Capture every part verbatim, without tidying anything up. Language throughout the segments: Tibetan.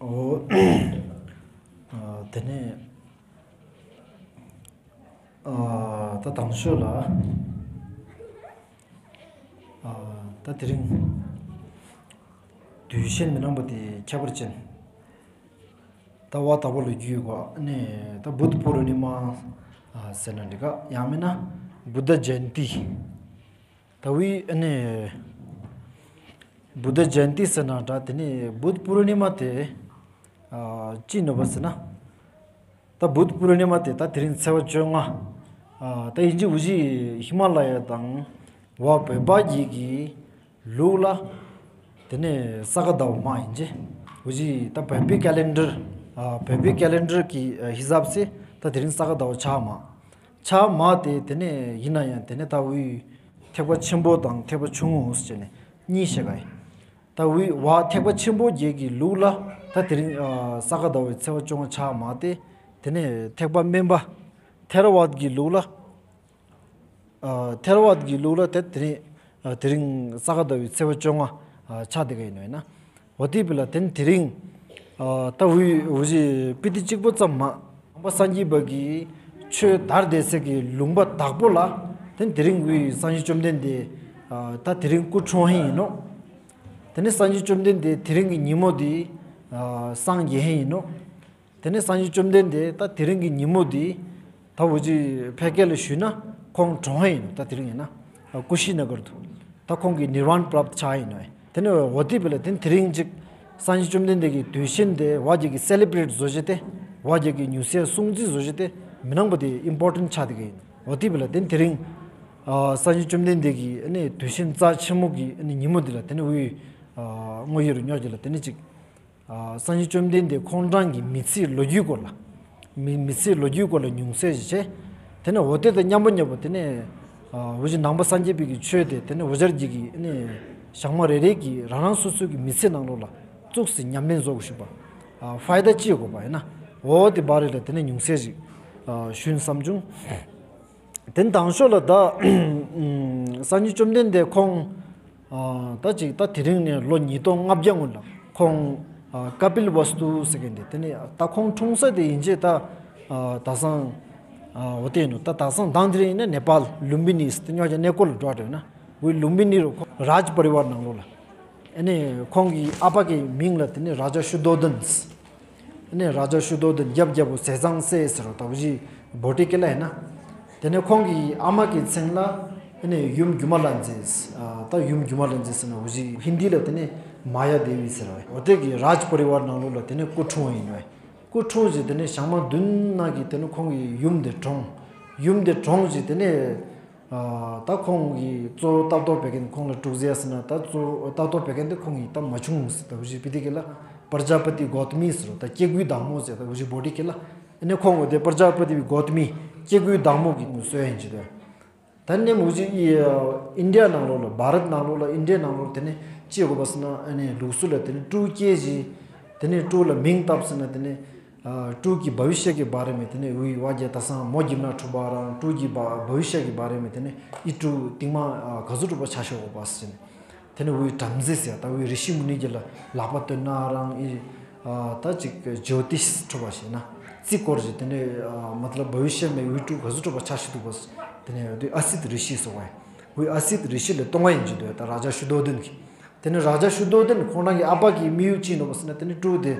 ཨོ། ཨ། དེ་ནས། ཨ། ད་དང་ཤོས་ལ། ཨ། ད་དེ་རིང་། དུས་ཆེན་མི་སྣང་བ་དེ་ཁྱད་པར་ཅན། ད་བ་དག་པ་ལོ་རྒྱུས་ཡོད་ག་ནས་ད་བུདྡྷ་པུར་ནི་མ། ཨ། ཟེར་ན་འགྲིག་ག་ཡང་མིན་ན། བུདྡྷ་ཇ་ཡན་ཏི། ད་བི་ཨ་ནི། བུདྡྷ་ཇ་ཡན་ཏི་ཟེར་ན་འདྲ། དེ་ནི་བུདྡྷ་པུར་ནི་མ་དེ། ཨ། ཅི་ནོ་བ་ཟེར་ན། ད་བུདྡྷ་པུར་ནི་མ་དེ་ད་དེ་རིང་ཚེས་པ་བཅོ་ལྔ། ཨ། ད་ཡིན་གཅིག་འུ་ཅི་ཧི་མ་ལ་ཡ་དང་། བ་བོད་པ་གྱི་གི་ལུགས་ལ། དེ་ནས་ས་ག་ཟླ་བ་མ་ཡིན་གཅིག་འུ་ཅི་ད་བོད་པའི་ཀེ་ལེན་ཌར། ཨ། བོད་པའི་ཀེ་ལེན་ཌར་གྱི་ཧི་སབ་སེ་ད་དེ་རིང་ས་ག་ཟླ་བ་ཆགས་མ། ཆགས་མ་དེ་དེ་ནས་ཡིན་ན་ཡང་དེ་ནས་ད་བི་ཐེག་པ་ཆེན་པོ་དང་ཐེག་པ་ཆུང་ངུ་ཟེར་ནས་གཉིས་བཤད་ག་ཡིན། ད་བི་བ་ཐེག་པ་ཆེན་པོ་བརྒྱད་ཀྱི་ལུགས་ལ། ད་དེ་རིང་ཨ་ས་ག་ཟླ་བའི་ཚེས་པ་བཅོ་ལྔ་ཆགས་མ་སྟེ། དེ་ནས་ཐེག་པ་དམན་པ་ཐེ་ར་ཝཱ་ཌ་གི་ལུགས་ལ། ཨ། ཐེ་ར་ཝཱ་ཌ་གི་ལུགས་ལ་དེ་དེ་རིང་ཨ་དེ་རིང་ས་ག་ཟླ་བའི་ཚེས་པ་བཅོ་ལྔ་ཨ་ཆགས་བསྡད་ག་ཡིན་ནོ་ཡིན་ན། འོ་དེ་བི་ལ་དེ་དེ་རིང་ཨ་ད་བི་འུ་ཅི་པི་ཏི་གཅིག་པོ་ཙམ་མ། ནང་པ་སངས་རྒྱས་པ་གི་ཆོས་དར་བསྡད་སའི་གི་ལུང་པ་དག་པོ་ལ། དེ་དེ་རིང་བི་སངས་རྒྱས་བཅོམ་ལྡན་འདས་ཨ་ད་དེ་རིང་སྐུ་འཁྲུངས་ཧིན་ཡིན་ནོ། དེ་ནས་སངས་རྒྱས་བཅོམ་ལྡན་འདས་དེ་རིང་གི་ཉིན་མོ་འདི་ཨ་སངས་རྒྱས་ཧིན་ཡིན་ནོ། དེ་ནས་སངས་རྒྱས་བཅོམ་ལྡན་འདས་ད་དེ་རིང་གི་ཉིན་མོ་འདི་ད་འུ་ཅི་ཕལ་སྐད་ལ་ཞུས་ན་ཁོང་གྲོངས་ཧིན་ཡིན་ནོ། ད་དེ་རིང་ཡིན་ན་ཨ་ཀུ་ཤི་ན་གར་དུ་ད་ཁོང་གི་ནིར་ཝཱན་པྲབ་ཆགས་ཡིན་ནོ། དེ་ནས་འོ་དེ་བི་ལ་དེ་དེ་རིང་ཅིག་སངས་རྒྱས་བཅོམ་ལྡན་འདས་ཀྱི་དུས་ཆེན་དེ་བ་རྒྱ་གི་སེ་ལི་བྲེཊ་བཟོ་བྱེད་དེ། བ་རྒྱ་གི་ཉུང་ཤས་སྲུང་བརྩི་བཟོ་བྱེད་དེ་མི་སྣང་བ་དེ་ཨིམ་པོར་ཊན་ཆགས་བསྡད་ཀྱི་ཡིན། འོ་དེ་བི་ལ་དེ་དེ་རིང་ཨ་སངས་རྒྱས་བཅོམ་ལྡན་འདས་ཀྱི་ཨ་ནི་དུས་ཆེན་རྩ་ཆེན་མོ་གི་ཨ་ནི་ཉིན་མོ་འདི་ལ་དེ་ནས་འུ་ཨ་དངོས་ཡོད་རུ་ཉོ་རྒྱུ་ལ་དེ་ནས་ཅིག་ཨ་སངས་རྒྱས་བཅོམ་ལྡན་འདས་ཁོང་རང་གི་མི་ཚེའི་ལོ་རྒྱུས་སྐོར་ལ། མི་མི་ཚེའི་ལོ་རྒྱུས་སྐོར་ལ་ཉུང་ཤས་ཤིག་བྱས། དེ་ནས་འོ་དེ་དང་མཉམ་པོ་མཉམ་པོ་དེ་ནས་ཨ་འུ་ཅི་ནང་པ་སངས་རྒྱས་པའི་གི་ཆོས་དེ་དེ་ནས་འུ་ཅར་གྱི་གི་ནས་ཞག་མ་རེ་རེ་གི་རང་རང་སོ་སོའི་གི་མི་ཚེ་ནང་ལོགས་ལ་བཙུགས་སེ་ཉམས་ལེན་བཟོ་དགོས་ཤིག་པ། ཨ་ཕའི་ད་ཅི་ཡོད་དགོས་པ་ཡིན་ན། འོ་དེ་བ་རེ་ལ་དེ་ནས་ཉུང་ཤས་ཤིག་ཨ་ཞུན་བསམ་བྱུང་། དེ་དང་ཤོག་ལ་ད་སངས་རྒྱས་བཅོམ་ལྡན་འདས་ཁོང་ཨ་ད་ཅིག་ད་དེ་རིང་ནས་ལོ་ཉིས་སྟོང་ལྔ་བརྒྱ་སྔོན་ལ་ཁོང་ཨ་ཀ་པིལ་ཝ་སྟུ་ཟེར་མཁན་དེ་དེ་ནས་ད་ཁོང་འཁྲུངས་ས་དེ་ཡིན་ཅེས་ད་ཨ་ད་སང་ཨ་འོ་དེ་ཡིན་ནོ། ད་ད་སང་དང་དེ་རིང་ཡིན་ན་ནེ་པཱལ་ལུམ་བི་ནི་ཟེར་དེ་ཉོ་ཅེས་གནས་སྐོར་ལ་འགྲོ་བ་འདྲ་ཡོད་ན་འོ་ལུམ་བི་ནི་རུ་ཁོང་རཱཇ་པ་རི་ཝར་ནང་ལོགས་ལ། ཨ་ནི་ཁོང་གི་ཨ་ཕ་གི་མིང་ལ་དེ་ནི་རཱ་ཇ་ཤུ་དོ་དན། ཨ་ནི་རཱ་ཇ་ཤུ་དོ་དན་ཡབ་རྒྱལ་པོ་ཟས་གཙང་སྲས་ཟེར་བ་ད་བུ་ཇི་བོ་ཊི་ཀེ་ལ་ཡིན་ན། དེ་ནས་ཁོང་གི་ཨ་མ་གི་མཚན་ལ་ཨ་ནི་ཡུམ་སྒྱུ་མ་ལྷ་མཛེས། ཨ་ད་ཡུམ་སྒྱུ་མ་ལྷ་མཛེས་ཟེར་ན་བུ་ཇི་ཧིན་དི་ལ་དེ་ནི་མ་ཡ་དེ་བི་ཟེར་བ། འོ་དེ་གི་རཱཇ་པ་རི་ཝར་ནང་ལོགས་ལ་དེ་ནི་སྐུ་འཁྲུངས་ཡིན་བས། སྐུ་འཁྲུངས་རྗེས་དེ་ནི་ཞག་མ་བདུན་ནང་གི་དེ་ནི་ཁོང་གི་ཡུམ་དེ་གྲོངས། ཡུམ་དེ་གྲོངས་རྗེས་དེ་ནི། ཨ་ད་ཁོང་གིས་གཙོ་བོ་ལྟ་རྟོག་བྱེད་མཁན་ཁོང་ལ་དཀྲུག་ཟེར་ཟེར་ན་ད་གཙོ་བོ་ལྟ་རྟོག་བྱེད་མཁན་དེ་ཁོང་གིས་ད་མ་བྱུང་ཟེར། ད་བུ་ཇི་པི་ཏི་ཀེ་ལ་པྲ་ཇཱ་པ་ཏི་གོ་ཏ་མི་ཟེར་རོ། ད་སྐྱེ་དགུའི་བདག་མོ་ཟེར། ད་བུ་ཇི་བོ་ཊི་ཀེ་ལ་ཨ་ནི་ཁོང་གི་དེ་པྲ་ཇཱ་པ་ཏི་གོ་ཏ་མི་སྐྱེ་དགུའི་བདག་མོ་གི་གསོལ་ཡན་ཇི་དོ། ད་ནི་བུ་ཇི་ཨི་ཨིན་ཌི་ཡ་ནང་ལོགས་ལ་བྷ་རད་ནང་ལོགས་ལ་ཨིན་ཌི་ཡ་ནང་ལོགས་ལ་དེ་ནི་ཅི་ཡོད་གོ་བ་ཟེར་ན་ཨ་ནི་ལུགས་སྲོལ་ལ་དེ་ནི་སྤྲུལ་སྐྱེས་ཇི། དེ་ནས་སྤྲུལ་ལ་མིང་བཏབ་ཟེར་ན་དེ་ནས་ཨ་སྤྲུལ་གྱི་བྷ་བི་ཤ་གི་བྷ་རེ་མེ་དེ་ནས་འུའི་བ་རྒྱ་ད་སང་མོ་གྱིམ་ན་ཁྲུ་བ་རང་སྤྲུལ་གྱི་བྷ་བྷ་བི་ཤ་གི་བྷ་རེ་མེ་དེ་ནས་ཨི་སྤྲུལ་ཏིང་མ་ཨ་ག་ཟུ་གྲུ་པ་ཆ་ཤོག་གོ་པ་ཟེར་ནས་དེ་ནས་འུའི་བྲམ་ཟེ་ཟེར་ད་འུའི་རི་ཤི་མུ་ནི་གྱི་ལ་ལག་པ་སྟོན་ན་རང་ཨི་ཨ་ད་ཅིག་ཇོ་ཏིས་ཁྲུ་བ་ཞེ་ན་རྩི་སྐོར་ཞེ་དེ་ནས་ཨ་མ་ཏ་ལ་བྷ་བི་ཤ་མེ་འུའི་སྤྲུལ་ག་ཟུ་གྲུ་པ་ཆ་ཤོག་འདུག་པ་དེ་ནས་འུའི་ཨ་སིད་རི་ཤི་སོ་བ་འུའི་ཨ་སིད་རི་ཤི་ལ་གཏོང་བ་ཡིན་གྱི་འདུག་ད་ར་ཇ་ཤུ་དོ་དན་གྱི། དེ་ནས་ར་ཇ་ཤུ་དོ་དན་ཁོང་རང་གི་ཨ་ཕ་གི་དམིགས་ཡུལ་ཅི་ཡིན་ནོ་ཟེར་ན་དེ་ནས་སྤྲུལ་དེ་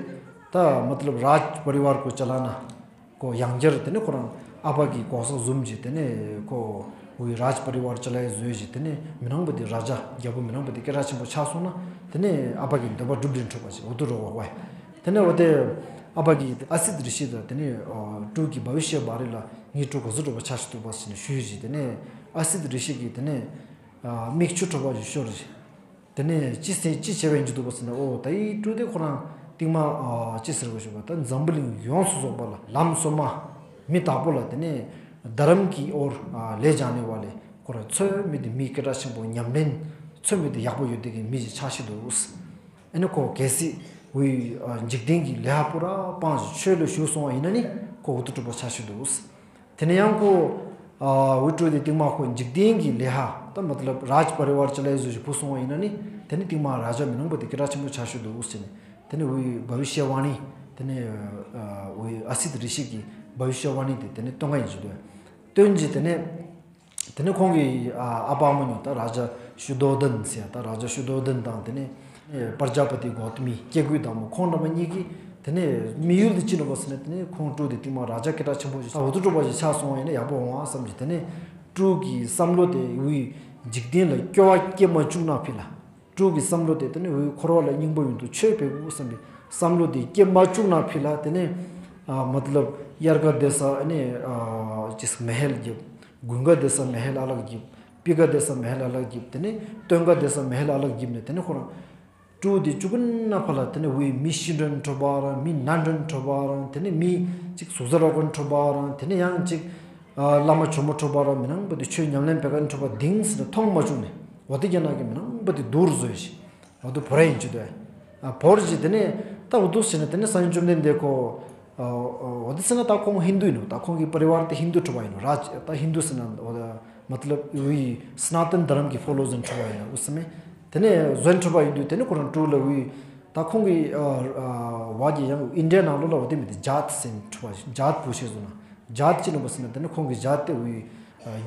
ད་མ་ཏ་ལབ་རཱཇ་པ་རི་ཝར་གོ་ཅ་ལ་ན་ཁོ་ཡང་བསྐྱར་དེ་ནས་ཁོ་རང་ཨ་ཕ་གི་གོ་ས་བཟུམ་གྱི་དེ་ནས་ཁོ་འུའི་རཱཇ་པ་རི་ཝར་ཅ་ལ་ཡ་བཟོས་ཀྱི་དེ་ནས་མི་ནང་པ་དེ་ར་ཇ་རྒྱལ་པོ་མི་ནང་པ་དེ་སྐད་གྲགས་ཆེན་པོ་ཆགས་སོང་ན་དེ་ནས་ཨ་ཕ་གི་འདོད་པ་འགྲུབ་འདྲེན་འཕྲོད་པ་ཞིག་འུ་དུ་རོ་བ་བ་དེ་ནས་འོ་དེ་ཨ་ཕ་གི་ཨ་སིད་རི་ཤི་དང་དེ་ནས་སྤྲུལ་གྱི་བ་བི་ཤེ་བ་རི་ལ་ངའི་སྤྲུལ་ག་ཚོད་འགྲོ་བ་ཆགས་ཤིག་འདུག་པ་ཟེར་ནས་ཞུས་ཀྱི་དེ་ནས་ཨ་སིད་རི་ཤི་གི་དེ་ནས་མིག་ཆུ་འཕྲོ་བ་ཞིག་ཤོར་རེད། དེ་ནས་ཅི་ཟེར་ཅི་བྱས་པ་ཡིན་གྱི་འདུག་པ་ཟེར་ན་ཨོ་ད་ཡིག་སྤྲུལ་དེ་ཁོ་རང་རྟིང་མ་ཨ་ཅི་ཟེར་བ་ཞུ་བ་ད་འཛམ་བུ་གླིང་ཡོངས་སུ་རྫོགས་པ་ལ་ལམ་སོ་མ་མི་དག་པོ་ལ་དེ་ནས་དྷ་རམ་གྱི་འོར་ཨ་ལས་སྦྱང་ནས་བ་ལས་ཁོ་རང་ཚོད་མེད་དེ་མི་སྐད་གྲགས་ཆེན་པོ་ཉམས་ལེན་ཚོད་མེད་དེ་ཡག་པོ་ཡོད་དེ་གི་མི་ཞིག་ཆགས་ཤིག་འདུག་ཨ་ནི་ཁོ་གལ་སྲིད་འུའི་ཨ་འཇིག་རྟེན་གྱི་ལས་ཧ་པོ་ར་སྤངས་ཤིག་ཆོས་ལ་ཞུགས་སོང་བ་ཡིན་ན་ནི་ཁོ་འུ་ཐུག་གྲུབ་པ་ཆགས་ཤིག་འདུག་དེ་ནས་ཡང་ཁོ་ འོའི་སྤྲུལ་དེ་རྟིང་མ་ཁོ་འཇིག་རྟེན་གྱི་ལས་ཧ་ད་མ་ཏི་ལབ་རཱཇ་པ་རི་ཝར་ཅི་ལ་ཡི་བཟོ་ཞིག་བུ་སོང་བ་ཡིན་ན་ནི་དེ་ནི་རྟིང་མ་རཱ་ཇ་མི་ནང་པ་དེ་སྐད་གྲགས་ཆེན་པོ་ཆགས་ཤོག་འདུག་ཟེར་ནས་དེ་ནི་འོའི་བྷ་བི་ཤ་ཝཱ་ཎི་དེ་ནི་འོའི་ཨ་སིད་རི་ཤི་གི་བྷ་བི་ཤ་ཝཱ་ཎི་དེ་དེ་ནི་སྟོན་ག་ཡིན་ཞུ་དོན་སྟོན་གྱི་དེ་ནི། དེ་ནས་ཁོང་གི་ཨ་ཨ་ཕ་ཨ་མ་གཉིས་ད་རཱ་ཇ་ཤུ་དོ་དན་ཟེར་ད་རཱ་ཇ་ཤུ་དོ་དན་དང་དེ་ནས་པྲ་ཇཱ་པ་ཏི་གོ་ཏ་མི་སྐྱེ་དགུའི་བདག་མོ་ཁོང་རྣམ་པ་གཉིས་ཀྱིས་དེ་ནས་དམིགས་ཡུལ་དེ་ཅི་ནོ་བ་ཟེར་ན་དེ་ནས་ཁོང་སྤྲུལ་དེ་རྟིང་མ་རཱ་ཇ་སྐད་གྲགས་ཆེན་པོ་ཞིག་ད་འུ་ཚོ་སྤྲུལ་པ་ཞིག་ཆགས་སོང་བ་ཡིན་ན་ཡག་པོ་འོང་ཨ་བསམ་གྱི་དེ་ནས་སྤྲུལ་གྱི་བསམ་བློ་དེ་འུའི་འཇིག་རྟེན་ལ་སྐྱོ་བ་སྐྱེ་མ་བཅུག་ན་ཕི་ལ། སྤྲུལ་གྱི་བསམ་བློ་དེ་དེ་ནི་འུའི་འཁོར་བ་ལ་སྙིང་པོ་ཡོང་དུ་ཆོས་སྤེལ་དགོས་བསམ་པའི་བསམ་བློ་དེ་སྐྱེ་མ་བཅུག་ན་ཕི་ལ་དེ་ནི་ཨ་མ་ཏི་ལབ་དབྱར་ཁ་བསྡད་ས་ཨ་ནི་ཨ་ཅིས་མེ་ཧེལ་རྒྱབ། དགུན་ཁ་བསྡད་ས་མེ་ཧེལ་ཨ་ལག་རྒྱབ། པི་ཁ་བསྡད་ས་མེ་ཧེལ་ཨ་ལག་རྒྱབ། དེ་ནི་སྟོན་ཁ་བསྡད་ས་མེ་ཧེལ་ཨ་ལག་རྒྱབ་ནས་དེ་ནི་ཁོ་རང་སྤྲུལ་དེ་བཅུག་གི་ན་ཕ་ལ་དེ་ནི་འུའི་མི་ཤི་འདྲ་འཕྲོ་བ་རང་མི་ན་འདྲ་འཕྲོ་བ་རང་དེ་ནི་མི་ཅིག་ཟུག་གཟེར་རོ་ཀོན་འཕྲོ་བ་རང་དེ་ནི་ཡང་ཅིག་ཨ་བླ་མ་ཇོ་མོ་འཕྲོ་བ་རང་མི་ནང་པ་དེ་ཆོས་ཉམས་ལེན་བེ་ཀ་འཕྲོ་བ་དིང་སི་ནི་མཐོང་མ་བཅུག་ནས། འོ་དེ་རྒྱ་ནག་གི་མི་ནང་པ་དེ་སྡུར་བཟོས་ཤིག་འོ་དེ་བོ་ར་ཡིན་ཅི་དོ། ཨ་བོར་ཅི་དེ་ནས་ད་འུ་དུ་ཟེར་ནས་དེ་ནས་སང་ཉིན་བཅོམ་ལྡན་འདས་ཁོ། འོ་དེ་ཟེར་ན་ད་ཁོང་ཧིན་དུ་ཡིན་ནོ། ད་ཁོང་གི་པ་རི་ཝར་དེ་ཧིན་དུ་འཁྲུག་པ་ཡིན་ནོ། ར་ད་ཧིན་དུ་ཟེར་ན་འོ་ད་མ་ཏི་ལབ་འུའི་སྣ་ཏན་དྷ་རམ་གྱི་ཕོ་ལོ་ཟེར་འཁྲུག་པ་ཡིན་ནོ་འུ་ཟེར་མེད། དེ་ནས་ཟོན་འཁྲུག་པ་ཡིན་དུས་དེ་ནས་ཁོ་རང་སྤྲུལ་ལ་འུའི་ད་ཁོང་གི་བ་གི་ཡང་ཨིན་ཌི་ཡ་ནང་ལོགས་ལ་འོ་དེ་མི་དེ་ཇཱད་ཟེར་འཁྲུག་པ་ཇཱད་བུ་ཤེས་བཟོ་ན་ཇཱད་ཅི་ནོ་བ་ཟེར་ན་དེ་ནས་ཁོང་གི་ཇཱད་དེ་འུའི་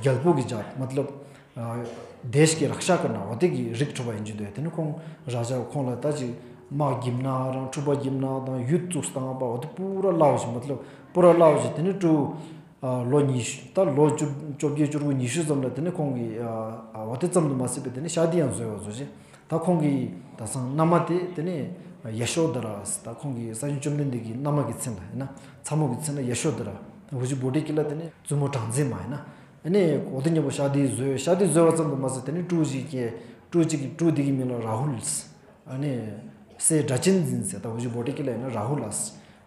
རྒྱལ་པོ་གི་ཇཱད་མ་ཏི་ལབ། ཨ་དེཤ་གི་རཀ་ཤ་ཀ་ན་འོ་དེ་གི་རིགས་འཁྲུག་པ་ཡིན་གྱི་འདུག་དེ་ནི་ཁོང་ར་ཇ་ཁོང་ལ་ད་ཅིག་དམག་བརྒྱབ་ན་རང་འཁྲུག་པ་བརྒྱབ་ན་དང་ཡུལ་བཙུགས་སྟངས་པ་འོ་དེ་པུ་ར་བླའོ་ཞིག་མ་ཏི་ལབ་པུ་ར་བླའོ་ཞིག་དེ་ནི་ཀྲུ་ཨ་ལོ་ཉི་ཤུ་ད་ལོ་བཅུ་བཅོ་བརྒྱད་བཅུ་དགུ་ཉི་ཤུ་ཙམ་ལ་དེ་ནི་ཁོང་གི་ཨ་འོ་དེ་ཙམ་དུ་མ་ཟད་པའི་དེ་ནི་ཤ་དི་ཡང་བཟོས་བ་བཟོ་ཞིག་ད་ཁོང་གི་ད་སང་མནའ་མ་དེ་དེ་ནི་ཡ་ཤོ་དྷ་ར་ད་ཁོང་གི་ས་ཡོན་བཅོམ་ལྡན་འདས་ཀྱི་མནའ་མ་གི་མཚན་ལ་ཡིན་ན་ཚ་མོ་གི་མཚན་ལ་ཡ་ཤོ་དྷ་ར་འུ་ཅི་བོ་ཏི་ཀི་ལ་དེ་ནི་བཙུན་མོ་གྲངས་འཛིན་མ་ཡིན་ན། ཨ་ནི་འོ་དེ་མཉམ་པོ་ཤ་དི་བཟོས་ཤ་དི་བཟོས་པ་ཙམ་དུ་མ་ཟད་དེ་ནི་ཀྲུའུ་ཞིག་གི་ཀྲུའུ་གཅིག་གི་ཀྲུའུ་དེ་གི་མིང་ལ་རཱ་ཧུལ། ཨ་ནི་སྲས་སྒྲ་གཅན་འཛིན་ཟེར་ད་འུ་ཅི་བོ་ཏི་ཀི་ལ་ཡིན་ན་རཱ་ཧུ་ལ།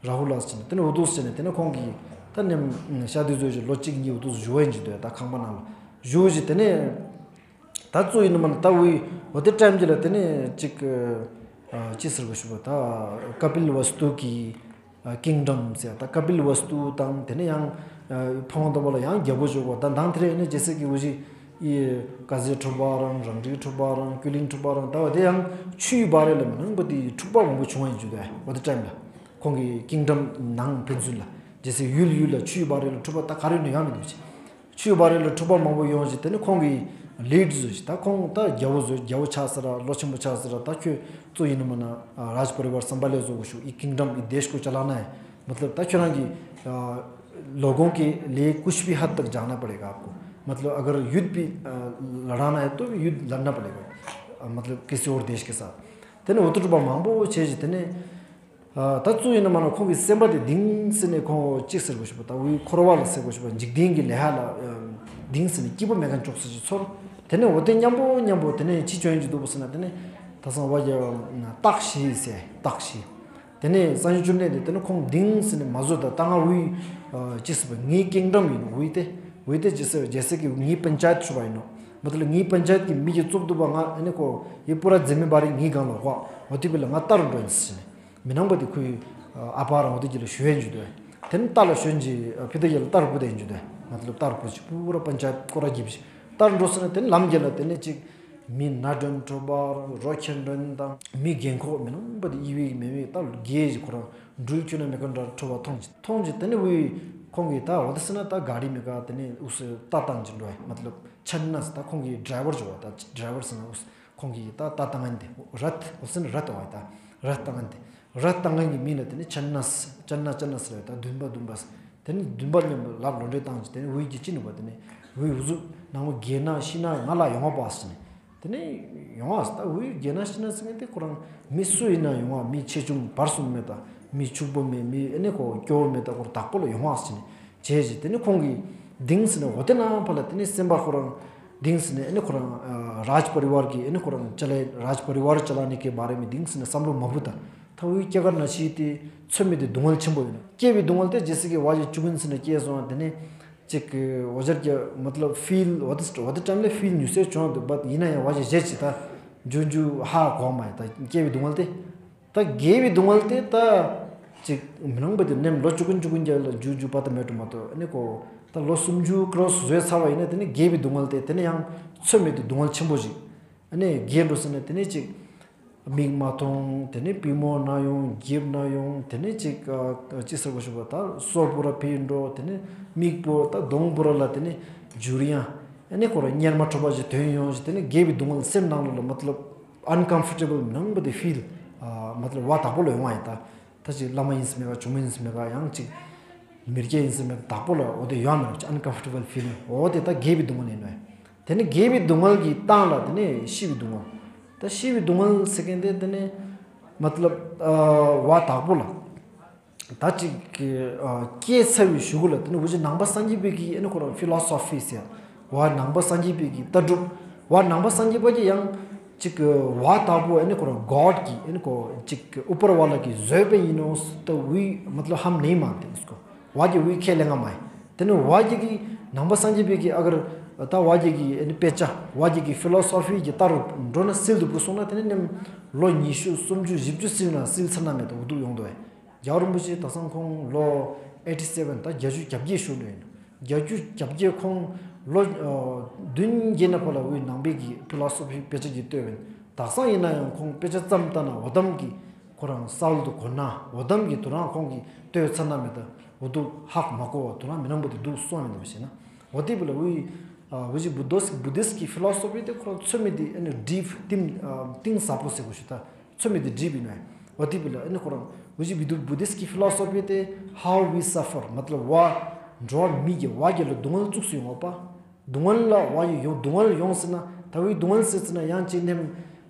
རཱ་ཧུ་ལ་ཟེར་ནས་དེ་ནི་འུ་དུ་ཟེར་ནས་དེ་ནི་ཁོང་གིས་ད་ནི་ཤ་དི་བཟོས་ཞིག་ལོ་གཅིག་གཉིས་འུ་དུ་བཞུགས་ཡིན་གྱི་འདུག་ད་ཁང་པ་ནང་ལ་བཞུགས་ཞིག་དེ་ནི་ད་གཙོ་ཡིན་ནི་མ་ན་ད་འུ་འོ་དེ་ཊའིམ་གྱི་ལ་དེ་ནི་གཅིག་ཅི་ཟེར་དགོས་ཞུ་བ་ད་ཀ་པིལ་ཝ་སྟུ་གི་ཀིང་ཌམ་ཟེར་ད་ཀ་པིལ་ཝ་སྟུ་དང་དེ་ནས་ཡང་ཕ་བོང་སྟོན་པ་ལ་ཡང་རྒྱལ་པོ་བཞུགས་པ་ད་མདང་དེ་རེད་ནས་རྒྱལ་སྲས་ཀྱི་འུ་ཅི་ཡི་ཀ་ཟེ་འཁྲུག་པ་རང་རང་རིགས་འཁྲུག་པ་རང་ཀུ་ལིང་འཁྲུག་པ་རང་ད་བ་དེ་ཡང་ཆུའི་བ་རེ་ལ་མི་ནང་པ་དེ་འཁྲུག་པ་མང་པོ་བྱུང་བ་ཡིན་རྒྱུ་དེ་བ་དེ་ཊའིམ་ལ་ཁོང་གི་ཀིང་ཌམ་ནང་ཕན་ཚུན་ལ་རྒྱལ་སྲས་ཡུལ་ཡུལ་ལ་ཆུའི་བ་རེ་ལ་འཁྲུག་པ་ད་ག་རེ་ནས་ཡང་མི་འདུག་ཅི། ཆུའི་བར་ལ་འཁྲུག་པ་མང་པོ་ཡོང་ཞིང་དེ་ནི་ཁོང་གིས་ལིཌ་བཟོས་ཤིང་ད་ཁོང་ད་རྒྱལ་པོ་བཟོས་རྒྱལ་པོ་ཆགས་ཟེར་ར་ལོ་ཆེན་པོ་ཆགས་ཟེར་ར་ད་ཁྱོད་གཙོ་ཡིན་ནི་མིན་ན་རཱཇ་པ་རི་ཝར་སམ་བྷ་ལེ་བཟོ་དགོས་ཤུག་ཨི་ཀིང་ཌམ་ཨི་དེཤ་ཀོ་ཅ་ལ་ན་ཡ་མ་ཏི་ལབ་ད་ཁྱོད་རང་གི་ལོ་གོང་གི་ལས་ཀུཤ་བི་ཧད་དག་ཇང་ན་པ་ལེ་ག་ཨབ་གོ་མ་ཏི་ལབ་ཨ་གར་ཡུད་པི་ལ་རང་ན་ཡ་ཏོ་ཡུད་ལ་ན་པ་ལེ་ག་མ་ཏི་ལབ་ཀི་སི་ཨོར་དེཤ་ཀི་ས་དེ་ནི་འུ་ཏུ་འཁྲུག་པ་མང་པོ་བྱས་ཤིང་དེ་ནི། ད་གཙོ་ཡིན་ན་མ་ན་ཁོང་གི་སེམས་པ་དེ་གཏིང་ཟེར་ནས་ཁོང་གཅིག་ཟེར་དགོས་ཞུ་བ་ད་འུའི་འཁོར་བ་ལ་ཟེར་དགོས་ཞུ་བ་འཇིག་རྟེན་གྱི་ལས་ཧ་ལ་གཏིང་ཟེར་ནས་སྐྱིད་པོ་མེད་མཁན་ཅོག་ཙེ་ཅིག་ཚོར། དེ་ནས་འོ་དེ་མཉམ་པོ་མཉམ་པོ་དེ་ནས་ཅི་བྱུང་ཡིན་གྱི་འདུག་པ་ཟེར་ན་དེ་ནས་ད་སང་བ་ཡ་སྟག་ཤི་ཟེར་སྟག་ཤི། དེ་ནས་སངས་རྒྱས་བཅོམ་ལྡན་འདས་དེ་ནས་ཁོང་གཏིང་ཟེར་ནས་མ་བཟོད་ད་ད་ང་འུའི་ཅི་ཟེར་བ་ངའི་ཀིང་ཌམ་ཡིན་འུའི་དེ་འུའི་དེ་ཅི་ཟེར་རྒྱལ་སྲས་ཀྱི་ངའི་པན་ཅ་ཡད་ཞུ་བ་ཡིན་ནོ། མ་དེ་ལ་ངའི་པན་ཅ་ཡད་ཀྱི་མི་གི་གཙུག་ཏུ་པ་ང་ཨ་ནི་ཁོ་ཡི་པུ་ར་འཛེམ་མི་བ་རི་ངའི་སྒང་ལ་ཧོ་འོ་དེ་བི་ལ་ང་ལྟ་རུ་འགྲོ་ཡིན་ཟེར་ནས། མི་ནང་པ་དེ་ཁོའི་ཨ་ཕ་རང་འོ་དེ་གྱི་ལ་ཞུ་ཡན་འཇུ་དོ། དེ་ནི་རྟ་ལ་ཞོན་གྱི་ཕི་ཏ་ཡ་ལ་རྟ་རུ་པུ་དེ་ཡན་འཇུ་དོ། ང་དེ་ལ་རྟ་རུ་པུ་ཅི་པུ་ར་པན་ཅ་ཡད་སྐོར་ར་གྱིབ་ཅི་རྟ་རུ་འགྲོ་ཟེར་ན་དེ་ནི་ལམ་གྱི་ལ་དེ་ནི་ཅིག་མི་ན་དྲན་འཕྲོ་བར་རོ་ཁྱེར་འདྲེན་དང་མི་རྒན་ཁོག་མི་ནང་པ་དེ་ཡི་བའི་མེ་བའི་རྟ་རྒྱས་ཀྱི་ཁོ་རང་འགྲུལ་ཁྱོད་ན་མི་ཁ་འདྲ་འཕྲོ་བ་མཐོང་ཅི་མཐོང་ཅི་དེ་ནི་འུའི་ཁོང་གིས་ད་འོ་དེ་ཟེར་ན་ད་ག་རི་མི་ག་དེ་ནི་འུ་སུ་རྟ་བཏང་ཅི་འགྲོ་ཡ་མ་དེ་ལ་ཆན་ན་ཟེར་ད་ཁོང་གིས་ཌ་རའི་ཝར་ཅི་བ་ད་ཌ་རའི་ཝར་ཟེར་ན་འུ་སུ། ཁོང་གིས་ད་ད་ཏང་ཨན་དེ་རད་འོ་སེ་ནི་རད་འོ་ད་རད་ཏང་ཨན་དེ་རད་ཏང་ཨན་གྱི་མིང་ལ་དེ་ནི་ཆན་ནས་ཆན་ན་ཆན་ན་ཟེར་བ་ད་བདུན་པ་བདུན་པ་ཟེར་དེ་ནི་བདུན་པ་མཉམ་པོ་ལབ་ལོ་འདྲེ་བཏང་ཅི་དེ་ནི་འུའི་གི་ཅི་ནུས་པ་དེ་ནི་འུའི་འུ་ཟུ་ནང་མོ་རྒས་ན་ཤི་ན་ང་ལ་ཡོང་བ་པ་ཟེར་ནི་དེ་ནི་ཡོང་བ་ཟེར་ད་འུའི་རྒས་ན་ཤི་ན་ཟེར་ནི་དེ་ཁོ་རང་མི་སུ་ཡིན་ན་ཡོང་བ་མི་ཆེ་ཆུང་བར་གསུམ་མེད་ད་མི་ཕྱུག་པོ་མེད་མི་ཨེ་ནི་ཁོ་སྐྱོ་བོ་མེད་ད་ཁོ་ར་བདག་པོ་ལ་ཡོང་བ་ཟེར་ནི། བྱས་ཞེས་དེ་ནི་ཁོང་གིས་གདིང་ཟེར་ནས་འོ་དེ་ན་ཕ་ལ་དེ་ནི་སེམས་པ་ཁོ་རང་གདིང་ཟེར་ནས་ཨེ་ནི་ཁོ་རང་རཱཇ་པ་རི་ཝར་གྱི་ཨེ་ནི་ཁོ་རང་ཅ་ལའི་རཱཇ་པ་རི་ཝར་ཅ་ལ་ནི་ཀའི་བར་མི་གདིང་ཟེར་ནས་བསམ་བློ་མ་བུ་ད་ད་འུའི་སྐྱེ་རྒ་ན་འཆི་དེ་ཚོད་མེད་དེ་སྡུག་བསྔལ་ཆེན་པོ་ཡོད་ན་སྐྱེ་བའི་སྡུག་བསྔལ་དེ་ཇེ་སི་ཀའི་བ་ཞིག་བཅུ་ཀུན་ཟེར་ནས་སྐྱེས་སོང་བ་དེ་ནི་ཅིག་གི་འོ་ཇར་གྱི་མ་ཏི་ལབ་ཕིལ་འོ་དེ་འོ་དེ་ཀྲམ་ལས་ཕིལ་ཉུ་སེ་བྱུང་འདུག་བ་ཡིན་ན་ཡང་བ་ཞིག་བཞེས་ཅི་ད་འཇུ་འཇུ་ཧ་གོ་མ་ཡ་ད་སྐྱེ་བའི་སྡུག་བསྔལ་དེ། ད་རྒས་པའི་སྡུག་བསྔལ་དེ་ད་ ཅིག་མི་ནང་པ་དེ་ནེམ་ལོ་བཅུ་དགུ་བཅུ་དགུ་ཉི་ཤུ་ལ་འཇུ་འཇུ་པ་ད་མེད་འགྲོ་མ་གཏོགས། ཨ་ནི་ཁོ་ད་ལོ་སུམ་ཅུ་ཀྲོ་སི་བཟོས་ཚར་བ་ཡིན་ན། དེ་ནི་རྒས་པའི་སྡུག་བསྔལ་དེ་དེ་ནི་ཡང་ཚོད་མེད་དུ་སྡུག་བསྔལ་ཆེན་པོ་ཞིག་ཨ་ནི་རྒས་འགྲོ་ཟེར་ན། དེ་ནི་ཅིག་མིག་མ་མཐོང་། དེ་ནི་པུས་མོ་ན་ཡོང་། རྒྱབ་ན་ཡོང་། དེ་ནི་ཅིག་ཨ་ཅི་ཟེར་དགོས་ཞུ་བ། ད་སོ་པོ་ར་ཕི་འགྲོ། དེ་ནི་མིག་པོ་ད་གདོང་པོ་ར་ལ་དེ་ནི་འཇུ་རིང་། ཨ་ནི་ཁོ་ར་གཉེར་མ་འཕྲོད་པ་ཞིག་ཐོན་ཡོང་ཞིག་དེ་ནི་རྒས་པའི་སྡུག་བསྔལ་སེམས་ནང་ལོགས་ལ་མ་ཏི་ལབ་ཨན་ཀམ་ཕོར་ཊེ་བལ་མི་ནང་པ་དེ་ཕིལ། ཨ་མ་ཏི་ལབ་བ་དག་པོ་ལ་ཡོང་བ་ཡིན། ད་ད་ཅིག་བླ་མ་ཡིན་ཟེར་མེད་ག། ཇོ་མོ་ཡིན་ཟེར་མེད་ག། ཡང་ཅིག་མི་རྒས་ཡིན་ཟེར་མེད་ག། དག་པོ་ལ་འོ་དེ་ཡོང་མེད་ར། ཅིག་ཨན་ཀམ་ཕོར་ཊེ་བལ་ཕིལ་ལིང་། འོ་དེ་ད་རྒས་པའི་སྡུག་བསྔལ་ཡིན་ནོ། དེ་ནི་རྒས་པའི་སྡུག་བསྔལ་གྱི་སྟེང་ལ་དེ་ནི་ཤི་བའི་སྡུག་བསྔལ། ད་ཤི་བའི་སྡུག་བསྔལ་ཟེར་མཁན་དེ་དེ་ནི་མ་ཏི་ལབ་ཨ་བ་དག་པོ་ལ། ད་ཅིག་གི་ཨ་སྐྱེས་ཚར་བའི་གཞུག་གུ་ལ་དེ་ནི་འུ་ཅག་ནང་པ་སངས་རྒྱས་པའི་གི་ཨ་ནི་ཁོ་རང་ཕི་ལོ་སོ་ཕི་ཟེར་བ། ནང་པ་སངས་རྒྱས་པའི་གི་ལྟ་གྲུབ་བ། ནང་པ་སངས་རྒྱས་པ་གི་ཡང་ཅིག་གི་བ་དག་པོ་ཨ་ནི་ཁོ་རང་གོཌ་གི་ཨ་ནི་ཁོ་ཅིག་གི་ཨུ་པར་ཝ་ལ་གི་བཟོས་པ་ཡིན་ནོ་ཟེར། ད་འུའི་མ་ཏི་ལབ་ཧམ་ནེ་མ་དེ་ཨ་ནི་ཁོ་བ་གི་འུའི་ཁས་ལེན་ང་མ་ཡིན། དེ་ནི་བ་གི་གི་ནང་པ་སངས་རྒྱས་པའི་གི་ཨ་གར་ད་བ་གི་གི་ཨ་ནི་དཔེ་ཆ། བ་གི་གི་ཕི་ལོ་སོ་ཕི་གི་ལྟ་རུ་འགྲོ་ན་སིལ་དུ་བུ་སོང་ན། དེ་ནི་ནེམ་ལོ་ཉི་ཤུ་སུམ་ཅུ་བཞི་བཅུ་སིལ་ན་སིལ་ཚར་ན་མེད་དུ་འུ་ཐུག་ཡོང་དོ་ཨེ། རྒྱལ་བ་རིན་པོ་ཆེ་ད་སང་ཁོང་ལོ་ཨེ་ཊི་སེ་བེན། ད་བརྒྱད་ཅུ་གྱ་བརྒྱད་བཞུགས་ནས་ཡིན། བརྒྱད་ཅུ་གྱ་བརྒྱད་ཁོང་ལོ་ཨ་བདུན་བརྒྱད་ན་ཕར་ལ་འུའི་ནང་པའི་གི་ཕི་ལོ་སོ་ཕི་དཔེ་ཆ་གི་ལྟོས་བན། ད་སང་ཡིན་ན་ཡང་ཁོང་དཔེ་ཆ་བརྩམས་ལྟ་ན་འོ་དམ་གི་ཁོ་རང་ས་འོག་ཏུ་གོ་ན། འོ་དམ་གི་དུ་རང་ཁོང་གི་ལྟོས་ཚར་ན་མེད་ད་འུ་ཐུག་ཧག་མ་གོ་བ། དུ་རང་མི་ནང་པ་དེ་འདུག་སོང་ཡིན་ནམ་ཞེ་ན། འོ་དེ་བུ་ལ་འུའི་ཨ་འུ་ཅི་བུ་དོ་སི་བུ་དིསི་གི་ཕི་ལོ་སོ་ཕི་དེ་ཁོ་རང་ཚོད་མེད་དེ་ཨ་ནི་ཌིབ་གཏིང་ཨ་གཏིང་ཟབ་པོ་ཟེར་དགོས་ཞུ་ད། ཚོད་མེད་དེ་འགྲིག་པའི་ནོ། འོ་དེ་བི་ལ་ཨ་ནི་ཁོ་རང་འུ་ཅི་བི་དུ་བུ་དིསི་གི་ཕི་ལོ་སོ་ཕི་དེ་how we suffer མ་ཏི་ལབ་བ་འགྲོ་བ་མི་གི་བ་གི་ལ་སྡུག་བསྔལ་བཙུགས་སུ་ཡོང་བ་པ། སྡུག་བསྔལ་ལ་བ་ཡི་ཡོང་སྡུག་བསྔལ་ཡོང་ཟེར་ན། ད་བའི་སྡུག་བསྔལ་ཟེར་ཟེར་ན་ཡང་ཅིག་ནེམ་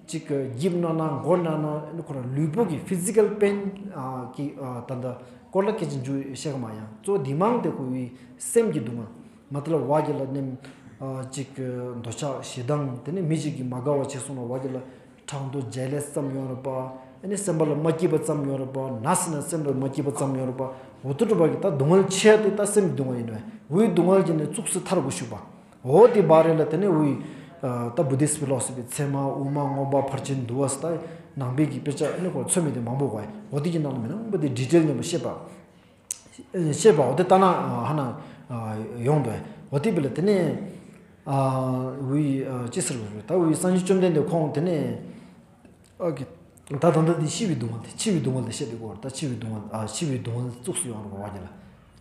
ཅིག་གི་རྒྱབ་ན་ན་མགོ་ན་ན་ཨ་ནི་ཁོ་རང་ལུས་པོ་གི་ཕི་ཛི་ཀལ་པེན་ཨ་གི་ཨ་ད་ད་སྐོར་ལ་སྐད་ཅིག་འཇུ་བཤད་གི་མ་ཡང་གཙོ་བོ་དེ་མང་དེ་ཁོ་བའི་སེམས་ཀྱི་སྡུག་བསྔལ། མ་ཏི་ལབ་བ་གི་ལ་ནེམ་ཨ་ཅིག་གི་འདོད་ཆགས་ཞེ་སྡང་དེ་ནི་མི་ཅིག་གི་མ་དགའ་བ་བྱས་སོང་ན་བ་གི་ལ་ཕྲག་དོག་ཇེ་ལེ་སི་ཙམ་ཡོང་རེད་པ། ཨ་ནི་སེམས་པ་ལ་མ་སྐྱིད་པ་ཙམ་ཡོང་རེད་པ། ན་ཟེར་ན་སེམས་པ་ལ་མ་སྐྱིད་པ་ཙམ་ཡོང་རེད་པ། འོ་དོ་འགྲོ་བ་གི་ད་སྡུག་བསྔལ་ཆེ་དེ་ད་སེམས་ཀྱི་སྡུག་བསྔལ་ཡིན་ནོ། འུའི་སྡུག་བསྔལ་གྱི་ནི་བཙུགས་སུ་ཐར་དགོས་ཞུ་བ། འོ་དེ་བ་རེ་ལ་དེ་ནི་འུའི་ཨ་ད་བུ་དིསི་ཕི་ལོ་སོ་ཕི་ཚད་མ་དབུ་མ་མངོན་པ་ཕར་ཕྱིན་འདུལ་བ་ཟེར་ད་ནང་པའི་གི་དཔེ་ཆ་ཨ་ནི་ཁོ་ཚོད་མེད་དེ་མང་པོ་གོ། འོ་དེ་གི་ནང་ལ་མི་ནང་པ་དེ་ཌི་ཊེལ་ནས་མ་བཤད་པ། ཤེས་པ་འོ་དེ་ལྟ་ན་ཧ་ན་ཡོང་དོ། འོ་དེ་བི་ལ་དེ་ནས་འུའི་ཅི་ཟེར་བ་ད་འུའི་སངས་རྒྱས་བཅོམ་ལྡན་འདས་ཁོང་དེ་ནས་ཨ་གི་ད་ད་ད་དེ་ཤི་བའི་སྡུག་བསྔལ་དེ་འཆི་བའི་སྡུག་བསྔལ་དེ་བཤད་དེ་གོ། ད་འཆི་བའི་སྡུག་བསྔལ་ཨ་འཆི་བའི་སྡུག་བསྔལ་བཙུགས་སུ་ཡོང་རོགས་བ་གི་ལ།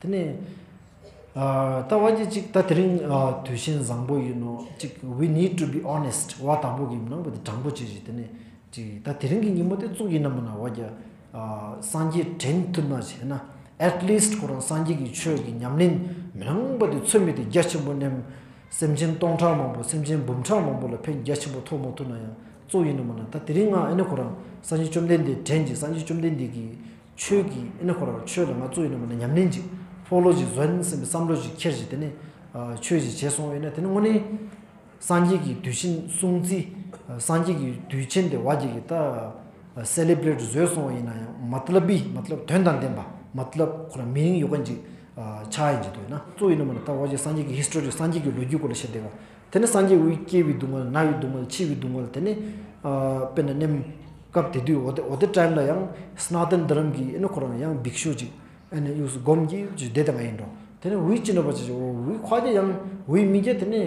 དེ་ནས་ད་བ་གི་ཅིག་ད་དེ་རིང་དུས་ཆེན་བཟང་པོ་ཡིན་ནོ་ཅིག we need to be honest བ་དང་པོ་གི་ནང་པ་དེ་དྲང་པོ་བྱེད་ཅིག་དེ་ནས། ཅིག་ད་དེ་རིང་གི་ཉིན་མོ་དེ་བཙུགས་ཡིན་ནམ་མིན་ན་བ་རྒྱ། ཨ་སངས་རྒྱས་དྲན་ཐུབ་ན་བྱས་ན། at least ཁོ་རང་སངས་རྒྱས་ཀྱི་ཆོས་ཀྱི་ཉམས་ལེན་མི་ནང་པ་དེ་ཚོད་མེད་དེ་རྒྱ་ཆེན་པོ་ནེམ། སེམས་ཅན་སྟོང་ཕྲག་མང་པོ་སེམས་ཅན་འབུམ་ཕྲག་མང་པོ་ལ་ཕན་རྒྱ་ཆེན་པོ་ཐོགས་མ་ཐུབ་ན་ཡང་བཙུགས་ཡིན་ནམ་མིན་ན། ད་དེ་རིང་ང་ཨ་ནི་ཁོ་རང་སངས་རྒྱས་བཅོམ་ལྡན་འདས་དྲན་ཅིག་སངས་རྒྱས་བཅོམ་ལྡན་འདས་ཀྱི་ཆོས་ཀྱི་ཨ་ནི་ཁོ་རང་ཆོས་ལ་ང་བཙུགས་ཡིན་ནམ་མིན་ན་ཉམས་ལེན་ཅིག་ཕོ་ལོ་ཅིག་བཟོ་ཡིན་ཟེར་བའི་བསམ་བློ་ཅིག་འཁྱེར་ཅིག་དེ་ནས་ཆོས་ཅིག་བྱས་སོང་བས་ན་དེ་ནི་དངོས་གནས། སངས་རྒྱས་ཀྱི་དུས་ཆེན་སྲུང་བརྩི། སངས་རྒྱས་ཀྱི་དུས་ཆེན་དེ་བ་ཅིག་གི་ད་སེ་ལེ་བྷ་རེ་ཊི་བཟོས་སོང་བ་ཡིན་ན་ཡང་མ་ཏི་ལབ་བི་མ་ཏི་ལབ་དོན་དང་ལྡན་པ་མ་ཏི་ལབ་ཁོ་རང་མི་ནིང་ཡོད་མཁན་ཅིག་ཆགས་ཡིན་ཅིག་འདུག་ཡིན་ན་གཙོ་ཡིན་ན་མ་ན་ད་བ་ཅིག་སངས་རྒྱས་ཀྱི་ཧི་སི་ཊོ་རི་སངས་རྒྱས་ཀྱི་ལོ་རྒྱུས་སྐོར་ལ་བཤད་བསྡད་པ། དེ་ནས་སངས་རྒྱས་འུའི་སྐྱེ་བའི་སྡུག་བསྔལ་ན་བའི་སྡུག་བསྔལ་འཆི་བའི་སྡུག་བསྔལ་དེ་ནས་དཔེར་ན་ནེམ་སྐབས་དེ་དུས་འོ་དེ་འོ་དེ་ཊའིམ་ལ་ཡང་སྣ་ཏན་དྷ་རམ་གྱི་ཨ་ནི་ཁོ་རང་ཡང་བིག་ཤུ་ཅིག་ཨ་ནི་ཡུགས་སྒོམ་གྱི་ཅི་བདེ་དང་ཡིན་འགྲོ། དེ་ནི་འུའི་ཅི་ནོ་བ་ཅི་ཅི་འོ་འུའི་ཁ་རྒྱ་ཡང་འུའི་མི་རྒྱ་དེ་ནི་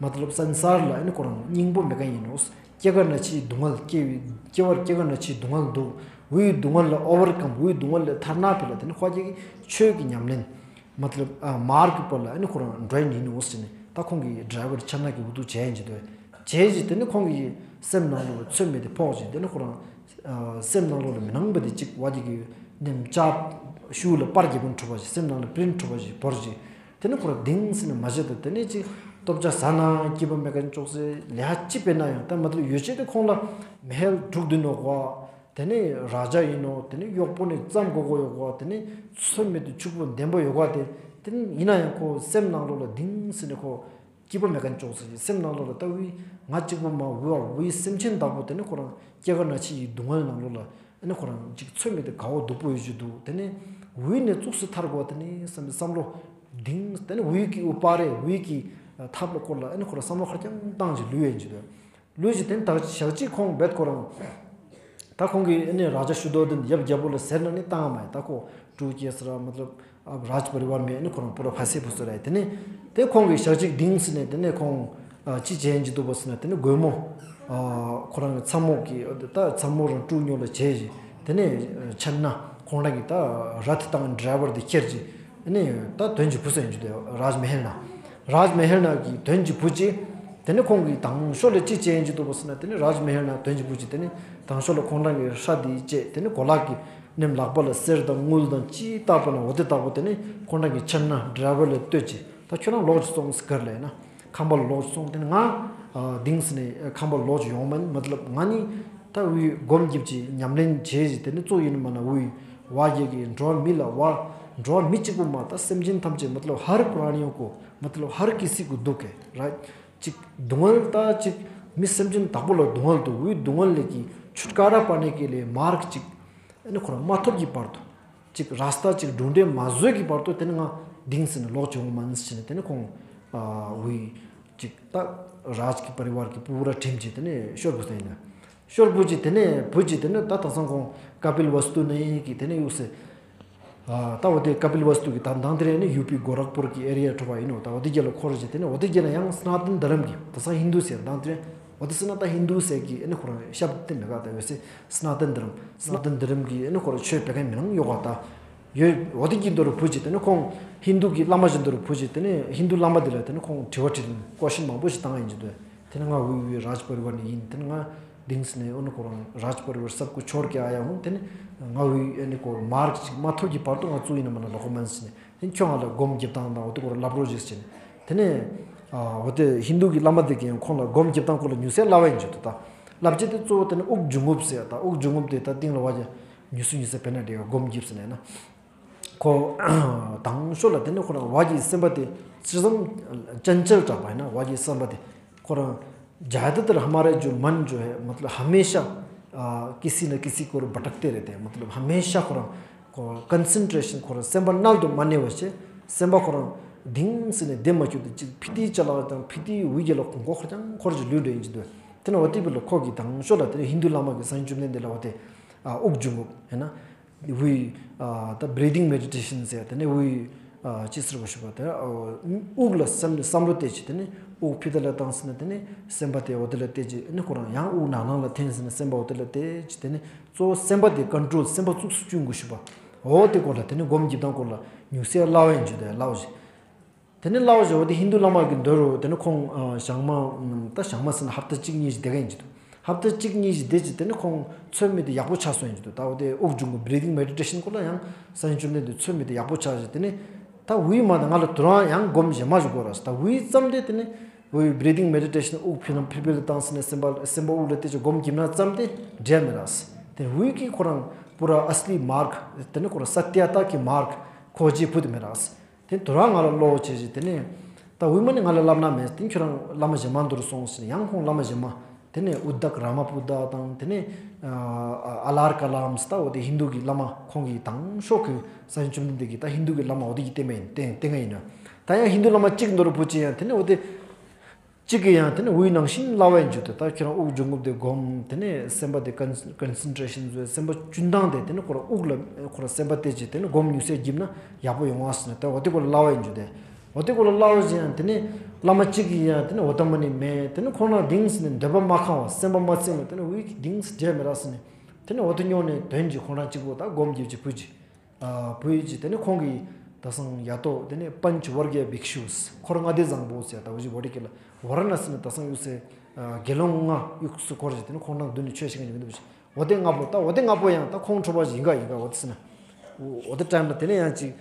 མ་ཏི་ལབ་སན་སར་ལ་ཨ་ནི་ཁོ་རང་སྙིང་པོ་མེད་མཁན་ཡིན་ནོ། སྐྱེ་རྒ་ན་འཆིའི་སྡུག་བསྔལ་སྐྱེ་བའི་སྐྱེ་བར་སྐྱེ་རྒ་ན་འཆིའི་སྡུག་བསྔལ་འདུག་འུའི་སྡུག་བསྔལ་ལ་ཨོ་ཝར་ཀམ་འུའི་སྡུག་བསྔལ་ལ་ཐར་ན་ཕི་ལ་དེ་ནི་ཁ་རྒྱ་གི་ཆོས་ཀྱི་ཉམས་ལེན་མ་ཏི་ལབ་མར་གི་པ་ལ་ཨ་ནི་ཁོ་རང་འགྲོ་ཡིན་ནོ་ཟེར་ནས་ད་ཁོང་གི་ཌ་རའི་ཝར་ཆ་ན་གི་འུ་ཐུག་བྱས་ཡིན་ཅི་དོ། བྱས་ཅི་དེ་ནི་ཁོང་གི་སེམས་ནང་ལོགས་ལ་ཚོད་མེད་དེ་ཕོག་ཅི་དེ་ནི་ཁོ་རང་སེམས་ནང་ལོགས་ལ་མི་ནང་པ་དེ་གཅིག་བ་གཅིག་གི་ནེམ་ལྕགས་ཤུགས་ལ་པར་རྒྱབ་པ་འཁྲུག་པ་ཞིག་སེམས་ནང་ལ་པི་རིན་འཁྲུག་པ་ཞིག་བོར་ཅི། དེ་ནི་ཁོ་རང་དིང་སི་ནི་མ་བྱེད་དོ། དེ་ནི་ཅིག་སྟོབས་ཆ་ཟ་ན་སྐྱིད་པ་མེད་མཁན་ཅོག་ཙེ་ལས་ཅི་དཔེར་ན་ཡང་ད་མ་ཐུབ་ཡོ་བྱད་དེ་ཁོང་ལ་མ་ཧེལ་དྲུག་བདུན་ནོ་གོ། དེ་ནི་ར་ཇ་ཡིན་ནོ། དེ་ནི་གཡོག་པོ་ནི་ཙམ་གོ་གོ་ཡོད་གོ། དེ་ནི་ཚོད་མེད་དུ་ཕྱུག་པོ་ལྡེམ་པོ་ཡོད་གོ། དེ་དེ་ནི་ཡིན་ན་ཡང་ཁོ་སེམས་ནང་ལོགས་ལ་དིང་སི་ནི་ཁོ། སྐྱིད་པོ་མེད་མཁན་ཅོག་ཙེ་ཞིག་སེམས་ནང་ལོགས་ལ་ལྟ་བུའི་ང་གཅིག་པུ་མ་འོས་པ་འོས་སེམས་ཅན་བདག་པོ་དེ་ནི་ཁོ་རང་སྐྱེ་རྒ་ན་འཆི་ཡི་སྡུག་བསྔལ་ནང་ལོགས་ལ་ཨ་ནི་ཁོ་རང་ཅིག་ཚོད་མེད་དུ་དགའ་བོ་སྡུག་པོ་ཡོད་ཅིག་འདུག་དེ་ནི་འོས་ནས་བཙུགས་སུ་ཐར་དགོས་དེ་ནི་བསམ་པའི་བསམ་བློ་དིང་དེ་ནི་འོས་ཀྱི་དབུ་པ་རེད། འོས་ཀྱི་ཐབས་ལ་སྐོར་ལ་ཨ་ནི་ཁོ་རང་བསམ་བློ་ཁ་རྐྱང་བཏང་ཅིག་ལུས་ཡོད་ཅིག་འདུག་ལུས་ཅིག་དེ་ནི་ད་ཞག་གཅིག་ཁོང་རྦད་ཁོ་རང་ ད་ཁོང་གིས་ཨ་ནི་རཱ་ཇ་ཤུ་དོ་དན་ཡབ་རྒྱལ་པོ་ལ་ཟེར་ན་ནི་བཏང་མ་ཡིན། ད་ཁོ་ཀྲུའུ་ཀེ་སར་མ་ཏལབ་རཱཇ་པ་རི་ཝར་མེད་ནི་ཁོ་རང་པུ་ར་ཕ་སེ་བུ་སུ་ར་ཡི། དེ་ནི་དེ་ཁོང་གིས་ཞག་གཅིག་དིང་སི་ནས་དེ་ནས་ཁོང་ཅི་བྱེད་ཀྱི་འདུག་པ་ཟེར་ན། དེ་ནི་དགོན་མོ་ཁོ་རང་གི་ཚ་མོ་གི་ད་ཚ་མོ་རང་ཀྲུའུ་ཉོ་ལ་བྱས་ཤིང་། དེ་ནས་ཕྱིར་ན་ཁོང་རང་གི་ད་ར་ཐི་དང་ཌ་རའི་ཝར་དེ་ཁྱེར་ཅིག་ཨ་ནི་ད་དོན་གྱི་བུ་ཟེར་ཡིན་གྱི་འདུག་རཱཇ་མ་ཧལ་ན། རཱཇ་མ་ཧལ་ན་གི་དོན་གྱི་བུ་ཅིག་དེ་ནི་ཁོང་གིས་དང་ཤོག་ལ་ཅི་བྱེད་ཀྱི་འདུག་པ་ཟེར་ན། དེ་ནི་རཱཇ་མ་ཧལ་ན་དོན་གྱི་བུ་ཅིག་དེ་ནི་དང་ཤོག་ལ་ཁོང་རང་གི་ཧྲ་དེ་བཅད། དེ་ནི་གོ་ལག་གི་ནེམ་ལག་པ་ལ་གསེར་དང་དངུལ་དང་ཅི་བཏགས་པ་ན་འོ་དེ་བཏགས་པ། དེ་ནི་ཁོང་རང་གི་ཕྱིར་ན་ཌ་རའི་ཝར་ལ་སྟོད་ཅིག་ད་ཁྱོད་རང་ལོག་ཅིག་སོང་ཟེར་གར་ལས་ན། ཁང་པ་ལ་ལོག་སོང་། དེ་ནི་ང་དིང་སི་ནས་ཁང་པ་ལ་ལོག་ཡོང་མིན། མ་ཏལབ་ང་ནི་ད་འུའི་སྒོམ་རྒྱབ་ཀྱི་ཉམས་ལེན་བྱས་ཟིན། དེ་ནི་གཙོ་ཡིན་མ་ན་འུའི་བ་རྒྱལ་གྱི་འགྲོ་བ་མི་ལ་བ་འགྲོ་བ་མི་གཅིག་པུ་མ་ད་སེམས་ཅན་ཐམས་ཅད་མ་ཏལབ་ཧར་པྲ་ནི་ཡོ་ཀོ་མ་ཏལབ་ཧར་ཀི་སི་ཀོ་དུ་ཀེ་ར་ཅིག་སྡུག་བསྔལ་ད་ཅིག་མི་སེམས་ཅན་དག་པོ་ལ་སྡུག་བསྔལ་འདུག་འུའི་སྡུག་བསྔལ་ལས་ཀྱི་ཆུ་ཀ་ར་པ་ནི་ཀེ་ལས་མར་ཀ་ཅིག་ཨ་ནི་ཁོ་རང་མ་ཐོབ་ཀྱི་བར་དུ། ཅིག་ར་སྟ་ཅིག་གྲུ་འདྲེ་མ་བཟོས་ཀྱི་བར་དུ་དེ་ནི་ང་དིང་སི་ནས་ལོག་བྱུང་མ་ནི་ཟེར་ནས། དེ་ནི་ཁོང་ཨ་འུའི་ཅིག་ད་རཱཇ་གི་པ་རི་ཝར་གི་པུ་ར་ཁྲིམས་ཀྱི་དེ་ནི་ཤོར་བུ་ཟེར་ཡིན་ན། ཤོར་བུ་ཅིག་དེ་ནི་བུ་ཅིག་དེ་ནི་ད་དེང་སང་ཁོང་ཀ་པིལ་ཝ་སྟུ་ནི་གི་དེ་ནི་ཡུག་སེ། ཨ་ད་འོ་དེ་ཀ་པིལ་ཝ་སྟུ་གི་ད་མདང་དེ་རེད་ནི་ཡུ་པི་གོ་རག་པུར་གི་ཨེ་རི་ཡ་འཕྲོ་བ་ཡིན་ནོ། ད་འོ་དེ་རྒྱལ་ལ་འཁོར་ཅིག་དེ་ནི་འོ་དེ་རྒྱལ་ལ་ཡང་སྣ་ཏན་དྷ་རམ་གི་དེང་སང་ཧིན་དུ་ཟེར་མདང་དེ་རེད། འོ་དེ་སེ་ན་ད་ཧིན་དུ་ཟེར་གི་ཨ་ནི་ཁོ་རང་ཤབ་དེ་མེད་ག་ད་འོད་སེ་སྣ་ཏན་དྷ་རམ། སྣ་ཏན་དྷ་རམ་གི་ཨ་ནི་ཁོ་རང་ཆོས་སྤེལ་མཁན་མི་ནང་ཡོད་ག་ད་ཡོད། འོ་དེ་གི་མདོ་རུ་བུ་ཅིག་དེ་ནི་ཁོང་ཧིན་དུ་གི་བླ་མ་ཞིག་མདོ་རུ་བུ་ཅིག་དེ་ནི་ཧིན་དུ་བླ་མ་དེ་ལ་དེ་ནི་ཁོང་དྲི་བ་དྲིས་ཀོ་ཤིན་མང་པོ་ཞིག་བཏང་ཡིན་གྱི་འདུག་དེ་ནི་ང་འུའི་འུའི་རཱཇ་པ་རི་ཝར་ནས་ཡིན། དེ་ནི་ང་དིང་སི་ནས་ཨ་ནི་ཁོ་རང་རཱཇ་པ་རི་ཝར་སབ་ཀོ་ཆོར་གི་ཨ་ཡ་ཧུང་། དེ་ནི་ང་འུའི་ཨ་ནི་ཁོ་མར་ཅིག་མ་ཐོབ་ཀྱི་བར་དུ་ང་ཚུགས་ཡིན་ན་མ་ན་ལོག་གོ་མ་ནི་ཟེར་ནས། དེ་ཁྱོད་ང་ལ་སྒོམ་རྒྱབ་སྟངས་དང་འོ་དེ་སྐོར་ལ་བསླབ་རོགས་ཞེས་ཟེར་ནས། དེ་ནས་ཨ་འོ་དེ་ཧིན་དུ་གི་བླ་མ་དེ་གིས་ཁོང་ལ་སྒོམ་རྒྱབ་སྟངས་སྐོར་ལ་ཉུང་ཟད་བསླབ་པ་ཡིན་གྱི་འདུག་ད་བསླབ་བྱ་དེ་གཙོ་བོ་དེ་ནི་དབུགས་འབྱུང་རྔུབ་ཟེར། ད་དབུགས་འབྱུང་རྔུབ་དེ་ད་སྟེང་ལ་བ་ཀྱ་ཉུང་སུ་ཉུང་ཟད་བེད་ན་འགྲིག་ག་སྒོམ་རྒྱབ་ཟེར་ནས་ན། ཁོ་དང་ཤོག་ལ་དེ་ནི་ཁོ་རང་བ་ཀྱི་སེམས་པ་དེ་ཅི་ཙམ་ཅན་ཅལ་དྲག་པ་ཡིན་ན་བ་ཀྱི་སེམས་པ་དེ་ཁོ་རང་ཛྱ་ད་དར་ཧ་མ་རེ་ཇོ་མན་ཇོ་ཧེ་མ་ཏལ་ཧ་མེ་ཤ་ཨ་ཀི་སི་ན་ཀི་སི་ཀོ་རུ་བ་ཏག་ཏེ་རེ་དེ་མ་ཏལ་ཧ་མེ་ཤ་ཁོ་རང་ཁོ་ཀོན་སེན་ཊྲེ་ཤན་ཁོ་རང་སེམས་པ་མནལ་དུ་མ་གནས་པ་བྱས། སེམས་པ་ཁོ་རང་དིང་སི་ནས་བདེ་མ་ཁྱུར་དུ་ཅིག་ཕི་ཏི་ཅ་ལག་དང་ཕི་ཏི་འུ་གེ་ལ་ཁོང་གོ་ཁ་ཅང་ཁོར་ཅིག་ལུས་འདྲ་ཡིན་ཅི་འདུག་དེ་ནས་འོ་དེ་བུ་ལ་ཁོ་གི་དང་ཤོག་ལ་དེ་ནས་ཧིན་དུ་བླ་མ་གི་སངས་རྒྱས་བཅོམ་ལྡན་འདས་ལ་འོ་དེ་ཨ་དབུགས་འབྱུང་རྔུབ་ཧེ་ན། དབུས་ཨ་ད་breathing meditation ཟེར། དེ་ནས་དབུས་ཨ་ཅི་ཟེར་བ་ཞུ་བ་དེ་ཨ་དབུགས་ལ་བསམ་བསམ་བློ་གཏད་ཅིག་དེ་ནས་དབུགས་ཕི་ད་ལ་བཏང་ཟིན་ན་དེ་ནས་སེམས་པ་དེ་འོ་དེ་ལ་གཏད་ཅིག་ཨ་ནི་ཁོ་རང་ཡང་དབུགས་ནང་ནང་ལ་འཐེན་ཟིན་ན་སེམས་པ་འོ་དེ་ལ་གཏད་ཅིག་དེ་ནས་གཙོ་བོ་སེམས་པ་དེ་ཀོན་ཊོལ་སེམས་པ་གཙུགས་སུ་བཅུག་དགོས་ཞུ་བ། འོ་དེ་སྐོར་ལ་དེ་ནས་སྒོམ་རྒྱབ་སྟངས་སྐོར་ལ་ཉུང་ཟད་བསླབ་པ་ཡིན་རྒྱུ་དེ་བསླབ་ཞིག་དེ་ནས་བསླབ་པ་ཞིག་འོ་དེ་ཧིན་དུ་བླ་མ་གི་མདོ་རུ་དེ་ནས་ཁོང་ཨ་ཞག་མ་ཨ་ད་ཞག་མ་ཟིན་ན་ཧབ་ཏ་གཅིག་གཉིས་ཤིག་བསྡད་མཁན་ཅིག་འདུག་ཧབ་ཏ་གཅིག་གཉིས་ཤིག་བསྡད་ཅིག་དེ་ནས་ཁོང་ཚོད་མེད་དེ་ཡག་པོ་ཆགས་སོང་ཡིན་ཅིག་འདུག་ད་འོ་དེ་དབུགས་འབྱུང་རྔུབ་breathing meditation སྐོར་ལ་ཡང་སངས་རྒྱས་བཅོམ་ལྡན་འདས་ཚོད་མེད་དེ་ཡག་པོ་ཆགས་ཤིག་དེ་ནས་ད་དབུས་མ་དང་ང་ལ་དུ་རང་ཡང་སྒོམ་གཞན་མ་ཞིག་དགོས་ར་ཟེར། ད་དབུས་ཙམ་དེ་དེ་ནས་འོ་breathing meditation དབུགས་ཕི་ནང་ཕི་ཕི་ལ་བཏང་ཟིན་ན་སེམས་པ་སེམས་པ་དབུགས་ལ་གཏད་ཅིག་སྒོམ་རྒྱབ་ན་ཙམ་དེ་འབྲས་མེད་ར་ཟེར། དེ་དབུས་ཀྱི་ཁོ་རང་པུ་ར་ཨ་སི་ལི་མར་ག་དེ་ནས་ཁོ་རང་ས་ཏྱ་ཏ་གི་མར་ག་ཁོ་ཅི་བུ་དེ་མེད་ར་ཟེར། དེ་དུ་རང་ང་ལ་བློ་བྱས་ཤིག་དེ་ནས་ད་དབུས་མ་ནི་ང་ལ་བསླབ་ན་མེད། དེ་ཁྱོད་རང་བླ་མ་གཞན་མ་མདོ་རུ་སོང་ཟེར་ནས་ཡང་ཁོང་བླ་མ་གཞན་མ་དེ་ནས་ཨུ་དཀ་ར་མ་པུ་ད་དང་དེ་ནས་ཨ་ལར་ཀ་ལམ་སི་ད་འོ་དེ་ཧིན་དུ་གི་བླ་མ་ཁོང་གི་དང་ཤོག་གི་སངས་རྒྱས་བཅོམ་ལྡན་འདས་ཀྱི་ད་ཧིན་དུ་གི་བླ་མ་འོ་དེ་གི་བསྟེན་པ་ཡིན་བསྟེན་བསྟེན་ང་ཡིན་ན། ད་ཡང་ཧིན་དུ་བླ་མ་གཅིག་མདོ་རུ་བུ་ཅི་ཡང་དེ་ནས་འོ་དེ་གཅིག་གིས་ཡང་དེ་ནས་དབུས་ནང་བཞིན་བསླབ་པ་ཡིན་རྒྱུ་དེ། ད་ཁྱེད་རང་དབུགས་འབྱུང་རྔུབ་དེ་སྒོམ། དེ་ནས་སེམས་པ་དེ་ཀོན་ཀོན་སེན་ཊྲེ་ཤན་བཟོས། སེམས་པ་བཅུན་སྟངས་དེ་དེ་ནས་ཁོ་རང་དབུགས་ལ་ཁོ་རང་སེམས་པ་གཏད་ཅིག་དེ་ནས་སྒོམ་ཉུང་ཟད་བརྒྱབ་ན་ཡག་པོ་ཡོང་བ་ཟེར་ནས་ད་འོ་དེ་སྐོར་ལ་བསླབ་པ་ཡིན་རྒྱུ་དེ། འོ་དེ་སྐོར་ལ་བསླབ་པ་ཟེར་ཡང་དེ་ནས་བླ་མ་གཅིག་གིས་ཡང་དེ་ནས་འོ་ད་མ་ནི་མེད། དེ་ནས་ཁོང་རང་དིང་སི་ནས་འདོད་པ་མ་ཁེངས་པ་སེམས་པ་མ་ཚིམ་པ་དེ་ནས་དབུས་ཀྱི་དིང་སི་འབྲས་མེད་ར་ཟེར་ནས་དེ་ནས་འོ་དེ་སྙོག་ནས་དོན་གྱི་ཁོང་རང་གཅིག་པོ་ད་སྒོམ་རྒྱབ་ཅིག་བུ་ཅིག་ཨ་བུ་ཡིན་ཅིག་དེ་ནས་ཁོང་གིས་ད་སང་ཡ་ཏོ་དེ་ནས་པཉྩ་ཝར་གྱ་བིཀ་ཤུ་འཁོར་ལྔ་སྡེ་བཟང་པོ་ཟེར་ད་འུ་ཅི་བོ་ཊི་ཀེ་ལ་ཝ་ར་ཎ་སི་ནས་ད་སང་ཡུག་སེ་དགེ་སློང་ལྔ་ཡུག་སུ་འཁོར་ཅིག་དེ་ནས་ཁོང་རང་མདུན་ནས་ཆོས་བཤད་མཁན་ཅིག་མི་འདུག་འོ་དེ་ལྔ་པོ་ད་འོ་དེ་ལྔ་པོ་ཡང་ད་ཁོང་ཁྲོ་བ་ཞིག་ཡིན་ག་ཡིན་ག་འོ་དེ་སེ་ན། འོ་དེ་ཊེམ་ལ་དེ་ནས་ཡང་ཅིག་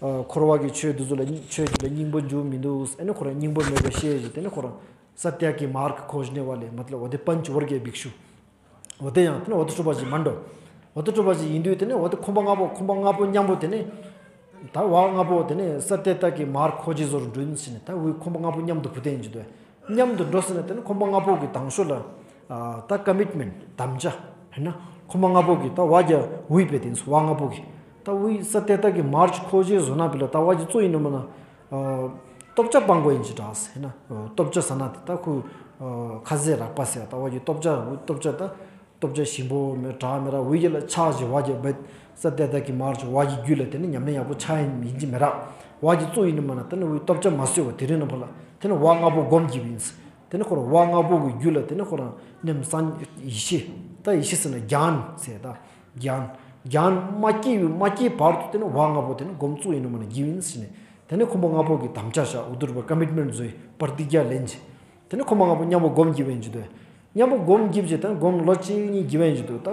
ཨ་འཁོར་བ་གི་ཆོས་འདི་ཚོ་ལ་ཆོས་འདི་ལ་སྙིང་པོ་འཇུག་མི་འདུག་ཨ་ནི་ཁོ་རང་སྙིང་པོ་མེད་པ་ཤེས་ཤིག་དེ་ནས་ཁོ་རང་ས་ཏྱ་ཀྱི་མར་ག་ཁོ་ཞི་ནེ་བ་ལས་མ་ཏི་ལ་འོ་དེ་པཉྩ་ཝར་གྱ་བིཀ་ཤུ། འོ་དེ་ཡང་དེ་ནས་འོ་དེ་སྤྲུལ་པ་ཞིག་མ་འགྲོ། འོ་དེ་སྤྲུལ་པ་ཞིག་ཡིན་དུས་དེ་ནས་འོ་དེ་ཁོམ་པ་ལྔ་པོ་ཁོམ་པ་ལྔ་པོ་མཉམ་པོ་དེ་ནས། ད་བ་ལྔ་པོ་དེ་ནས་ས་ཏྱ་ཏ་གི་མར་ག་ཁོ་ཅི་ཟོར་འགྲོ་ཡིན་ཟེར་ནས་ད་འུའི་ཁོམ་པ་ལྔ་པོ་མཉམ་དུ་བུ་དེ་ཡིན་གྱི་འདུག་མཉམ་དུ་འགྲོ་ཟེར་ནས་དེ་ནས་ཁོམ་པ་ལྔ་པོ་གི་དང་ཤོག་ལ་ཨ་ད་ཀ་མིཊ་མེན་ཊ་དམ་བཅའ་ཧེ་ན་ཁོམ་པ་ལྔ་པོ་གི་ད་བ་རྒྱ་འུའི་པེ་དེ་ཡིན་སོ་བ་ལྔ་པོ་གི་ད་འུའི་ས་ཏྱ་ཏ་གི་མར་ག་ཁོ་ཅི་ཟོར་ན་བི་ལ་ད་བ་རྒྱ་གཙོ་ཡིན་ནོ་མ་ན། ཨ་སྟོབས་ཆ་སྤང་དགོས་ཡིན་ཅི་དྲག་ཟེར་ན། སྟོབས་ཆ་ཟ་ན་དེ་ད་ཁོ་ཨ་ཁ་ཟས་རག་པ་ཟེར་ད་བ་རྒྱ་སྟོབས་ཆ་སྟོབས་ཆ་ད། སྟོབས་ཆེན་ཞིམ་པོ་མེད་དྲག་མེད་ར། འུ་ཡི་ལ་ཆགས་ཤིག་བ་གི་བེད་ས་ཏེ་ད་གི་མར་ཅིག་བ་གི་རྒྱུད་ལ་དེ་ནི་ཉམས་ལེན་ཡག་པོ་ཆགས་ཡིན་ཡིན་གྱི་མེད་ར། བ་གི་གཙོ་ཡིན་ནི་མ་ན་དེ་ནི་འུ་སྟོབས་ཆེན་མ་སོས་བ་དེ་རིང་ནམ་པ་ལ་དེ་ནི་བ་ལྔ་པོ་སྒོམ་གྱི་ཡིན། དེ་ནི་ཁོ་རང་བ་ལྔ་པོ་གི་རྒྱུད་ལ་དེ་ནི་ཁོ་རང་ནེམ་སང་ཡེ་ཤེས་ད་ཡེ་ཤེས་ཟེར་ན་རྒྱན་ཟེར་ད་རྒྱན་རྒྱན་མ་སྐྱེས་བའི་མ་སྐྱེས་བར་དུ་དེ་ནི་བ་ལྔ་པོ་དེ་ནི་སྒོམ་གཙོ་ཡིན་ནི་མ་ན་རྒྱུ་ཡིན་ཟེར་ནས། དེ་ནི་ཁོང་པ་ལྔ་པོ་གི་དམ་བཅའ་བཞག་འུ་དུར་བ་ཀ་མིཊ་མེན་བཟོས་པར་ཏི་རྒྱ་ལེན་གྱི། དེ་ནི་ཁོང་པ་ལྔ་པོ་མཉམ་པོ་སྒོམ་གྱི་བན་གྱི་དོན། མཉམ་པོ་སྒོམ་རྒྱབ་ཅིག་དང་སྒོམ་ལོ་གཅིག་གཉིས་རྒྱབ་བན་གྱི་འདུག་ད་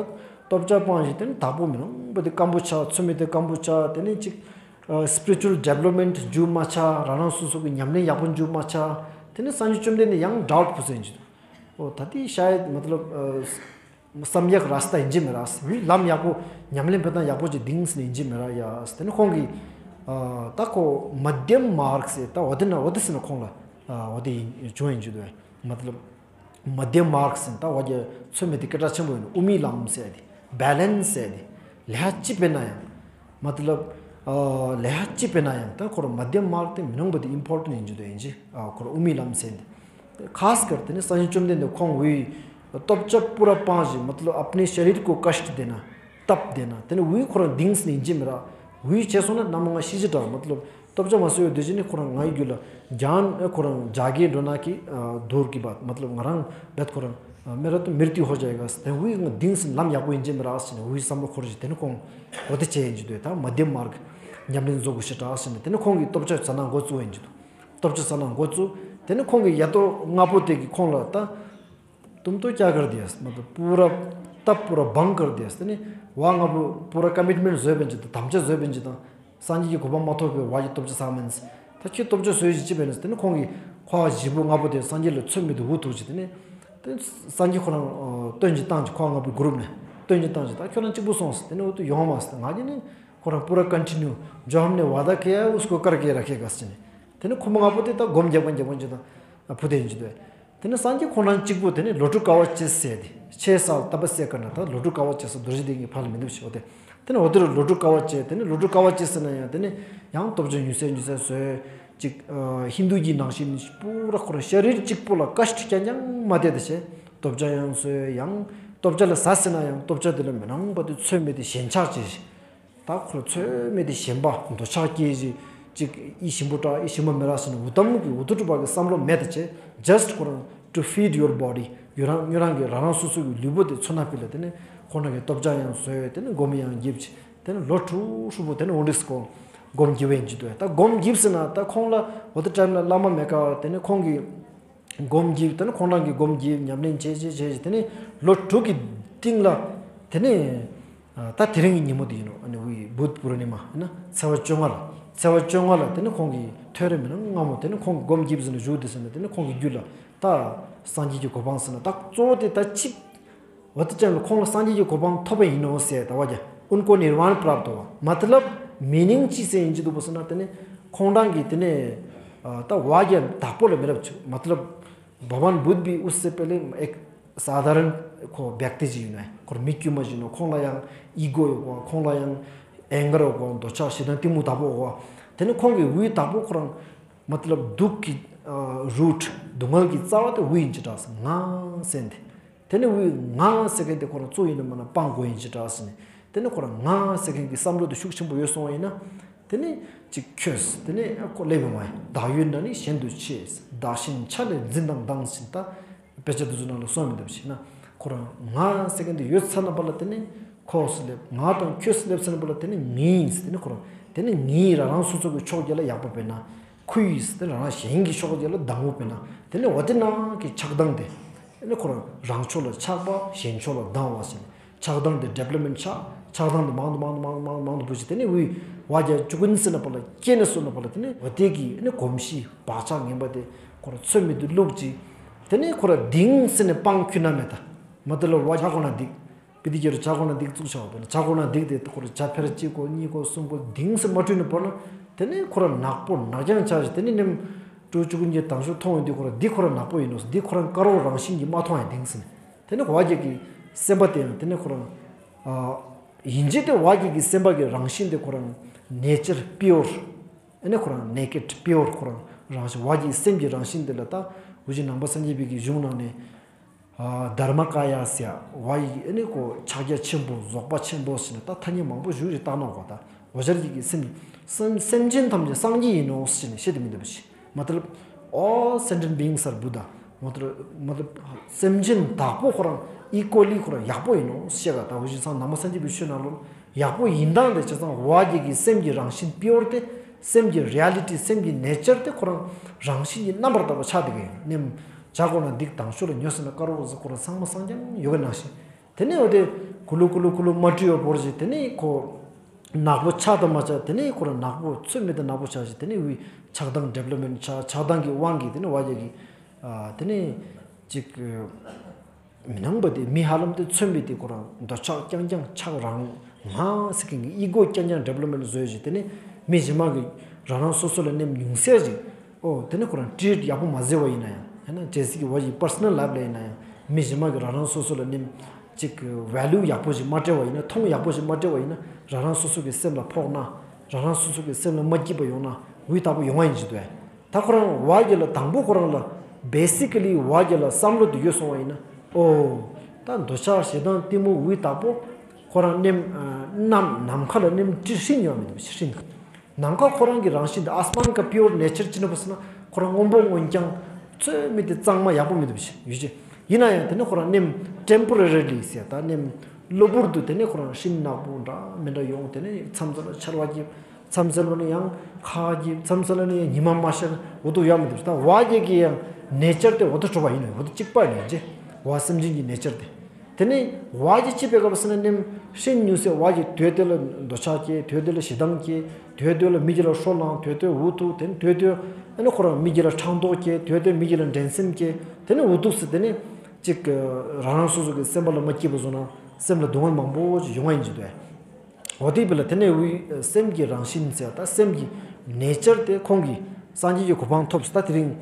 སྟོབས་ཆ་སྤངས་ཤིག་དེ་ནི་དྭགས་པོ་མི་རུང་པ་དེ་སྐམ་པོ་ཆགས། ཚོད་མེད་དེ་སྐམ་པོ་ཆགས། དེ་ནི་ཅིག་spiritual development མཇུག་མ་ཆགས། རང་རང་སོ་སོ་གི་ཉམས་ལེན་ཡག་པོ་མཇུག་མ་ཆགས། དེ་ནི་སངས་རྒྱས་བཅོམ་ལྡན་འདས་ཡང་drought ཕུལ་ས་ཡིན་གྱི་འདུག་འོ་ད་དེ་ཤ་ཡད་མ་ཏ་ལབ་བསམ་ཡག་ར་སྟ་ཡིན་གྱི་མི་ར། ལམ་ཡག་པོ་ཉམས་ལེན་འབད་སྟངས་ཡག་པོ་ཅིག་དིང་སི་ནི་ཡིན་གྱི་མི་ར་ཡ། དེ་ནི་ཁོང་གིས་ད་ཁོ་མ་དེམ་མར་ཁ་ཟེར་ད་འོ་དེ་ན་འོ་དེ་ཟེར་ན་ཁོང་ལ་འོ་དེ་ཡིན་བྱུང་ཡིན་གྱི་འདུག་མ་ཏ་ལབ། མ་དེ་མར་ཟེར་ད་བ་རྒྱ་ཚོད་མེད་དེ་སྐད་གྲགས་ཆེན་པོ་ཡིན། དབུ་མའི་ལམ་ཟེར་དེ་བེ་ལེན་སི་ཟེར་དེ་ལས་ཅི་དཔེར་ན་ཡང་མ་ཏ་ལབ། ལས་ཅི་དཔེར་ན་ཡང་ད་ཁོ་རང་མ་དེ་མར་དེ་མི་ནང་པ་དེ་ཨིམ་པོར་ཊན་ཡིན་གྱི་འདུག་ཡིན་གྱི། ཁོ་རང་དབུ་མའི་ལམ་ཟེར་དེ་ཁ་སྐར་དེ་ནི་སངས་རྒྱས་བཅོམ་ལྡན་འདས་ཁོང་འུའི་སྟོབས་ཆ་པུ་ར་སྤངས་ཤིག་མ་ཏ་ལབ་ཨབ་ནི་ཤ་རིར་ཀོ་ཀ་ཤྟ་དེ་ན་སྟབས་དེ་ན་དེ་ནི་འུའི་ཁོ་རང་དིང་སི་ནི་ཡིན་གྱི་མི་ར། འུའི་བྱས་སོང་ན་ནམ་ང་ཤི་ཅི་དྲག་མ་ཏ་ལབ། སྟོབས་ཆ་མ་སོས་དུས་ཅི་ནི་ཁོ་རང་ངའི་རྒྱུད་ལ་རྒྱན་ཁོ་རང་རྒྱ་གེ་འགྲོ་ན་གི་དུར་གི་བ་མ་ཏ་ལབ་ང་རང་བེད་ཁོ་རང་མེ་ར་ཏུ་མིར་ཏི་ཧོ་ཇ་ཡི་ག་ཟེར་དེ་འུའི་ང་དིང་སི་ལམ་ཡག་པོ་ཡིན་གྱི་མི་ར་ཟེར་ནས་འུའི་བསམ་བློ་འཁོར་ཞིག་དེ་ནི་ཁོང་འོ་དེ་བྱས་ཡིན་གྱི་འདུག་ད་མ་དེ་མར་གི་ཉམས་ལེན་བཟོ་དགོས་ཤི་དྲག་ཟེར་ནས་དེ་ནི་ཁོང་གིས་སྟོབས་ཆ་ཟ་ན་འགོ་བཙུགས་ཡིན་གྱི་འདུག་སྟོབས་ཆ་ཟ་ན་འགོ་བཙུགས། དེ་ནི་ཁོང་གིས་ཡ་ཏོ་ལྔ་པོ་དེ་གི་ཁོང་ལ་ད། तुम तो क्या कर दिया? मतलब पूरा तप पूरा भंग कर दिया। དེ་ནི་བ་ལྔ་པོ་པུ་ར་ཀ་མིཊ་མེན་ཊི་བཟོས་པ་ཡིན་གྱི་དང་དམ་བཅའ་བཟོས་པ་ཡིན་གྱི་དང་སངས་རྒྱས་ཀྱི་གོ་འཕང་མ་ཐོབ་པའི་བ་ཡི་སྟོབས་ཆ་ཚང་མིན། ད་ཁྱོད་སྟོབས་ཆ་བཟོས་ཞིག་ཅི་བས་ན། དེ་ནི་ཁོང་གིས་ཁོ་བ་བཞི་པོ་ལྔ་པོ་དེ་སངས་རྒྱས་ལ་ཚོད་མེད་དུ་འུ་ཐུག་ཅིག་དེ་ནི་དེ་སངས་རྒྱས་ཁོ་རང་སྟོན་ཅིག་བཏང་ཅིག་ཁོ་ལྔ་པོའི་གུ་རུབ་ནས་སྟོན་ཅིག་བཏང་ཅིག་ད་ཁྱོད་རང་གཅིག་པུ་སོང་ཟེར། དེ་ནི་འུ་ཐུག་ཡོང་མ་ཟེར། ང་གཉིས་ནི་ཁོ་རང་པུ་ར་ཀན་ཊི་ནིའུ་ཇོ་ཧམ་ནེ་ཝ་ད་ཁེ་ཡ་ཨུ་སྐོ་ཀར་ཀེ་ར་ཁེ་ག་ཟེར་ནས། དེ་ནི་ཁོ་མོ་ལྔ་པོ་དེ་ད་སྒོམ་རྒྱག་པ་རྒྱག་པ་ཅིག་དང་བུ་དེ་ཡིན་གྱི་འདུག་དེ་ནི་སངས་རྒྱས་ཁོང་རང་གཅིག་པུ་དེ་ནི་ལོ་དྲུག་དཀའ་བ་སྤྱད་ཟེར་ཏེ། ཆེ་ས་ལྟ་བ་ཟེར་ག་ན་ད་ལོ་དྲུག་དཀའ་བ་སྤྱད་ས་རྡོ་རྗེ་གདན་གྱི་ཕ་ལ་མི་འདུག་ཞེས་པ་དེ། དེ་ནི་འོ་དེ་རུ་ལོ་དྲུག་དཀའ་བ་སྤྱད། དེ་ནི་ལོ་དྲུག་དཀའ་བ་སྤྱད་ཟེར་ན་ཡང་དེ་ནི་ཡང་སྟོབས་ཆ་ཉུང་ས་ཉུང་ས་བཟོས་ཅིག་ཧིན་དུ་གྱི་ནང་བཞིན་པུ་ར་ཁོ་རང་ཤ་རིར་གཅིག་པུ་ལ་ཀ་ཤྟ་རྐྱང་རྐྱང་མ་བསྡད་ད་བྱས། སྟོབས་ཆ་ཡང་བཟོས། ཡང་སྟོབས་ཆ་ལ་ཟ་ཟེར་ན་ཡང་སྟོབས་ཆ་དེ་ལ་མི་སྣང་བ་དེ་ཚོད་མེད་དེ་ཞེན་ཆགས་བྱས། ད་ཁོ་ཚོད་མེད་དེ་ཞེན་པ་འདོད་ཆགས་སྐྱེས་ཤིག་ཅིག་ཨི་ཞིམ་པོ་དྲག་ཨི་ཞིམ་པོ་མེད་ར་ཟེར་ནས་འུ་དམ་གི་འུ་ཐུག་གྲུབ་པ་གི་བསམ་བློ་མེད་ད་བྱས། Just ཁོ་རང་to feed your body ཡུ་རང་ཉུ་རང་གི་རང་རང་སོ་སོ་གི་ལུས་པོ་དེ་ཚོ་ན་ཕི་ལ་དེ་ནི་ཁོ་རང་གི་སྟོབས་ཆ་ཡང་བཟོས། དེ་ནི་སྒོམ་ཡང་རྒྱབ་ཅིག་དེ་ནི་ལོ་དྲུག་ཧྲུལ་པོ་དེ་ནི་འོ་འདྲི་སྐོ་སྒོམ་རྒྱབ་ཡིན་གྱི་འདུག་ད་སྒོམ་རྒྱབ་ཟེར་ན་ད་ཁོང་ལ་འོ་དེ་ཊའིམ་ལ་བླ་མ་མེད་ཀ་དེ་ནི་ཁོང་གི་སྒོམ་རྒྱབ། དེ་ནི་ཁོང་རང་གི་སྒོམ་རྒྱབ་ཉམས་ལེན་བྱེད་བྱེད་བྱེད་བྱེད་དེ་ནི་ལོ་དྲུག་གི་སྟེང་ལ་དེ་ནི་ད་དེ་རིང་གི་ཉིན་མོ་དེ་ཡིན་ནོ། ཨ་ནི་བུད་པུར་ནི་མ་ཡིན་ན་ཚེས་པ་བཅོ་ལྔ་ལ། ཚེས་པ་བཅོ་ལྔ་ལ་དེ་ནི་ཁོང་གི་ཐོད་རེ་མི་ན་སྔ་མོ་དེ་ནི་ཁོང་གི་སྒོམ་རྒྱབ་ཟིན་ནས་བཞུགས་དེ་ཟིན་ནས་དེ་ནི་ཁོང་གི་རྒྱུད་ལ་ད་སངས་རྒྱས་ཀྱི་གོ་འཕང་ཟིན་ན་ད་གཙོ་བོ་དེ་ད་ཅི། འོ་དེ་ཅན་ལ་ཁོང་ལ་སངས་རྒྱས་ཀྱི་གོ་འཕང་ཐོབ་པ་ཡིན་ནོ་ཟེར། ད་བ་རྒྱ་ཨུན་ཀོ་ནིར་ཝཱན་པྲཱབ་ཏོ་བ་མ་ཏ་ལབ་མི་ནིང་ཅི་ཟེར་ཡིན་གྱི་འདུག་པ་ཟེར་ན། དེ་ནི་ཁོང་རང་གི་དེ་ནི་ད་བ་རྒྱ་དྭགས་པོ་ལ་མི་རབ་ཆུ་མ་ཏ་ལབ་བྷ་བན་བུད་བི་ཨུ་སེ་པེ་ལེ་ཨེག་ས་དྷ་རན་ཁོ་བེག་ཏི་ཅི་ཡིན་ནོ། ཁོར་མི་དཀྱུས་མ་ཞིག་ནོ། ཁོང་ལ་ཡང་ཨི་གོ་ཡོད་གོ། ཁོང་ལ་ཡང་ཨེང་གར་ཡོད་གོ། འདོད་ཆགས་ཞེ་སྡང་གཏི་མུག་དྭགས་པོ་ཡོད་གོ། དེ་ནི་ཁོང་གི་བུའི་དྭགས་པོ་ཁོ་རང་མ་ཏ་ལབ་དུག་གི་རུ་ཊི་སྡུག་བསྔལ་གྱི་རྩ་བ་དེ་བུ་ཡིན་གྱི་དྲག་ས་ང་ཟེར་འདི། དེ་ནི་འུའི་ང་ཟེར་མཁན་དེ་ཁོ་རང་གཙོ་ཡིན་ན་མ་ན་སྤང་དགོས་ཡིན་ཅི་འདྲ་ཟེར་ནས། དེ་ནི་ཁོ་རང་ང་ཟེར་མཁན་གྱི་བསམ་བློ་དེ་ཤུགས་ཆེན་པོ་ཡོད་སོང་བ་ཡིན་ན། དེ་ནི་ཅིག་ཁྱོད། དེ་ནི་ཁོ་སླེབས་ཡོང་བ་ཡིན། བདག་ཡོད་ན་ནི་གཞན་དུ་ཆས། བདག་གཞན་ཆ་ལས་འཛིན་དང་སྡང་ཟེར་ད། དཔེ་ཆ་དེ་ཚོ་ནང་ལ་གསུངས་མི་འདུག་ཞེ་ན། ཁོ་རང་ང་ཟེར་མཁན་དེ་ཡོད་ཚར་ན་པ་ལ་དེ་ནི་ཁོ་སུ་སླེབས། ང་དང་ཁྱོད་སུ་སླེབས་ཚར་ན་པ་ལ་དེ་ནི་ངའི་ཟེར། དེ་ནི་ཁོ་རང་དེ་ནི་ངའི་རང་རང་སོ་སོ་གི་ཕྱོགས་རྒྱ་ལ་ཡག་པོ་དཔེར་ན། ཁོའི་ཟེར་དེ་རང་གཞན་གྱི་ཕྱོགས་རྒྱ་ལ་སྡང་བོ་དཔེར་ན། དེ་ནི་འོ་དེ་ནང་གི་ཆགས་སྡང་དེ། དེ་ནི་ཁོ་རང་རང་ཕྱོགས་ལ་ཆགས་པ་གཞན་ཕྱོགས་ལ་སྡང་བ་ཟེར་ནས། ཆགས་སྡང་དེ་ཌི་ཝེ་ལོབ་མེན་ཊི་ཆགས། ཆགས་སྡང་དེ་མང་དུ་མང་དུ་མང་དུ་མང་དུ་མང་དུ་འབུ་ཞིག་དེ་ནི་འུའི་བ་རྒྱ་བཅུ་ཀུན་ཟེར་ན་པ་ལ་སྐྱེས་ནས་སོ་ན་པ་ལ་དེ་ནི་འོ་དེ་གི་ནི་གོམས་གཤིས་བག་ཆགས་ངན་པ་དེ་ཁོ་རང་ཚོད་མེད་དུ་བླུགས་ཅིག་དེ་ནི་ཁོ་རང་སྡིག་ཟེར་ནས་སྤང་ཁྱུ་ན་མེད་ད། མ་དེ་ལ་བ་ཆགས་ཁོ་ན་སྡིག་པི་ཏི་གེ་རུ་ཆ་ཁོ་ན་སྡིག་བཙུགས་བྱ་བ་དང་ཆ་ཁོ་ན་སྡིག་དེ་ཁོ་ར་ཆ་ཕེར་གཅིག་གོ་གཉིས་གོ་གསུམ་གོ་སྡིག་སེ་མ་བྲུས་ནས་བོར་ན། དེ་ནས་ཁོ་ར་ནག་པོ་ནག་རྐྱང་ཆགས་ཤིག་དེ་ནས་ནེམ་ཀྲུ་བཅུ་ཀུན་གྱི་དང་ཤོག་མཐོང་ཡོང་དུས་ཁོ་ར་འདི་ཁོ་ར་ནག་པོ་ཡིན་ནོ། འདི་ཁོ་རང་དཀར་པོ་རང་བཞིན་གྱིས་མ་མཐོང་ཡང་སྡིག་སེ་ནས། དེ་ནས་བ་རྒྱ་གི་སེམས་པ་དེ་ཡང་དེ་ནས་ཁོ་རང་ཡིན་གཅིག་དེ་བ་རྒྱ་གི་སེམས་པ་གི་རང་བཞིན་དེ་ཁོ་རང་ནེ་ཅར་པིའོར། ཨ་ནི་ཁོ་རང་ནེ་ཀེ་ཌི་པིའོར་ཁོ་རང་རང་བཞིན་བ་རྒྱ་གི་སེམས་ཀྱི་རང་བཞིན་དེ་ལ་ད་འུ་ཅག་ནང་པ་སངས་རྒྱས་པའི་གི་གཞུང་ནང་ནས། དྷརྨ་ཀ་ཡ་ཟེར་བ་ཡི་ཨ་ནི་ཁོ་ཕྱག་རྒྱ་ཆེན་པོ་རྫོགས་པ་ཆེན་པོ་ཟེར་ནས་ད་ཐ་སྙད་མང་པོ་ཞུ་རེ་བཏགས་ནོ་གོ། ད་འོ་ཞར་གྱི་སེམས་སེམས་སེམས་ཅན་ཐམས་ཅད་སངས་རྒྱས་ཡིན་ནོ་ཟེར་ནས་བཤད་དེ་མི་འདུག་བྱས། མ་ཏལ། All sentient beings are Buddha. མ་ཏལ། མ་ཏལ། སེམས་ཅན་དག་པོ་ཁོ་རང་ཨི་ཀོ་ལི་ཁོ་རང་ཡག་པོ་ཡིན་ནོ་ཟེར་ག། ད་འོ་ཞིག་སང་ན་མོ་སངས་རྒྱས་པའི་ཆོས་ནང་ལོ། ཡག་པོ་ཡིན་སྟངས་དེ་བྱས་ཙང་བ་རྒྱ་གི་སེམས་ཀྱི་རང་བཞིན་པིའོར་དེ། སེམས་ཀྱི་རི་ཨ་ལི་ཊི་སེམས་ཀྱི་ནེ་ཅར་དེ་ཁོ་རང་རང་བཞིན་གྱི་རྣམ་པར་དག་པ་ཆགས་བསྡད་ཀྱི་ཡོད། ནེམ་བྱ་དགོས་ན་འདི་དང་ཤོ་ལ་ཉོ་ཟེར་ན་དཀར་པོ་ཟེར་ཁོ་རང་ཚང་མ་སངས་རྒྱས་ཡོད་པ་ནང་བཞིན། དེ་ནས་འོ་དེ་ཀུ་ལུ་ཀུ་ལུ་ཀུ་ལུ་མ་བྲིས་པ་བོར་བྱས། དེ་ནས་ཁོ་ནག་པོ་ཆགས་དང་མ་ཆགས། དེ་ནས་ཁོ་རང་ནག་པོ་ཚོད་མེད་དང་ནག་པོ་ཆགས་བྱས། དེ་ནས་འི་ཆགས་སྡང་ཌི་ཝེ་ལོབ་མེན་ཊི་ཆགས། ཆགས་སྡང་གི་དབང་གིས་དེ་ནས་བ་རྒྱ་གི་ཨ་དེ་ནས་ཅིག་མི་སྣང་བ་དེ་མི་ཧ་ལམ་དེ་མཚོན་པའི་དེ་ཁོ་རང་འདོད་ཆགས་རྐྱང་རྐྱང་ཆགས་རང་ང་ཟེར་མཁན་གྱི་ཨི་གོ་རྐྱང་རྐྱང་ཌི་ཝེ་ལོབ་མེན་ཊི་བཟོས་བྱས། དེ་ནས་མི་གཞན་མ་གི་རང་རང་སོ་སོ་ལ་ནེམ་ཉུང་ཤས་ཅིག་ཨོ་དེ་ནས་ཁོ་རང་ཊི་རིཊ་ཡག་པོ་མ་བཟོས་པ་ཡིན་ན་ཡང་། ཡང་ན་ཇེ་སི་གི་བ་ཡི་པར་སོ་ནལ་ལའིཕ་ལ་ཡིན་ན་ཡང་མི་གཞན་མ་གི་རང་རང་སོ་སོ་ལ་ནེམ་ཅིག་ཝེ་ལུ་ཡག་པོ་ཞིག་མ་སྤྲད་པ་ཡིན་ན། མཐོང་ཡག་པོ་ཞིག་མ་སྤྲད་པ་ཡིན་ན། རང་རང་སོ་སོ་གི་སེམས་ལ་ཕོག་ན། རང་རང་སོ་སོ་གི་སེམས་ལ་མ་སྐྱིད་པ་ཡོང་ན་འི་དག་པོ་ཡོང་བ་ཡིན་གྱི་འདུག་ཨེ། ད་ཁོ་རང་བ་རྒྱ་ལ་དང་པོ་ཁོ་རང་ལ་བེ་སི་ཀ་ལི་བ་རྒྱ་ལ་བསམ་བློ་དེ་ཡོད་སོང་བ་ཡིན་ན། ཨོ། ད་འདོད་ཆགས་ཞེ་སྡང་གཏི་མུག་འི་དག་པོ་ཁོ་རང་ནེམ་ནམ་ནམ་མཁའ་ལ་ནེམ་ཊི་ཧྲིན་ཡོད་མི་འདུག་ཧྲིན། ནམ་མཁའ་ཁོ་རང་གི་རང་བཞིན་དེ་ཨཱ་སྨན་ག་པིའོར་ནེ་ཅར་ཅི་ནུ་བ་སི་ན་ཁོ་རང་སྔོན་པོ་སྔོན་རྐྱང་ཚོད་མེད་དེ་གཙང་མ་ཡག་པོ་མི་འདུག་བྱས་ཡོད་ཅེ། ཡིན་ན་ཡང་དེ་ནས་ཁོ་རང་ནེམ་ཊེམ་པོ་རེ་རི་ལི་ཟེར་ད་ནེམ་གློ་བུར་དུ་དེ་ནས་ཁོ་རང་ཧྲིན་ནག་པོ་འདྲ་མི་འདྲ་ཡོང་། དེ་ནས་མཚམས་མཚམས་ལ་ཆར་པ་རྒྱབ། མཚམས་མཚམས་ལ་ནི་ཡང་ཁ་རྒྱབ། མཚམས་མཚམས་ལ་ནི་ཡང་ཉི་མ་མ་ཤར་འོ་དུ་ཡག་མི་འདུག་ད་བ་རྒྱ་གི་ཡང་ནེ་ཅར་དེ་འོ་དུ་གྲུབ་པ་ཡིན་ནོ། འོ་དུ་གཅིག་པ་ཡིན་ཅེ། བ་སེམས་ཅན་གྱི་ནེ་ཅར་དེ། དེ་ནས་བ་རྒྱ་ཅི་བེ་ག་བ་སི་ན་ནེམ་ཧྲིན་ཉུ་སེ་བ་རྒྱ་དོད་དེ་ལ་འདོད་ཆགས་སྐྱེ། དོད་དེ་ལ་ཞེ་སྡང་སྐྱེ། དོད་དེ་ལ་མི་རྒྱ་ལ་ཧྲོ་ལངས། དོད་དེ་འུ་ཐུག་དེ་ནས་དོད་དེ་ཨ་ནི་ཁོ་རང་མི་རྒྱ་ལ་ཕྲག་དོག་སྐྱེ། དོད་དེ་མི་རྒྱ་ལ་འགྲན་སེམས་སྐྱེ། དེ་ནས་འུ་ཐུག་སི་དེ་ནས་ཅིག་རང་རང་སོ་སོ་གི་སེམས་པ་ལ་མ་སྐྱིད་པ་བཟོ་ན་སེམས་ལ་སྡུག་བསྔལ་མང་པོ་ཞིག་ཡོང་བ་ཡིན་གྱི་འདུག་འོ་དེ་བེ་ལ་དེ་ནས་འི་སེམས་ཀྱི་རང་བཞིན་ཟེར་ད་སེམས་ཀྱི་ནེ་ཅར་དེ་ཁོང་གིས་སངས་རྒྱས་ཀྱི་གོ་འཕང་ཐོབ་སོ། ད་དེ་རིང་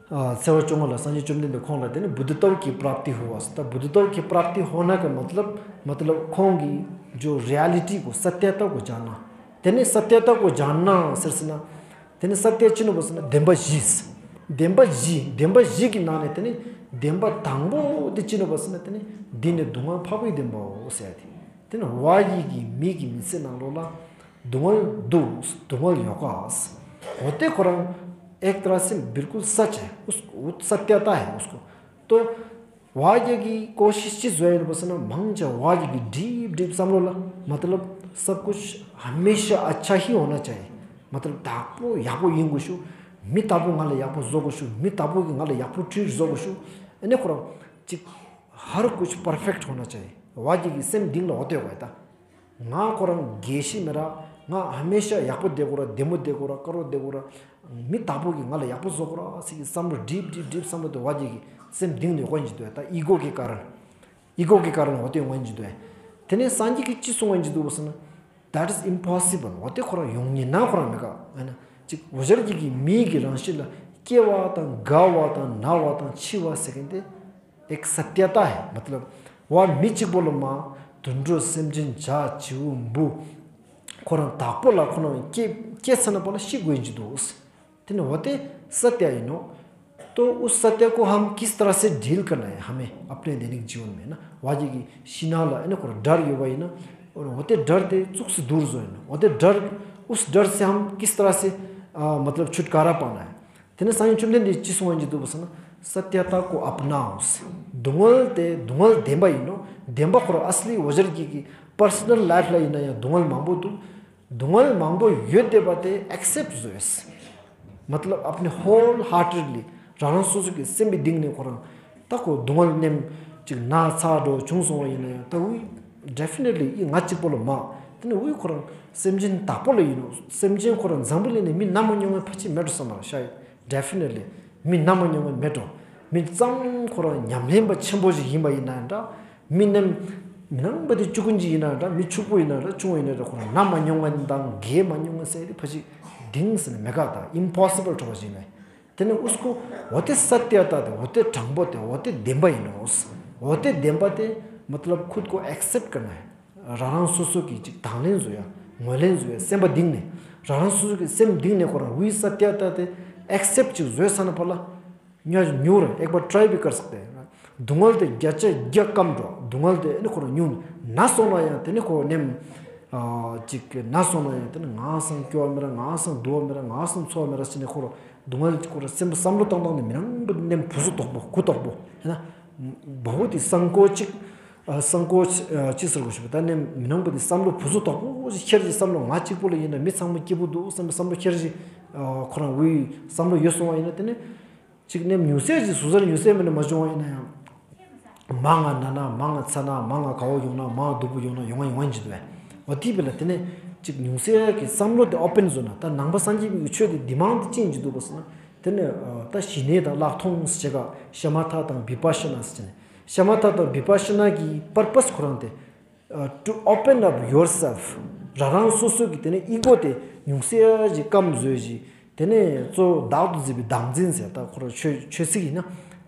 ཚེས་པ་བཅོ་ལྔ་ལ་སངས་རྒྱས་བཅོམ་ལྡན་འདས་ཁོང་ལ་དེ་ནི་བུདྡྷ་ཏ་ཀི་པྲབ་ཏི་ཧོ་བ་སོ། ད་བུདྡྷ་ཏ་ཀི་པྲབ་ཏི་ཧོ་ན་གི་མ་ཏི་ལབ་མ་ཏི་ལབ་ཁོང་གི་ཇོ་རི་ཨ་ལི་ཏི་གོ་སཏྱ་ཏ་གོ་ཇཱ་ན། དེ་ནི་སཏྱ་ཏ་གོ་ཇཱ་ན་ཟེར་སི་ན། དེ་ནི་སཏྱ་ཅི་ནུ་བ་སི་ན་བདེན་པ་བཞི། བདེན་པ་བཞི་བདེན་པ་བཞི་གི་ནང་ནས་དེ་ནི་བདེན་པ་དང་པོ་དེ་ཅི་ནུ་བ་སི་ན་དེ་ནི་འདི་ནི་སྡུག་བསྔལ་འཕགས་པའི་བདེན་པའོ་ཟེར་ཏེ། དེ་ནི་བ་ཡི་གི་མི་གི་མི་ཚེ་ནང་ལོགས་ལ། སྡུག་བསྔལ་འདུག་སྡུག་བསྔལ་ཡོད་ག་འོ་དེ་ཁོ་རང་ཨེག་ཏ་ར་སེ་བིལ་ཀུལ་སཅ་ཧེ། ཨུས་ཨུ་སཏྱ་ཏ་ཧེ། ཨུས་ཀོ་ཏོ་བ་རྒྱ་གི་ཀོ་ཤིཤ་ཅི་བཟོ་ཡིན་པ་སི་ན་མང་ཆེ་བ་རྒྱ་གི་ཌིབ་ཌིབ་བསམ་བློ་ལ་མ་ཏི་ལབ་སབ་ཀུཤ་ཧ་མེ་ཤ་ཨ་ཆ་ཧི་ཧོ་ན་ཅ་ཧེ། མ་ཏི་ལབ་དག་པོ་ཡག་པོ་ཡིན་དགོས་ཤུ། མི་དག་པོ་ང་ལ་ཡག་པོ་བཟོ་དགོས་ཤུ། མི་དག་པོ་གི་ང་ལ་ཡག་པོ་ཊི་རིཊ་བཟོ་དགོས་ཤུ། ཨ་ནི་ཁོ་རང་ཅིག་ཧར་ཀུཤ་པར་ཕེག་ཊ་ཧོ་ན་ཅ་ཧེ། བ་རྒྱ་གི་སེམས་གཏིང་ལ་འོ་དེ་དགོས་ད། ང་ཁོ་རང་དགེ་བཤེས་མེད་ར། ང་ཧ་མེ་ཤ་ཡག་པོ་བསྡད་དགོས་ར། བདེ་མོ་བསྡད་དགོས་ར། དཀར་པོ་བསྡད་དགོས་ར། མི་དག་པོ་གིས་ང་ལ་ཡག་པོ་བཟོ་དགོས་ར་ཟེར་གི་བསམ་བློ་ཌིབ་ཌིབ་ཌིབ་བསམ་བློ་དེ་བ་རྒྱ་གི་སེམས་གཏིང་ནས་དབེན་གྱི་འདུག་ད་ཨི་གོ་གི་ཀ་རན། ཨི་གོ་གི་ཀ་རན་འོ་དེ་དབེན་གྱི་འདུག་དེ་ནས་སངས་རྒྱས་ཀྱིས་ཅི་གསུང་དབེན་གྱི་འདུག་ཟེར་ན། That is impossible. འོ་དེ་ཁོ་རང་ཡོང་ཉེན་ན་ཁོ་རང་མེད་ཀ་ཨ་ན་ཅིག་འོ་ཞར་གྱི་གི་མི་གི་རང་བཞིན་ལ་སྐྱེ་བ་དང་རྒ་བ་དང་ན་བ་དང་འཆི་བ་ཟེར་མཁན་དེ། ཨེག་སཏྱ་ཏ་ཧེ། མ་ཏི་ལབ་བ་མི་གཅིག་པོ་ལ་མ། དུད་འགྲོ་སེམས་ཅན་བྱ་བྱིའུ་འབུ། ཁོ་རང་དག་པོ་ལ་ཁོ་རང་སྐྱེ་སྐྱེ་ཚར་ན་པ་ལ་ཤི་དགོས་ཀྱི་འདུག་དེ་ནི་འོ་དེ་སཏྱ་ཡིན་ནོ། तो उस सत्य को हम किस तरह से डील करना है, हमें अपने दैनिक जीवन में ना। བ་རྒྱ་གི་ཤི་ན་ལ་ཨ་ནི་ཁོ་རང་ཌར་ཡོད་པ་ཡིན་ན། འོ་དེ་ཌར་དེ་ཙུགས་སུ་དུར་བཟོ་ཡིན་ནོ། འོ་དེ་ཌར། उस डर से हम किस तरह से मतलब छुटकारा पाना है। དེ་ནས་སངས་རྒྱས་བཅོམ་ལྡན་འདས་ཀྱིས་ཅི་གསུང་བ་ཡིན་གྱི་འདུག་ཟེར་ན། सत्यता को अपनाओ། སྡུག་བསྔལ་དེ་སྡུག་བསྔལ་བདེན་པ་ཡིན་ནོ། བདེན་པ་ཁོ་རང་ཨ་སི་ལི་འོ་ཞར་གྱི་གི་པར་སོ་ནལ་ལའིཕ་ལ་ཡིན་ན་ཡང་སྡུག་བསྔལ་མང་པོ་འདུག་སྡུག་བསྔལ་མང་པོ་ཡོད་བསྡད་པ་དེ་ཨེག་སེབ་བཟོས། मतलब अपने होल हार्टेडली རང་རང་སོ་སོ་གི་སེམས་པའི་གཏིང་ནས་ཁོ་རང་ད་ཁོ་སྡུག་བསྔལ་ནེམ་ཅིག་ན་ཚ་འགྲོ་བྱུང་སོང་བ་ཡིན་ན་ཡང་ད་འུ་definitely ཨི་ང་གཅིག་པོ་ལ་མ། དེ་ནི་འུ་ཁོ་རང་སེམས་ཅན་དག་པོ་ལ་ཡིན་ནོ། སེམས་ཅན་ཁོ་རང་འཛམ་བུ་གླིང་ནས་མི་ན་མ་མྱོང་བའི་ཕ་ཆེ་མེད་འགྲོ་བསམ་པ་ཤ་ཡི་definitely མི་ན་མ་མྱོང་བའི་མེད་འགྲོ། མི་ཙམ་ཁོ་རང་ཉམས་ལེན་པ་ཆེན་པོ་ཞིག་ཡིན་པ་ཡིན་ན་འདྲ། མི་རྣམས་མི་རྣམས་པ་དེ་བཅུ་ཀུན་གྱི་ཡིན་ན་འདྲ། མི་ཕྱུག་པོ་ཡིན་ན་འདྲ། ཆུང་བ་ཡིན་ན་འདྲ། ཁོ་རང་ན་མ་མྱོང་ངན་དང་རྒས་མ་མྱོང་ངན་ཟེར་དེ་ཕ་ཞིག་གཏིང་ཟེར་ན་མེད་ཀ་ད་impossible འགྲོ་བ་ཞིག་ཡིན་ནས། དེ་ནས་ཨུས་ཀོ་འོ་དེ་སཏྱ་ཏ་དེ་འོ་དེ་དྲང་པོ་དེ་འོ་དེ་བདེན་པ་ཡིན་ནོ། འོ་དེ་བདེན་པ་དེ་मतलब खुद को accept करना है། རང་རང་སོ་སོ་གིས་ཅིག་དང་ལེན་བཟོ་ཡ། ངོས་ལེན་བཟོ་ཡ། སེམས་པ་གཏིང་ནས་རང་རང་སོ་སོ་གི་སེམས་གཏིང་ནས་ཁོ་རང་འུའི་སཏྱ་ཏ་དེ་accept ཅིག་བཟོས་ཚར་ན་པ་ལ། ཉ་ཉུ་ར་ཨེག་པ་ཊ་རའི་བི་ཀར་སག་ཏེ། སྡུག་བསྔལ་དེ་བརྒྱ་ཆ་བརྒྱ་སྐམ་འགྲོ། སྡུག་བསྔལ་དེ་ཨ་ནི་ཁོ་རང་ཉུང་། ན་སོང་ན་ཡང་དེ་ནི་ཁོ་ནེམ་ཨ་ཅིག་ན་སོང་ན་ཡང་དེ་ནི་ངའི་སང་སྐྱོ་བ་མེད་ར། ངའི་སང་སྡུག་བ་མེད་ར། ངའི་སང་ཚོར་བ་མེད་ར་ཟེར་ནས་ཁོ་རང་སྡུག་བསྔལ་ཁོ་རང་སེམས་པ་བསམ་བློ་བཏང་སྟངས་ནི་མི་རང་པོ་ནེམ་བུ་སུ་དོག་པོ་གུ་དོག་པོ་ཡིན་ན། བ་བོ་དེ་སང་ཀོ་ཅིག་ཨ་སང་ཀོ་ཅི་ཟེར་དགོས་ཞུ་བ། ད་ནེམ་མི་རང་པོ་དེ་བསམ་བློ་བུ་སུ་དོག་པོ་ཁྱེར་གྱི་བསམ་བློ་ང་གཅིག་པོ་ལ་ཡིན་ན། མི་ཚང་མ་སྐྱིད་པོ་འདུག་བསམ་པའི་བསམ་བློ་ཁྱེར་གྱི་ཁོ་རང་བུའི་བསམ་བློ་ཡོད་སོང་བ་ཡིན་ན། དེ་ནི་ཅིག་ནེམ་ཉུང་ཤས་ཅིག་ཟུག་གཟེར་ཉུང་ཤས་མེད་ན་མ་བྱུང་བ་ཡིན་ན་ཡང་། མ་ང་ན་ན། མ་ང་ཚ་ན། མ་ང་དགའ་བོ་ཡོང་ན། མ་ང་སྡུག་པོ་ཡོང་ན་ཡོང་ང་ཡོང་ང་ཡིན་གྱི་འདུག་བས། འོ་དེའི་བེ་ལ་དེ་ནས་ཅིག་ཉུང་ཤས་ཀྱི་བསམ་བློ་དེ་ཨོ་པན་བཟོ་ན། ད་ནང་པ་སངས་རྒྱས་པའི་ཆོས་དེ་འདི་མང་དེ་ཅི་ཡིན་གྱི་འདུག་པ་ཟེར་ན། དེ་ནས་ད་ཞི་གནས་དང་ལྷག་མཐོང་ཟེར་ག་ཤ་མ་ཐ་དང་བི་པ་ཤ་ན་ཟེར་ནས། ཤ་མ་ཐ་དང་བི་པ་ཤ་ན་གི་པར་པས་ཁོ་རང་དེ། Uh, to open up yourself. རང་རང་སོ་སོ་གི་དེ་ནས་ཨི་གོ་དེ་ཉུང་ཤས་ཅིག་སྐམ་བཟོས་ཤིག་དེ་ནས་གཙོ་བོ་བདག་ཏུ་འཛིན་པའི་བདག་འཛིན་ཟེར། ད་ཁོ་རང་ཆོས་ཆོས་ཚིག་ཡིན་ན་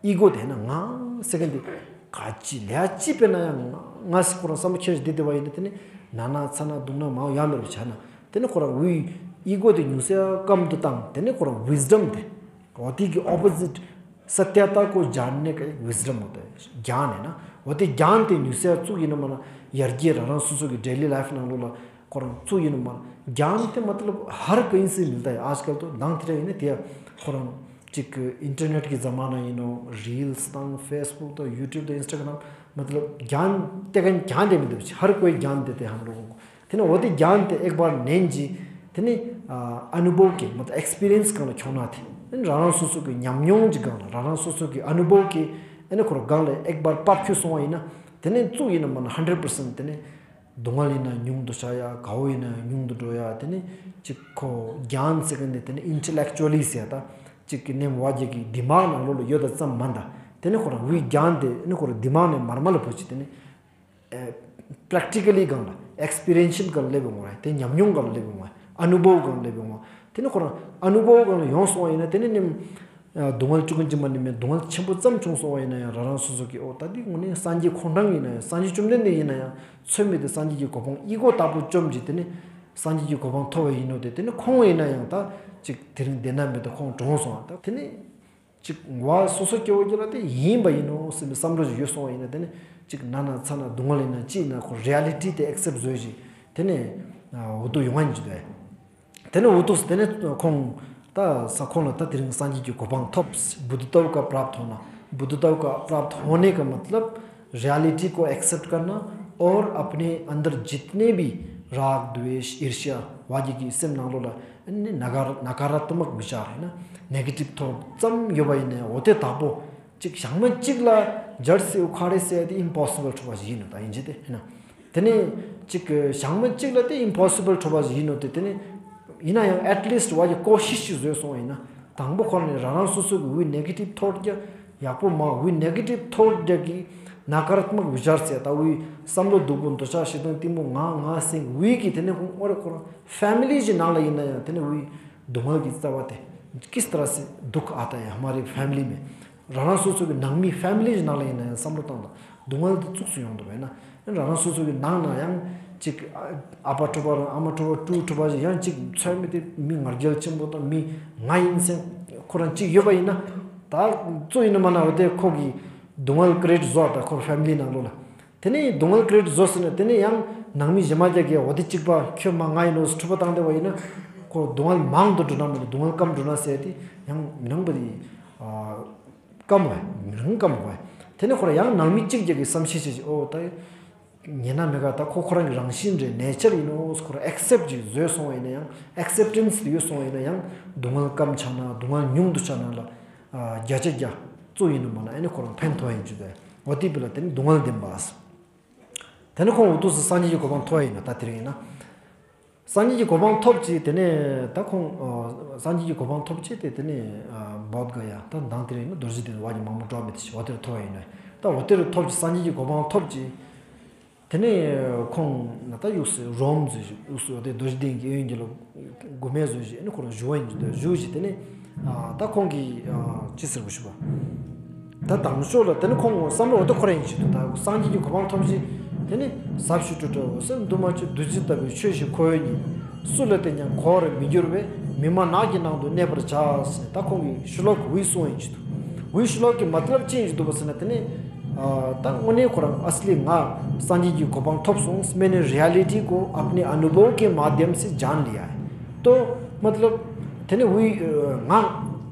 ཨི་གོ་དེ་ན་ང་ཟེར་མཁན་དེ་ག་ཅི་ལས་ཅི་དཔེར་ན་ཡང་ང་ཟེར་ཁོ་རང་བསམ་བློ་ཁྱེར་ཞིག་བསྡད་བསྡད་པ་ཡིན་ན། དེ་ནས་ན་ན་ཚ་ན་སྡུག་ན་མང་ཡང་མེད་པ་བྱས་ན། དེ་ནས་ཁོ་རང་འུའི་ཨི་གོ་དེ་ཉུང་ཤས་སྐམ་དུ་བཏང་། དེ་ནས་ཁོ་རང་ཝིས་ཌམ་དེ། འོ་དེ་གི་ཨོ་པོ་ཟིཊ། སཏྱ་ཏ་ཀོ་ཛ་ནེ་ཀ་ཝིས་ཌམ་འོ་དེ་སྦྱངས་ནས་ན། འོ་དེ་སྦྱངས་ཏེ་ཉུང་ཤས་བཙུགས་ཡིན་ན་མ་ན་ཡར་རྒྱས་རང་རང་སོ་སོ་གི་ཌེ་ལི་ལའིཕ་ནང་ལོགས་ལ་ཁོ་རང་བཙུགས་ཡིན་ན་མ་ན། སྦྱངས་ཏེ་མ་ཏི་ལབ་ཧར་ཀ་ཨིན་སི་མིལ་ད་ཡ་ཨ་ཇ་ཀལ་དུ་ནང་དེ་འདྲ་ཡིན་ན། དེ་ཁོ་རང་ཅིག་ཨིན་ཊར་ནེཊ་གི་ཛ་མ་ན་ཡིན་ནོ། རིལ་སི་དང་ཕེ་སི་བུག་དང་ཡུ་ཊུབ་དང་ཨིན་སི་ཊ་གྷ་རམ་མ་ཏི་ལབ་སྦྱངས་ཏེ་ག་སྦྱངས་ཏེ་མི་འདུག་ཧར་ཀ་སྦྱངས་ཏེ་དེ་ཧམ་རོ། དེ་ནས་འོ་དེ་སྦྱངས་ཏེ་ཨེག་བར་ནན་གྱི་དེ་ནས་ཨ་ཨ་ནུ་བོ་གི་མ་ཏི་ཨེག་སི་པི་རི་ཡན་སི་སྒང་ལ་ཁྱོང་ན་དེ། ཨ་ནི་རང་རང་སོ་སོ་གི་ཉམས་མྱོང་གི་སྒང་ལ། རང་རང་སོ་སོ་གི་ཨ་ནུ་བོ་གི་ཨ་ནི་ཁོ་རང་སྒང་ལ་ཨེག་བར་པར་ཁྱོད་སོང་བ་ཡིན་ན། དེ་ནས་བཙུགས་ཡིན་ན་མ་ན་ཧན་ཌེཌ་པར་སེན་ཊི་དེ་ནས་སྡུག་བསྔལ་ཡིན་ན་ཉུང་དུ་ཆགས་ཡ། དགའ་བོ་ཡིན་ན་ཉུང་དུ་འགྲོ་ཡ། དེ་ནས་ཅིག་ཁོ་སྦྱངས་ཟེར་གི་ནས་དེ་ནས་ཨིན་ཊེ་ལེག་ཅུ་ཨ་ལི་ཟེར་ཡ་ད་ཅིག་གི་ནེམ་བ་རྒྱ་གི་དི་མག་ནང་ལོགས་ལ་ཡོད་ད་ཙམ་མ་ད། དེ་ནས་ཁོ་རང་འུའི་སྦྱངས་ཏེ་ཨ་ནི་ཁོ་རང་དི་མག་ནས་མར་མ་ལ་བུ་ཅིག་དེ་ནས། ཨེ་པྲེག་ཊི་ཀ་ལི་སྒང་ལ། ཨེག་སི་པི་རི་ཡན་སི་སྒང་ལ་སླེབས་ཡོང་བ་རེད། དེ་ཉམས་མྱོང་སྒང་ལ་སླེབས་ཡོང་བ། ཨ་ནུ་བོ་སྒང་ལ་སླེབས་ཡོང་བ། དེ་ནི་ཁོ་རང་ཨ་ནུ་བོ་སྒང་ལ་ཡོང་སོང་བ་ཡིན་ན། དེ་ནི་ནི་སྡུག་བསྔལ་བཅུ་ཀུན་སྦྱིན་པ་ནི་མེད། སྡུག་བསྔལ་ཆེན་པོ་ཙམ་བྱུང་སོང་བ་ཡིན་ན་ཡང་། རང་རང་སོ་སོ་གི་འོ་ད་འདི་དངོས་གནས་སངས་རྒྱས་ཁོང་རང་ཡིན་ན་ཡང་། སངས་རྒྱས་བཅོམ་ལྡན་འདས་ཡིན་ན་ཡང་། ཚོད་མེད་དེ་སངས་རྒྱས་ཀྱི་གོ་འཕང་ཨི་གོ་དག་པོ་བཅོམ་གྱི་དེ་ནི་སངས་རྒྱས་ཀྱི་གོ་འཕང་ཐོབ་པ་ཡིན་ནོ། དེ་དེ་ནི་ཁོང་ཡིན་ན་ཡང་ད་ཅིག་དེ་རིང་བདེ་ན་མེད་དེ་ཁོང་གྲོངས་སོང་བ། ད་དེ་ནི། ཅིག་ངོ་བ་སོ་སོ་སྐྱེ་བོ་སྐྱེ་ལ་དེ་ཡིན་པ་ཡིན་ནོ་ཟེར་བའི་བསམ་བློ་ཞིག་ཡོད་སོང་བ་ཡིན་ན། དེ་ནི་ཅིག་ན་ན་ཚ་ན་སྡུག་བསྔལ་ཡིན་ན་ཅི་ཡིན་ན་ཁོ་རི་ཨ་ལི་ཊི་དེ་ཨེག་སེབ་བཟོས་ཤིག་དེ་ནས་འུ་ཐུག་ཡོང་ང་ཡིན་གྱི་འདུག་དེ་ནས་འུ་ཐུག་དེ་ནས་ཁོང་ད་ས་ཁོང་ལ་ད་དེ་རིང་སངས་རྒྱས་ཀྱི་གོ་འཕང་ཐོབ། बुद्धत्व का प्राप्त होना, बुद्धत्व का प्राप्त होने का मतलब रियलिटी को एक्सेप्ट करना और अपने अंदर जितने भी राग, द्वेष, ईर्ष्या, བ་གི་གི་སེམས་ནང་ལོགས་ལ་ནི་ནཱ་ཀཱར་ནཱ་ཀཱར་ཏ་མ་བི་ཅཱར་ཡིན་ན་ནེ་གེ་ཊིབ་ཐོཊ་ཙམ་ཡོད་པ་ཡིན་ནའི་འོ་དེ་དག་པོ་ཅིག་ཞག་མ་གཅིག་ལ་ཇར་སི་ཨུ་ཁ་རེ་ཟེར་དེ་ཨིམ་པོ་སི་བལ་འཁྲུལ་པ་ཞིག་ཡིན་ནོ། ད་ཡིན་གྱི་དེ་ཡིན་ན་དེ་ནས་ཅིག་ཞག་མ་གཅིག་ལ་དེ་ཨིམ་པོ་སི་བལ་འཁྲུལ་པ་ཞིག་ཡིན་ནོ། དེ་དེ་ནས་ཡིན་ན་ཡང་ཨེཊ་ལིསཊ་བ་གི་ཀོ་ཤིཤ་ཅིག་བཟོས་སོང་བ་ཡིན་ན། དང་པོ་ཁོ་ནས་རང་རང་སོ་སོ་གི་འུའི་ནེ་གེ་ཊིབ་ཐོཊ་རྒྱ་ཡག་པོ་མ་འུའི་ནེ་གེ་ཊིབ་ཐོཊ་རྒྱ་གི་ནཱ་ཀཱར་ཏ་མ་བི་ཅཱར་ཟེར་ད་འུའི་བསམ་བློ་སྡུག་པོ་འདོད་ཆགས་ཞེ་སྡང་གཏི་མུག་ང་ང་ཟེར་འུའི་གི་དེ་ནས་ཁོང་ཨོ་རེ་ཁོ་རང་ཕེ་མི་ལི་ཞིག་ནང་ལ་ཡིན་ན་ཡང་དེ་ནས་འུའི་སྡུག་བསྔལ་གྱི་རྩ་བ་དེ་ཀིས་ཏ་ར་སེ་དུག་ཨ་ཏ་ཡ་ཧ་མ་རེ་ཕེ་མི་ལི་མེ། རང་རང་སོ་སོ་གི་ནང་མི་ཕེ་མི་ལི་ཞིག་ནང་ལ་ཡིན་ན་ཡང་བསམ་བློ་བཏང་དང་སྡུག་བསྔལ་དེ་བཙུགས་སུ་ཡོང་འདུག་བས་ན། རང་རང་སོ་སོ་གི་ནང་ན་ཡང་ཅིག་ཨ་ཨ་ཕ་གྲུ་པ་རང་ཨ་མ་གྲུ་པ་ཀྲུའུ་གྲུ་པ་ཞིག་ཡང་ཅིག་ཚོད་མེད་དེ་མི་ང་རྒྱལ་ཆེན་པོ་དང་མི་ང་ཡིན་སེམས་ཁོ་རང་ཅིག་ཡོད་པ་ཡིན་ན། ད་གཙོ་ཡིན་ན་མ་ན་འོ་དེ་ཁོ་གི་སྡུག་བསྔལ་ཀི་རི་ཨེཊ་བཟོ་ད་ཁོ་ཕེ་མི་ལི་ནང་ལོགས་ལ། དེ་ནས་སྡུག་བསྔལ་ཀི་རི་ཨེཊ་བཟོ་ཟེར་ན་དེ་ནས་ཡང་ནང་མི་གཞན་མ་རྒྱ་གས་འོ་དེ་གཅིག་པ་ཁྱོད་མ་ང་ཡིན་ནོ་འཁྲུལ་པ་བཏང་བསྡད་པ་ཡིན་ན། ཁོ་སྡུག་བསྔལ་མང་དུ་འགྲོ་ན་མ་ན་སྡུག་བསྔལ་སྐམ་འགྲོ་ན་ཟེར་དེ་ཡང་མི་རང་པ་དེ་སྐམ་བས་མི་རང་སྐམ་བས། དེ་ནས་ཁོ་རང་ཡང་ནང་མི་གཅིག་རྒྱ་གི་བསམ་ཤེས་བྱེད་ཅིག་ཨོ་ད་ཉེ་ན་མི་དགའ་ད་ཁོ་ཁོ་རང་གི་རང་བཞིན་རེད། ནེ་ཅར་ཡིན་ནོ། ཁོ་རང་ཨེག་སེབ་ཅིག་བཟོས་སོང་བ་ཡིན་ན་ཡང་ཨེག་སེབ་ཊན་སི་དེ་ཡོད་སོང་བ་ཡིན་ན་ཡང་སྡུག་བསྔལ་སྐམ་ཆགས་ན་སྡུག་བསྔལ་ཉུང་དུ་ཆགས་ན་ལ་བརྒྱ་ཆ་བརྒྱ་གཙོ་ཡིན་ནོ་མ་ན་ཨ་ནི་ཁོ་རང་ཕན་ཐོགས་ཡིན་ཅིག་དེ་འོ་དེ་བི་ལ་དེ་ནི་སྡུག་བསྔལ་ལྡན་པ། དེ་ནི་ཁོང་འུ་ཐུག་སུ་སངས་རྒྱས་ཀྱི་གོ་འཕང་ཐོབ་ཡིན་ན་ད་དེ་རིང་ཡིན་ན། སངས་རྒྱས་ཀྱི་གོ་འཕང་ཐོབ་ཅིག་དེ་ནས་ད་ཁོང་ཨ་སངས་རྒྱས་ཀྱི་གོ་འཕང་ཐོབ་ཅིག་དེ་དེ་ནས་ཨ་བོད་ག་ཡ་ད་མདང་དེ་རིང་ཡིན་ན་རྡོ་རྗེ་གདན་བ་ཉི་མ་མོ་འགྲོ་མི་དེ་ཞིག་འོ་དེར་ཐོབ་ཡིན་ནས་ད་འོ་དེར་ཐོབ་ཅིག་སངས་རྒྱས་ཀྱི་གོ་འཕང་ཐོབ་ཅིག་དེ་ནས་ཁོང་ན་ད་ཡུགས་སུ་རོམ་ཟེར་ཞིག་ཡུགས་སུ་འོ་དེ་རྡོ་རྗེ་གདན་གྱི་གཡོན་གྱི་ལོ་དགུ་མེད་བཟོས་ཤིག་ཨ་ནི་ཁོ་རང་བཞུགས་པ་ཡིན་གྱི་འདུག་བཞུགས་ཤིག་དེ་ནི་ཨ་ད་ཁོང་གིས་ཨ་ཅི་ཟེར་དགོས་ཞུ་བ། ད་དང་ཤོག་ལ་དེ་ནི་ཁོང་བསམ་བློ་འོ་ད་ཁོ་རང་ཡིན་གྱི་འདུག་ད་སངས་རྒྱས་ཀྱི་གོ་འཕང་ཐོབ་ཤིག་དེ་ནི་ཟབ་ཞི་སྤྲོས་བྲལ་འོད་གསལ་འདུས་མ་བྱས་བདུད་རྩི་ལྟ་བུའི་ཆོས་ཤིག་ཁོ་བོས་ཉིད། སུ་ལ་དེ་ཀྱང་གོ་བར་མི་འགྱུར་བས་མི་སྨྲ་ནགས་ཀྱི་ནང་དུ་གནས་པར་བྱ་ཟེར་ནས་ད་ཁོང་གིས་ཤུ་ལོ་ཀ་འུའི་གསུང་ཡིན་གྱི་འདུག་འུའི་ཤུ་ལོ་ཀ་གི་མ་ཏ་ལབ་ཅི་ཡིན་གྱི་འདུག་པ་ཟེར་ན་དེ་ནི། ད་དངོས་གནས་ཁོ་རང་ཨ་སི་ལི་ང་སངས་རྒྱས་ཀྱི་གོ་འཕང་ཐོབ་སོང་། मैंने रियलिटी को अपने अनुभव के माध्यम से जान लिया है। तो मतलब དེ་ནས་འུའི་ང་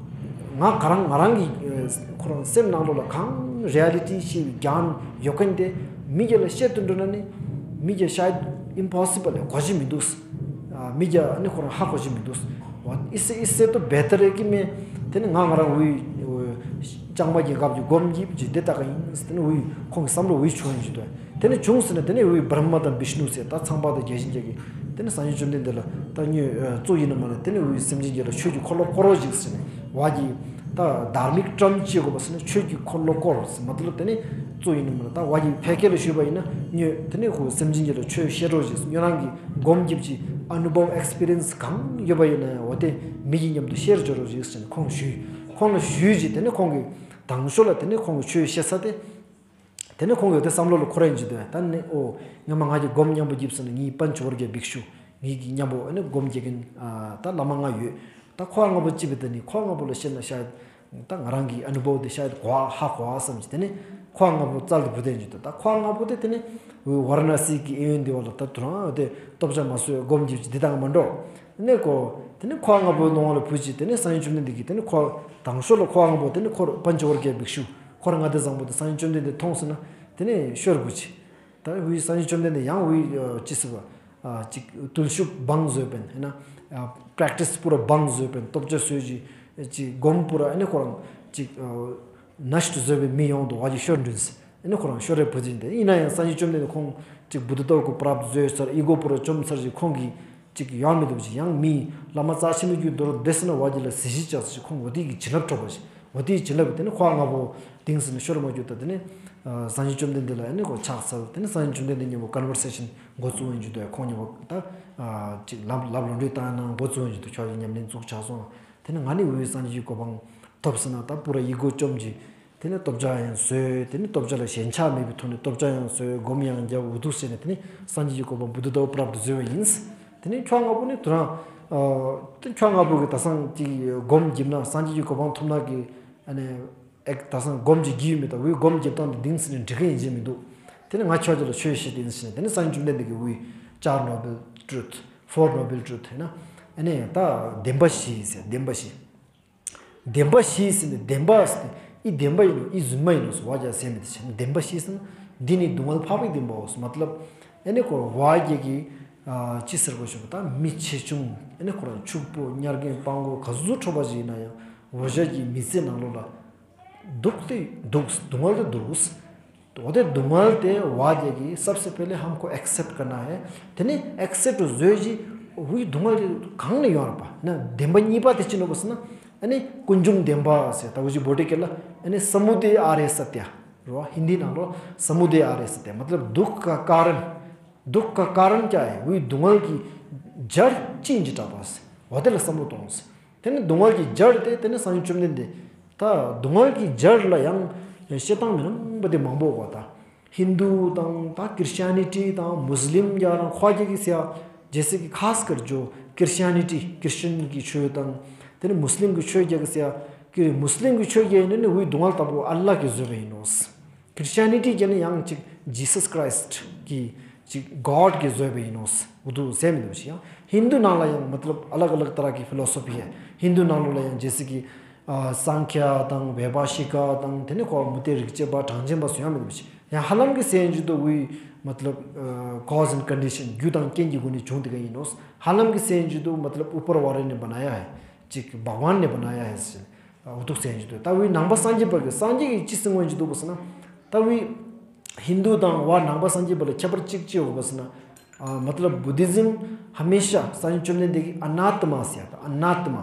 ང་ག་རང་ང་རང་གི་ཁོ་རང་སེམས་ནང་ལོགས་ལ་གང་རི་ཨ་ལི་ཊི་ཞེས་པའི་རྒྱན་ཡོད་མཁན་དེ་མི་སྒེར་ལ་བཤད་དུ་འགྲོ་ན་ནི་མི་སྒེར་ཤ་ཡིད་ཨིམ་པོ་སི་བལ་གོ་གཞི་མི་འདུག་མི་སྒེར་ནི་ཁོ་རང་ཧ་གོ་གཞི་མི་འདུག་ཨིས་ཨིས་སེ་ཏོ་བེ་ཏ་རེ་གི་མེ་དེ་ནི་ང་ང་རང་འུའི་ལྕང་མ་རྒྱལ་ཁབ་ཀྱི་སྒོམ་གྱི་ཇི་དེ་ལྟ་ག་ཡིན། དེ་ནི་འུའི་ཁོང་གི་བསམ་བློ་འུའི་བྱུང་ཡིན་ཞུ་དོ། དེ་ནི་བྱུང་ཟེར་ན་དེ་ནི་འུའི་བྷྲ་མ་དང་བིཤ་ནུ་ཟེར་ད་ཚངས་པ་དང་བརྒྱ་བྱིན་བརྒྱད་ཀྱི་དེ་ནི་སངས་རྒྱས་བཅོམ་ལྡན་འདས་ལ་ད་ཉོས་གཙོ་ཡིན་ནམ་མ་ལ་དེ་ནི་འུའི་སེམས་ཅན་གྱི་ལ་ཆོས་ཀྱི་འཁོར་ལོ་བསྐོར་རོགས་ཞིག་ཟེར་ནས་བ་གྱི་ད་དྷརྨིག་ཀྲམ་ཅེས་དགོས་པ་ཟེར་ན་ཆོས་ཀྱི་འཁོར་ལོ་བསྐོར་ཟེར་མ་དེ་ལ་དེ་ནི་གཙོ་ཡིན་ནམ་མ་ལ་ད་བ་གྱི་ཕལ་སྐད་ལ་ཞུས་པ་ཡིན་ན་ཉོས་དེ་ནི་འུ་སེམས་ཅན་གྱི་ལ་ཆོས་བཤད་རོགས་ཞིག་ཉོ་རང་གི་སྒོམ་རྒྱབ་ཀྱི་ཨ་ནུ་བྷོ་ཨེག་སི་པི་རི་ཡན་སི་གང་ཡོད་པ་ཡིན་ན་འོ་དེ་མི་གི་མཉམ་དུ་ཤེར་བྱོ་རོགས་ཞིག་ཟེར་ནས་ཁོང་ཞུས། ཁོང་ལ་ཞུས་རྗེས་དེ་ནི་ཁོང་གི་དང་ཤོས་ལ་དེ་ནི་ཁོང་གི་ཆོས་བཤད་ས་དེ། དེ་ནས་ཁོང་གིས་དེ་བསམ་བློ་ལ་འཁོར་ཡིན་གྱི་འདུག་ད་ནི་ཨོ་སྔོན་མ་ང་གིས་སྒོམ་མཉམ་པོ་རྒྱབ་ཟིན་ན་ངའི་པན་ཆ་ཝར་གྱི་བིག་ཤུ་ངའི་གི་མཉམ་པོ་ཨ་ནི་སྒོམ་རྒྱག་མཁན་ད་བླ་མ་ལྔ་ཡོད། ད་ཁོ་ལྔ་པོ་ཅི་བི་ད་ནི་ཁོ་ལྔ་པོ་ལ་བཤད་ན་ཤ་ད་ང་རང་གི་ཨ་ནུ་བོ་དེ་ཤ་གོ་ཧ་གོ་ཧ་བསམ་གྱི་དེ་ནི་ཁོ་ལྔ་པོ་རྩལ་དུ་བུ་དན་གྱི་འདུག་ད་ཁོ་ལྔ་པོ་དེ་དེ་ནི་ཝ་ར་ན་སི་གི་ཨེ་ཡོན་དེ་བ་ལ་ད་དུ་རང་དེ་སྟོབས་ཆ་མ་སོས་སྒོམ་རྒྱབ་ཀྱི་འདི་དང་མ་འགྲོ། ནས་ཀོ། དེ་ནས་ཁོ་ལྔ་པོའི་ནང་ལ་བུ་གཅིག་དེ་ནས་སངས་རྒྱས་བཅོམ་ལྡན་འདས་ཀྱིས་དེ་ནས་ཁོ་དང་ཤོས་ལ་ཁོ་ལྔ་པོ་དེ་ནས་ཁོར་པན་ཆ་ཝར་གྱི་བིག་ཤུ་ཁོ་རང་ང་དེ་བཟང་པོ་དེ་སངས་རྒྱས་བཅོམ་ལྡན་འདས་མཐོང་སོང་ན་དེ་ནས་ཤོར་བུ་གཅིག་ད་བུའི་སངས་རྒྱས་བཅོམ་ལྡན་འདས་ཡང་བུའི་ཅི་སི་བ་ཅིག་བརྟུལ་ཞུགས་བང་བཟོས་པན་ཧེ་ན་པྲེག་ཊི་སི་པུ་ར་བང་བཟོས་པན་སྟོབས་ཆ་སོས་ཀྱི་ཅིག་སྒོམ་པུ་ར་ཨ་ནི་ཁོ་རང་ཅིག་ནས་ཏུ་བཟོས་པའི་མི་ཡོང་དུ་བ་ཅིག་ཤོར་འདྲུན་ཨ་ནི་ཁོ་རང་ཤོར་རེ་བུ་གཅིག་འདི་ཡིན་ན་ཡང་སངས་རྒྱས་བཅོམ་ལྡན་འདས་ཁོང་ཅིག་བུ་དུ་ཏོ་གི་པྲབ་བཟོས་ཚར་ཨི་གོ་པུ་ར་བཅོམ་ཚར་ཞིག་ཁོང་གིས། ཅིག་ཡོང་མི་འདུག་ཅིག་ཡང་མི་བླ་མ་རྩ་ཆེན་པོ་རྒྱུད་མདོར་བསྡུས་ཟིན་ན་བ་ཅིག་ལ་གཟི་བརྗིད་ཆགས་སུ་ཁོང་འོ་དེ་གི་བྱིན་རླབས་འཕྲོག་པ་ཞིག་འོ་དེའི་བྱིན་རླབས་དེ་ནི་ཁོ་ལྔ་པོ་དིང་ཟིན་ཤོར་མ་གྱུར་ད་དེ་ནི་སངས་རྒྱས་བཅོམ་ལྡན་འདས་ལ་ཨ་ནི་ཁོ་ཕྱག་འཚལ་དེ་ནི་སངས་རྒྱས་བཅོམ་ལྡན་འདས་མཉམ་པོ་ཀོན་ཝར་སེ་ཤན་འགོ་བཙུགས་ཡིན་རྒྱུ་དེ་ཁོང་མཉམ་པོ་ད་ཅིག་ལབ་ལབ་ལོ་འདྲི་བཏང་ན་འགོ་བཙུགས་ཡིན་རྒྱུ་དེ་ཁྱོད་ཀྱི་ཉམས་ལེན་བཙུགས་ཆགས་སོང་། དེ་ནི་ང་ནི་འོད་སངས་རྒྱས་ཀྱི་གོ་འཕང་ཐོབ་ཟིན་ན་ད་པུ་ར་ཨི་གོ་བཅོམ་གྱི། དེ་ནས་སྟོབས་ཆ་ཡང་བཟོས། དེ་ནས་སྟོབས་ཆ་ལ་ཞེན་ཆགས་མེད་པའི་ཐོག་ནས་སྟོབས་ཆ་ཡང་བཟོས། སྒོམ་ཡང་རྒྱབ་འུ་ཐུག་བྱས་ནས་དེ་ནས་སངས་རྒྱས་ཀྱི་གོ་འཕང་བུ་དྷ་ཏྭ་པྲབ་ཏུ་བཟོས་པ་ཡིན། དེ་ནས་ཁྱོད་ལྔ་པོ་ནི་དུ་རང་། དེ་ཁྱོད་ལྔ་པོ་གི་ད་སང་ཅིག་སྒོམ་རྒྱབ་ན་སངས་རྒྱས་ཀྱི་གོ་འཕང་ཐོབ་ན་གི་ཨ་ནི་ཨེ་ད་སང་སྒོམ་གྱི་རྒྱུ་ཡོད་མེད་དང་འུའི་སྒོམ་རྒྱབ་སྟངས་དེ་གདིང་ཟིན་ནས་འགྲིག་གི་ཡིན་གཅིག་མི་འདུག་དེ་ནས་ང་ཁྱོད་ཀྱི་ལ་ཆོས་བཤད་དེ་ཡིན་ཟེར་ནས་དེ་ནས་སངས་རྒྱས་བཅོམ་ལྡན་འདས་ཀྱི་འུའི་ཅར་ནོ་བེལ་ཊྲུ་ཐི་ཕོར་ནོ་བེལ་ཊྲུ་ཐི་ཡིན་ན་ཨ་ནི་ད་བདེན་པ་བཞི་ཡིན་ཟེར་བདེན་པ་བཞི། བདེན་པ་བཞི་ཟེར་ནས་བདེན་པ་ཟེར་ནས་ཨི་བདེན་པ་ཡིན་ནོ་ཨི་རྫུན་མ་ཡིན་ནོ་ཟེར་བ་རྒྱ་ཟེར་མི་དེ་བྱས་ན་བདེན་པ་བཞི་ཟེར་ན་འདི་ནི་སྡུག་བསྔལ་འཕགས་པའི་བདེན་པའོ་ཟེར་མ་ཏ་ལབ་ཨེ་ནི་ཁོ་བ་རྒྱ་གི་ཅི་ཟེར་དགོས་ཞུ་བ་ད་མི་ཆེ་ཆུང་ཨེ་ནི་ཁོ་རང་ཕྱུག་པོ་ཉར་མཁན་སྤྲང་པོ་ག་ཟུ་ཁྲོ་བ་ཞིག་ཡིན་ན་ཡང་འོ་ཞག་གི་མི་ཚེ་ནང་ལོགས་ལ་སྡུག་སྟེ་སྡུག་སྡུག་བསྔལ་དེ་སྡུག་འོ་དེ་སྡུག་བསྔལ་དེ་བ་རྒྱ་གི་སབ་སེ་ཕེ་ལེ་ཧམ་ཁོ་ཨེག་སེབ་ཀར་ན་ཧེ། དེ་ནས་ཨེག་སེབ་བཟོས་རྗེས་འུའི་སྡུག་བསྔལ་དེ་གང་ནས་ཡོང་ར་པ་ན་བདེན་པ་གཉིས་པ་དེ་ཅི་ནོ་བ་ཟེར་ན་ཨ་ནི་ཀུན་འབྱུང་བདེན་པ་ཟེར་ད་འུ་ཅི་བོ་ཏི་ཀེ་ལ་ཨ་ནི་སྨུ་དེ་ཨ་རེ་ས་ཏྱ་རོ་ཧིན་དི་ནང་ལོ་སྨུ་དེ་ཨ་རེ་ས་ཏྱ་མ་ཏ་ལབ་དུག་ག་ཀ་རན་དུག་ག་ཀ་རན་ཀྱ་ཧེ་འུའི་སྡུག་བསྔལ་གྱི་རྒྱུ་ཅི་ཡིན་གྱི་གྲགས་པ་ཟེར་འོ་དེ་ལ་བསམ་བློ་གཏོང་ཟེར། དེ་ནི་སྡུག་བསྔལ་གྱི་རྒྱུ་དེ་དེ་ནི་སངས་རྒྱས་བཅོམ་ལྡན་འདས། ད་སྡུག་བསྔལ་གྱི་རྒྱུ་ལ་ཡང་བཤད་སྟངས་མི་རུང་པ་དེ་མང་པོ་གོ་ད། ཧིན་དུ་དང་ད་ཀིར་སི་ཅན་ནི་ཊི་དང་མུ་སི་ལིམ་རྒྱ་རང་ཁ་རྒྱ་གི་སེ་ཡ་ཇེ་སེ་གི་ཁ་སི་ཀར་ཇོ་ཀིར་སི་ཅན་ནི་ཊི་ཀིར་སི་ཅན་གི་ཆོས་དང་། དེ་ནི་མུ་སི་ལིམ་གི་ཆོས་རྒྱ་གི་སེ་ཡ་ཀིར་མུ་སི་ལིམ་གི་ཆོས་རྒྱ་ཡིན་ན་ནི་འུའི་སྡུག་བསྔལ་ལྟ་བུ་ཨ་ལ་གི་བཟོས་པ་ཡིན་ནོ། ཁྲི་སི་ཅན་ནི་ཊི་གི་ནི་ཡང་ཅིག་ཇི་སས་ཁྲི་སི་ཊི་གི་ཅིག་གོཌ་གི་བཟོས་པ་ཡིན་ནོ། འུ་དུ་ཟེར་མི་འདུག་ཞིག་ཡང་ཧིན་དུ་ནང་ལ་ཡང་མ་ཏ་ལབ་ཨ་ལག་ཨ་ལག་ཏ་ར་གི་ཕི་ལོ་སོ་ཕི་ཧེ། ཧིན་དུ་ནང་ལོ་ལ་ཡང་ཇེ་སི་ཀི་ཨ་སང་ཁྱ་དང་བེ་བ་ཤི་ཀ་དང་དེ་ནི་ཁོ་མུ་ཏེ་རིག་བྱེད་པ་གྲངས་ཅན་པ་སུ་ཡང་མི་འདུག་ཞིག་ཡང་ཧ་ལམ་གི་སེན་ཇི་དུ་འུའི་མ་ཏ་ལབ་ཨ་cause and condition རྒྱུ་དང་རྐྱེན་གྱི་སྒོ་ནས་བྱུང་དེ་ག་ཡིན་ནོ། ཧ་ལམ་གི་སེན་ཇི་དུ་མ་ཏ་ལབ་ཨུ་པར་ཝ་རེ་ནི་བ་ན་ཡ་ཧེ། ཅིག་བྷ་ག་ཝན་ནི་བ་ན་ཡ་ཧེ་ཟེར། འུ་ཐུག་ཟེར་གྱི་འདུག་ད་བའི་ནང་པ་སངས་རྒྱས་པ་གི་སངས་རྒྱས་ཀྱི་ཅི་གསུང་ངོ་གྱི་འདུག་པ་ཟེར་ན། ད་བའི་ཧིན་དུ་དང་བ་ནང་པ་སངས་རྒྱས་པ་ལ་ཁྱད་པར་གཅིག་ཅི་ཡོད་པ་ཟེར་ན། ཨ་མ་ཏ་ལབ་བུ་དི་ཛིམ་ཧ་མེ་ཤ་སངས་རྒྱས་བཅོམ་ལྡན་འདས་ཀྱིས་ཨ་ན་ཏ་མ་ཟེར་ཡ་ད་ཨ་ན་ཏ་མ་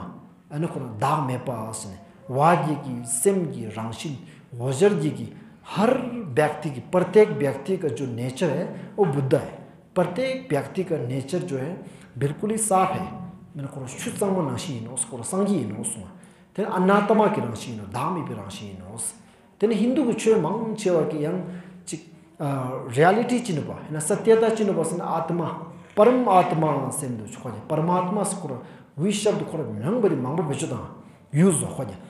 ཨ་ནི་ཁོ་རང་བདག་མེད་པ་ཟེར་ནས་བ་རྒྱ་གི་སེམས་ཀྱི་རང་བཞིན་འོ་ཞར་རྒྱ་གི་ཧར་བྱཀྟི་གི་པར་ཏེག་བྱཀྟི་ག་ཇོ་ནེ་ཅར་ཧེ་འོ་བུདྡྷ་ཧེ། པར་ཏེག་བྱཀྟི་ག་ནེ་ཅར་ཇོ་ཧེ་བིལ་ཀུལ་ཧི་སཱཕ་ཧེ། མིན་ཁོ་རང་ཆུ་གཙང་མ་ནང་བཞིན་ཡིན་ནོ་ཁོ་རང་སངས་རྒྱས་ཡིན་ནོ་གསུངས། དེ་ནི་ཨ་ན་ཏ་མ་གི་རང་བཞིན་ཡིན་ནོ། བདག་མེད་པའི་རང་བཞིན་ཡིན་ནོ། དེ་ནི་ཧིན་དུ་གི་ཆོས་མང་ཆེ་བ་གི་ཡང་ཅིག་རི་ཨ་ལི་ཊི་ཅི་ནུ་པ་ཧེ་ན་སཏྱ་ཏ་ཅི་ནུ་པ་ཟེར་ན་ཨ་ཏ་མ་པ་རམ་ཨ་ཏ་མ་ཟེར་འདུག་ཆོག་ག་པ་རམ་ཨ་ཏ་མ་ཟེར་ཁོ་རང་འུའི་ཞབས་ཏུ་ཁོ་རང་མྱང་པ་རི་མང་པོ་བེད་སྤྱོད་དང་ཡུལ་བཟོ་ཁོ་རང་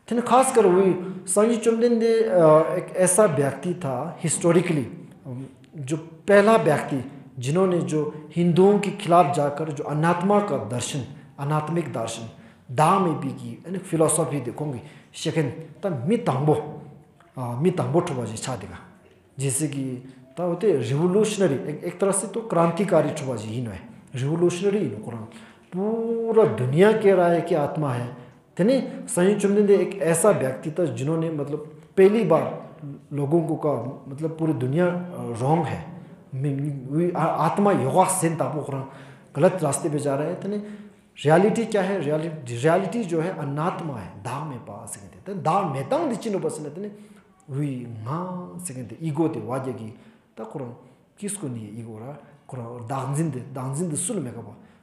ཐེ་ནི་ཁཱས་ཀར་ཝི་སངས་རྒྱས་བཅོམ་ལྡན་འདས་ཨ་ཨེ་ཨེ་ས་བྱཱག་ཏི་ཐ་ཧི་སི་ཊོ་རི་ཀ་ལི་ཇོ་པེ་ལ་བྱཱག་ཏི་ཇི་ནོ་ནེ་ཇོ་ཧིན་དུའོ་ཀི་ཁི་ལཱབ་ཇཱ་ཀར་ཇོ་ཨ་ནཱཏ་མ་ཀ་དར་ཤན། ཨ་ནཱཏ་མིག་དར་ཤན། བདག་མེད་པའི་གི་ཨ་ནི་ཕི་ལོ་སོ་ཕི་དེ་ཁོང་གི་ཤེས་མཁན་ད་མི་དང་པོ། ཨ་མི་དང་པོ་གྲུབ་པ་ཞིག་ཆགས་དེ་ག་ཇེ་སེ་གི་ད་འོ་དེ་རི་ཝོ་ལུ་ཤི་ན་རི་ཨེག་ཨེག་ཏ་ར་སི་ཏོ་ཀྲཱན་ཏི་ཀ་རི་གྲུབ་པ་ཞིག་ཡིན་ནོ། རི་ཝོ་ལུ་ཤི་ན་རི་ཡིན་ནོ་ཁོ་རང་པུ་ར་དུ་ནི་ཡ་ཀེ་ར་ཡ་ཀེ་ཨཱཏ་མ་ཧེ། དེ་ནས་སངས་རྒྱས་བཅོམ་ལྡན་འདས་ཨེག་ཨེ་ས་བྱཱག་ཏི་ཐ་ཇི་ནོ་ནེ་མ་ཏ་ལབ་པེ་ལི་བར་ལོ་གོང་གོ་ཀ་མ་ཏ་ལབ་པུ་རི་དུ་ནི་ཡ་རོང་ཧེ། མི་ཨ་ཨཱཏ་མ་ཡོ་ག་སེན་དག་པོ་ཁོ་རང་ག་ལ་ཏ་ར་སི་ཏེ་བེ་ཇ་ར་ཧེ། དེ་ནས་རི་ཡ་ལི་ཊི་ཀྱ་ཧེ། རི་ཡ་ལི་རི་ཡ་ལི་ཊི་ཇོ་ཧེ་ཨ་ནཱཏ་མ་ཧེ། བདག་མེད་པ་ཟེར་མཁན་དེ། དེ་བདག་མེད་སྟངས་དེ་ཅི་ནོ་པ་ཟེར་ན་དེ་ནི་ཝི་ང་ཟེར་མཁན་དེ་ཨི་གོ་དེ་བ་རྒྱ་གི་ད་ཁོ་རང་ཀིས་ཀོ་ནི་ཨི་གོ་ར་ཁོ་རང་བདག་འཛིན་དེ་བདག་འཛིན་དེ་སུ་ལ་མེད་ཀ་པ།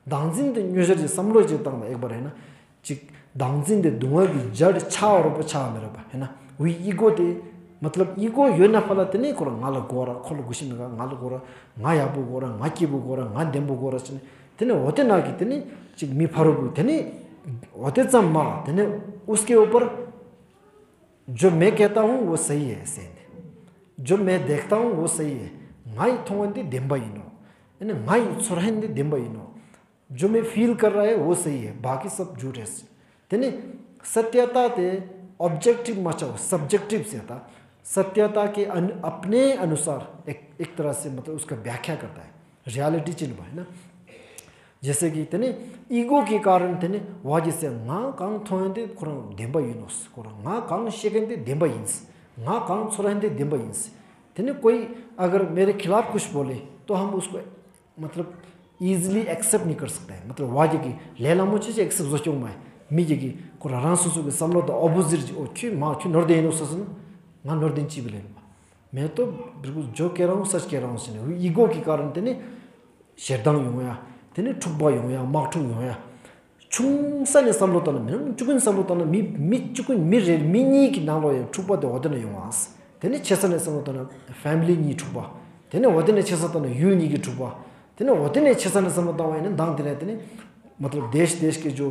བདག་འཛིན་དེ་མྱོ་ཤར་གྱི་བསམ་བློ་ཅིག་བཏང་ལ་ཨེག་པ་རེད་ན་ཅིག་བདག་འཛིན་དེ་སྡུག་བསྔལ་གྱི་རྒྱར་ཆགས་རོགས་པ་ཆགས་མི་རོགས་པ་ཧེ་ན་ཝི་ཨི་གོ་དེ་མ་ཏ་ལབ་ཨི་གོ་ཡོད་ན་ཕ་ལ་དེ་ནས་ཁོ་རང་ང་ལ་དགོས་ར་ཁོ་ལ་དགོས་ཤེས་མེད་ཀ་ང་ལ་དགོས་ར་ང་ཡག་པོ་དགོས་ར་ང་སྐྱིད་པོ་དགོས་ར་ང་བདེན་པོ་དགོས་ར་ཟེར་ནས། དེ་ནས་འོ་དེ་ནང་གི་དེ་ནས་ཅིག་མི་ཕ་རོལ་པོ་དེ་ནས་འོ་དེ་ཙམ་མ་དེ་ནས་ཨུ་སྐེ་ཨོ་པར་ཇོ་མེ་ཀེ་ཏ་ཧུང་ཝོ་སེ་ཡེ་ཟེར་ནས། ཇོ་མེ་དེག་ཏ་ཧུང་ཝོ་སེ་ཡེ། ང་ཡི་མཐོང་བ་འདི་བདེན་པ་ཡིན་ནོ། ཨ་ནི་ང་ཡི་ཚོར་ཧན་འདི་བདེན་པ་ཡིན་ནོ། ཇོ་མེ་ཕིལ་ཀར་ར་ཧེ་ཝོ་སེ་ཡེ་བྷ་ཀི་སབ་ཇུ་རེས། དེ་ནས་སཏྱ་ཏ་དེ་ཨོབ་ཇེག་ཊིབ་མ་ཆགས་སབ་ཇེག་ཊིབ་ཟེར་ད། सत्यता के अनु अपने अनुसार एक एक तरह से मतलब उसका व्याख्या करता है। रियलिटी ཅི་ནི་བ་ཧེ་ན། जैसे कि དེ་ནི་ཨི་གོ་གི་ཀ་རན་དེ་ནི་བ་ཇི་སེ་ང་གང་མཐོང་ཡན་དེ་ཁོ་རང་བདེན་པ་ཡིན་ནོ། ཁོ་རང་ང་གང་ཤེས་མཁན་དེ་བདེན་པ་ཡིན། ང་གང་ཚོར་ཡན་དེ་བདེན་པ་ཡིན། དེ་ནི་कोई अगर मेरे खिलाफ कुछ बोले तो हम उसको मतलब ईजीली एक्सेप्ट नहीं कर सकते हैं। मतलब བ་ཇི་གི་ལས་སླ་མོ་ཅི་ཅི་ཨེག་སེབ་བཟོ་སྐྱོང་མ་མི་ཇི་གི་ཁོ་རང་རང་སོ་སོ་གི་བསམ་བློ་དང་ཨོ་པོ་ཟིཊ་ཨོ་ཁྱོད་མ་ཁྱོད་ནོར་ལྡན་ཡིན་ནོ་ཟེར་སོང་ན་ང་ནོར་ལྡན་ཅི་བི་ལེན་པ། མེ་ཏོ་བིར་བུ་ཇོ་ཀེ་རང་སར་ཀེ་རང་ཟེར་ནས་ཨི་གོ་གི་ཀ་རན་དེ་ནི་ཞེ་སྡང་ཡོང་ཡ། དེ་ནི་འཁྲུག་པ་ཡོང་ཡ་དམག་འཁྲུག་ཡོང་ཡ། ཆུང་ས་ནས་བསམ་བློ་བཏང་ན་མི་རང་གཅིག་ཀུན་བསམ་བློ་བཏང་ན་མི་མི་གཅིག་ཀུན་མི་རེ་མི་གཉིས་ཀྱི་ནང་ལོགས་ཡང་འཁྲུག་པ་དེ་འོ་དེ་ན་ཡོང་བ། དེ་ནི་ཆེ་ས་ནས་བསམ་བློ་བཏང་ན་ཕེ་མི་ལི་གཉིས་འཁྲུག་པ། དེ་ནི་འོ་དེ་ནས་ཆེ་ས་བཏང་ན་ཡུལ་གཉིས་ཀྱི་འཁྲུག་པ། དེ་ནས་འོ་དེ་ནས་ཆེ་ས་ནས་བསམ་བློ་བཏང་བ་ཡིན་ན་མདང་དེ་ནས་དེ་ནི་मतलब देश देश के जो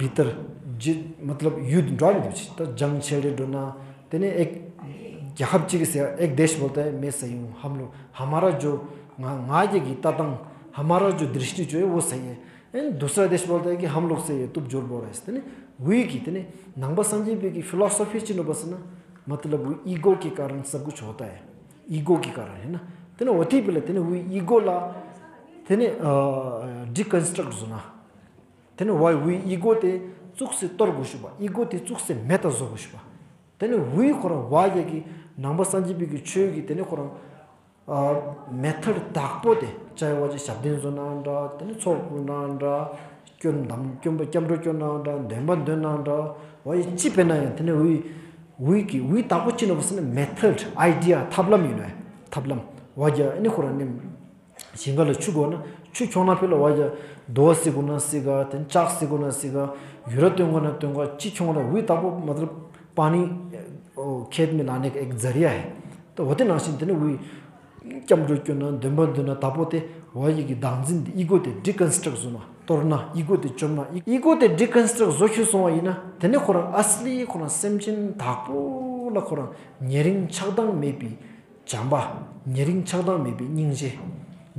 भीतर ज मतलब युद्ध འགྲོ་མི་འདུག་ད་जंग छेड़े འགྲོ་ན། དེ་ནས་एक རྒྱལ་ཁབ་གཅིག་གིས་ཟེར एक देश बोलता है मैं सही हूँ हम लोग हमारा जो ང་ང་རྒྱལ་གྱི་ལྟ་སྟངས། हमारा जो दृष्टि जो है वो सही है। एंड दूसरा देश बोलता है कि हम लोग सही है तुम झूठ बोल रहे हैं। དེ་ནི་ཝི་གི་དེ་ནི་ནང་པ་སངས་རྒྱས་པའི་གི་ཕི་ལོ་སོ་ཕི་ཅི་ནོ་པ་ཟེར་ན། मतलब वो ईगो के कारण सब कुछ होता है। ईगो के कारण है ना। དེ་ནི་འོ་དེ་བི་ལ་དེ་ནི་ཝི་ཨི་གོ་ལ་དེ་ནི་ཨ་ཌི་ཀོན་སི་ཊྲག་བཟོ་ན། དེ་ནི་ཝའི་ཝི་ཨི་གོ་དེ་བཙུགས་སེ་གཏོར་དགོས་ཤུ་བ། ཨི་གོ་དེ་བཙུགས་སེ་མེད་ད་བཟོ་དགོས་ཤུ་བ། དེ་ནི་ཝི་ཁོ་རང་བ་ཡ་གི་ནང་པ་སངས་རྒྱས་པའི་གི་ཆོས་ཀྱི་དེ་ནི་ཁོ་རང་ཨ་མེ་ཐོ་ཌི་དག་པོ་དེ་བྱ་བ་ཅིག་ཞབས་བརྟན་བཟོ་ན་འདྲ། དེ་ནི་ཚོགས་ཕུལ་ན་འདྲ། སྐྱོན་དམ་སྐྱོན་པ་སྐྱབས་འགྲོ་སྐྱོན་ན་འདྲ། འདོན་པ་འདོན་ན་འདྲ། ཝའི་ཅི་དཔེར་ན་ཡང་དེ་ནི་ཝི་ཝི་གི་ཝི་དག་པོ་ཅི་ནོ་བ་ཟེར་ན་མེ་ཐོ་ཌི་ཨའི་ཌི་ཡ་ཐབས་ལམ་ཡིན་ནོ། ཐབས་ལམ་བ་རྒྱ་ཨ་ནི་ཁོ་རང་ནི། ཞིང་ཁ་ལ་ཆུ་དགོས་ན་ཆུ་ཁྱོང་ན་ཕི་ལ་བ་རྒྱ་རྡོ་བ་སི་དགོས་ན་སི་ག་དེ་ལྕགས་སི་དགོས་ན་སི་ག་ཡུ་ར་སྟོན་དགོས་ན་སྟོན་ག་ཅི་ཁྱོང་ན་ཝི་དག་པོ་मतलब पानी खेत में लाने का एक जरिया है। ད་འོ་དེ་ནང་བཞིན་དེ་ནི་ཝི་སྐྱབས་འགྲོ་སྐྱོན་ན་འདོན་པ་འདོན་ན་དག་པོ་དེ་བ་ཡི་གི་བདག་འཛིན་དེ་ཨི་གོ་དེ་ཌི་ཀོན་སི་ཊྲག་བཟོ་ན་གཏོར་ན་ཨི་གོ་དེ་བཅོམ་ན་ཨི་གོ་དེ་ཌི་ཀོན་སི་ཊྲག་བཟོ་ཤུ་སོང་བ་ཡིན་ན་དེ་ནི་ཁོ་རང་ཨ་སི་ལི་ཁོ་རང་སེམས་ཅན་དག་པོ་ལ་ཁོ་རང་ཉེ་རིང་ཆགས་སྡང་མེད་པའི་བྱམས་པ། ཉེ་རིང་ཆགས་སྡང་མེད་པའི་སྙིང་རྗེ།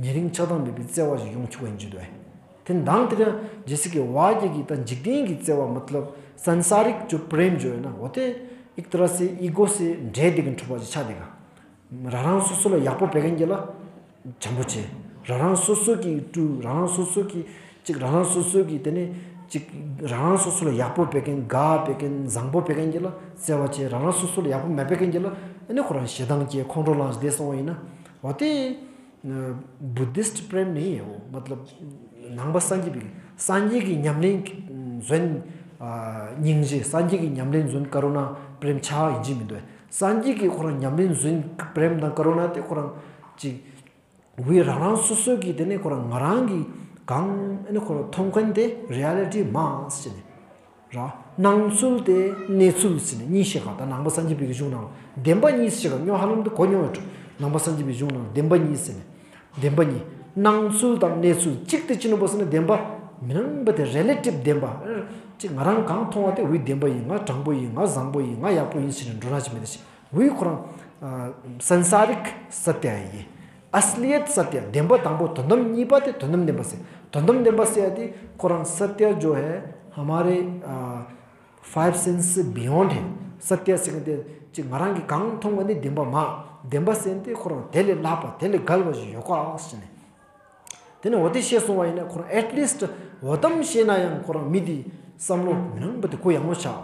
ཉེ་རིང་ཆགས་སྡང་མེད་པའི་བརྩེ་བ་ཞིག་ཡོང་ཆོག་ཡིན་གྱི་འདུག་དེ་མདང་དེ་རིང་ཇེ་སི་ཀའི་བ་རྒྱ་གི་ད་འཇིག་རྟེན་གྱི་བརྩེ་བ་मतलब सांसारिक जो प्रेम जो है ना वो तो एक तरह से ईगो से འབྲེལ་བསྡད་ཀྱི་འཁྲུག་པ་ཞིག་ཆགས་བསྡད་ག་རང་རང་སོ་སོ་ལ་ཡག་པོ་བྱེད་མཁན་གྱི་ལ་བྱམས་པོ་བྱེད། རང་རང་སོ་སོ་གི་ཀྲུ་རང་རང་སོ་སོ་གི་ཅིག་རང་རང་སོ་སོ་གི་དེ་ནས་ཅིག་རང་རང་སོ་སོ་ལ་ཡག་པོ་བྱེད་མཁན་དགའ་བྱེད་མཁན་བཟང་པོ་བྱེད་མཁན་གྱི་ལ་བརྩེ་བ་བྱེད། རང་རང་སོ་སོ་ལ་ཡག་པོ་མ་བྱེད་མཁན་གྱི་ལ་ཨ་ནི་ཁོ་རང་ཞེ་སྡང་སྐྱེ་ཁོང་ཁྲོ་ལངས་བསྡད་སོང་བ་ཡིན་ན་འོ་དེ་बुद्धिस्ट प्रेम नहीं है वो मतलब ནང་པ་སངས་རྒྱས་པའི་སངས་རྒྱས་ཀྱི་ཉམས་ལེན་ཟོན་སྙིང་རྗེ། སངས་རྒྱས་ཀྱི་ཉམས་ལེན་ཟོན་ཀ་རུ་ན་པྲེམ་ཆ་ཡིན་གྱི་མི་འདུག་སངས་རྒྱས་ཀྱི་ཁོ་རང་ཉམས་ལེན་ཟོན་པྲེམ་དང་ཀ་རུ་ན་དེ་ཁོ་རང་ཅིག་ཝི་རང་རང་སོ་སོ་གི་དེ་ནས་ཁོ་རང་ང་རང་གི་གང་ཨ་ནི་ཁོ་རང་མཐོང་མཁན་དེ་རི་ཨ་ལི་ཊི་མ་ཟེར་ནས་ར། སྣང་ཚུལ་དེ་གནས་ཚུལ་ཟེར་ནས་གཉིས་ཤེས་ག་ད་ནང་པ་སངས་རྒྱས་པའི་གི་གཞུང་ནང་ལ་བདེན་པ་གཉིས་ཤེས་ག་སྨྱོ་ཧ་ལམ་དུ་གོ་མྱོང་བའི་འཕྲོ་ནང་པ་སངས་རྒྱས་པའི་གཞུང་ནང་ལ་བདེན་པ་གཉིས་ཟེར་ནས་བདེན་པ་གཉིས། སྣང་ཚུལ་དང་གནས་ཚུལ་གཅིག་དེ་ཅི་ནུ་པོ་ཟེར་ན་བདེན་པ་མི་རང་པ་དེ་རི་ལེ་ཊིབ་བདེན་པ། ཅིག་ང་རང་གང་མཐོང་བ་དེ་འུ་བདེན་པ་ཡིན། ང་དྲང་པོ་ཡིན། ང་བཟང་པོ་ཡིན། ང་ཡག་པོ་ཡིན་ཟེར་ནས་འགྲོ་ན་ཅི་མེད་དེ། འུ་ཁོ་རང་སན་སཱ་རིག་སཏྱ་ཡིན། ཨསལ་ཡད་སཏྱ། བདེན་པ་དང་པོ། དོན་དམ་གཉིས་པ་དེ་དོན་དམ་བདེན་པ་ཟེར། དོན་དམ་བདེན་པ་ཟེར་ཡ་དེ་ཁོ་རང་སཏྱ་ཇོ་ཧེ་ཧ་མ་རེ་ཕའིབ་སེན་སི་བི་ཡོན་ཌི་ཧེ། སཏྱ་ཟེར་མཁན་དེ་ཅིག་ང་རང་གིས་གང་མཐོང་བ་ནི་བདེན་པ་མ། བདེན་པ་ཟེར་དེ་ཁོ་རང་དེ་ལས་ལྷག་པ་དེ་ལས་བརྒལ་བ་ཞིག་ཡོད་ག་ཟེར་ནས། དེ་ནས་འོ་དེ་ཤེས་སོང་བ་ཡིན་ན་ཁོ་རང་ཨེཊ་ལིསཊ་འོ་དམ་ཤེས་ན་ཡང་ཁོ་རང་མི་དེ་བསམ་བློ་མི་ནང་པ་དེ་གུ་ཡངས་མོ་ཆགས།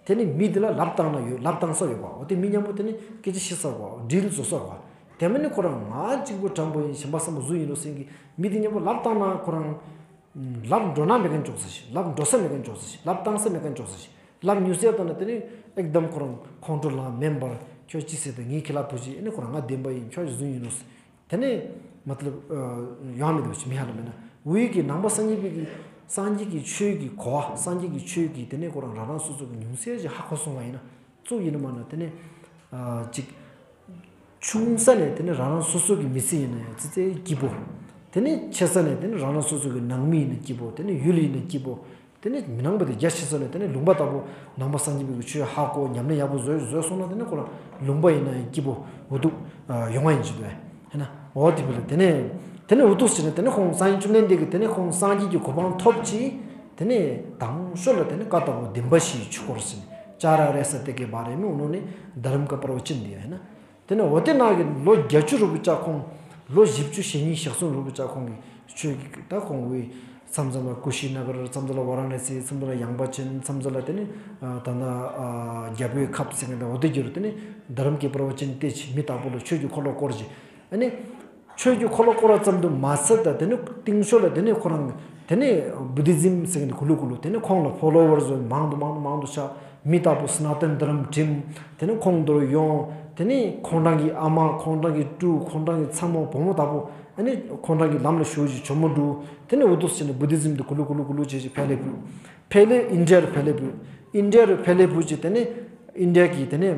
དེ་ནས་མི་དེ་ལ་ལབ་བཏང་ན་ཡོད། ལབ་བཏང་ས་ཡོད་པ། འོ་དེ་མི་མཉམ་པོ་དེ་ནས་སྐད་ཆ་བཤད་ས་ཡོད་པ། ཌིལ་བཟོ་ས་ཡོད་པ། དེ་མིན་ནི་ཁོ་རང་ང་གཅིག་པུ་དྲང་པོ་ཡིན། གཞན་པ་བསམ་པ་ཟུར་ཡིན་ནོ་ཟེར་གི་མི་དེ་མཉམ་པོ་ལབ་བཏང་ན་ཁོ་རང་ལབ་འགྲོ་ན་མེད་མཁན་འཇོག་ས་ཞིག་ལབ་འགྲོ་ས་མེད་མཁན་འཇོག་ས་ཞིག་ལབ་བཏང་ས་མེད་མཁན་འཇོག་ས་ཞིག་ལབ་ཉུལ་ས་བཏང་ན་དེ་ནས་ཨེག་དམ་ཁོ་རང་ཁོང་ཁྲོ་ལངས། མེན་པར་ཁྱོད་ཅི་ཟེར་དང་ངའི་ཁྱི་ལ་བུ་ཅི་ཨེ་ནི་ཁོ་རང་ང་བདེན་པ་ཡིན། ཁྱོད་ཀྱི་བཟུང་ཡིན་ནོ། དེ་ནས་མ་ཏི་ལབ་ཡོང་མི་འདུག་ཅི་མི་ཧ་ལ་མེད་ན། འུ་ཡི་གི་ནང་པ་སངས་རྒྱས་པའི་གི་སངས་རྒྱས་ཀྱི་ཆོས་ཀྱི་གོ་བ། སངས་རྒྱས་ཀྱི་ཆོས་ཀྱི་དེ་ནས་ཁོ་རང་རང་རང་སོ་སོ་གི་ཉུང་ཤས་ཅིག་ཧ་གོ་སོང་བ་ཡིན་ན་གཙུག་ཡིན་ན་མ་ན་དེ་ནས་ཅིག་ཆུང་ས་ནས་དེ་ནས་རང་རང་སོ་སོ་གི་མི་ཚེ་ཡིན་ན་ཡང་ཙི་ཙི་སྐྱིད་པོ། དེ་ནས་ཆེ་ས་ནས་དེ་ནས་རང་རང་སོ་སོ་གི་ནང་མི་ཡིན་ན་སྐྱིད་པོ། དེ་ནས་ཡུལ་ཡིན་ན་སྐྱིད་པོ། དེ་ནས་མི་ནང་པ་དེ་རྒྱ་ཆེ་ས་ནས་དེ་ནས་ལུང་པ་ལྟ་བུ་ནང་པ་སངས་རྒྱས་པའི་གི་ཆོས་ཧ་གོ་ཉམས་ལེན་ཡག་པོ་བཟོས་བཟོས་སོང་ན་དེ་ནས་ཁོ་རང་ལུང་པ་ཡིན་ན་ཡང་སྐྱིད་པོ་འུ་ཐུག་ཡོང་བ་ཡིན་གྱི་འདུག་ཧེ་ན། འོ་དེ་བས་ལ་དེ་ནས་དེ་ནས་འུ་ཐུག་ཟེར་ནས་དེ་ནས་ཁོང་སངས་རྒྱས་བཅོམ་ལྡན་འདས་ཀྱིས་དེ་ནས་ཁོང་སངས་རྒྱས་ཀྱི་གོ་འཕང་ཐོབ་ཅིག་དེ་ནས་དང་ཤོས་ལ་དེ་ནས་བཀའ་ལྟ་བུ་བདེན་པ་བཞིའི་ཆོས་སྐོར་ཟེར་ནས་ཅཱ་ར་རེ་ས་ཏེ་ཀེ་བྷ་རེ་མི་འུ་ནོ་ནས་དྷརམ་ཀ་པར་བ་ཅན་དེ་ཡ་ཧེ་ན། དེ་ནས་འོ་དེ་ནང་གི་ལོ་བརྒྱད་ཅུ་རིན་པོ་ཆེ་ཁོང་། ལོ་བཞི་བཅུ་ཞེ་གཉིས་ཞག་གསུམ་རིན་པོ་ཆེ་ཁོང་གི་ཆོས་ཀྱི་ད་ཁོང་གི་མཚམས་མཚམས་ལ་ཀུ་ཤི་ན་གར། མཚམས་མཚམས་ལ་ཝ་ར་ཎ་སི། མཚམས་མཚམས་ལ་ཡངས་པ་ཅན། མཚམས་མཚམས་ལ་དེ་ནས་ད་ལྟ་རྒྱལ་པོའི་ཁབ་ཟེར་མཁན་དང་འོ་དེ་བརྒྱུད་དེ་ནས་དྷརམ་ཀེ་པར་བ་ཅན་ཏེ་ཆི་མི་དག་པོ་ལ་ཆོས་ཀྱི་འཁོར་ལོ་བསྐོར་ཅིག་ཨ་ནི། ཆོས་ཀྱི་འཁོར་ལོ་བསྐོར་བ་ཙམ་དུ་མ་ཟད། ད་དེ་ནི་སྟེང་ཕྱོགས་ལ་དེ་ནི་ཁོ་རང་དེ་ནི་བུ་དྷི་ཛིམ་ཟེར་མཁན་དེ་གུ་ལུ་གུ་ལུ་དེ་ནི་ཁོང་ལ་ཕོ་ལོ་ཝར་ཟེར་མང་དུ་མང་དུ་མང་དུ་ཆགས། མི་དག་པོ་སྣ་ཐན་དྷ་རམ་འགྲིམ། དེ་ནི་ཁོང་དུ་ཡོང་། དེ་ནི་ཁོང་རང་གི་ཨ་མ། ཁོང་རང་གི་སྤྲུལ། ཁོང་རང་གི་ཚ་མོ་བུ་མོ་དག་པོ་ཨ་ནི་ཁོང་རང་གི་ལམ་ལ་ཞུགས་ཤིག་ཇོ་མོ་འབྲུག་དེ་ནི་འུ་ཐུག་ཟེར་ནས་བུ་དྷི་ཛིམ་དེ་གུ་ལུ་གུ་ལུ་གུ་ལུ་བྱེད་ཅིག་ཕེ་ལེ་བུ། ཕེ་ལེ་ཨིན་ཌི་ཡ་རུ་ཕེ་ལེ་བུ། ཨིན་ཌི་ཡ་རུ་ཕེ་ལེ་བུ་ཅིག་དེ་ནི་ཨིན་ཌི་ཡ་གི་དེ་ནི།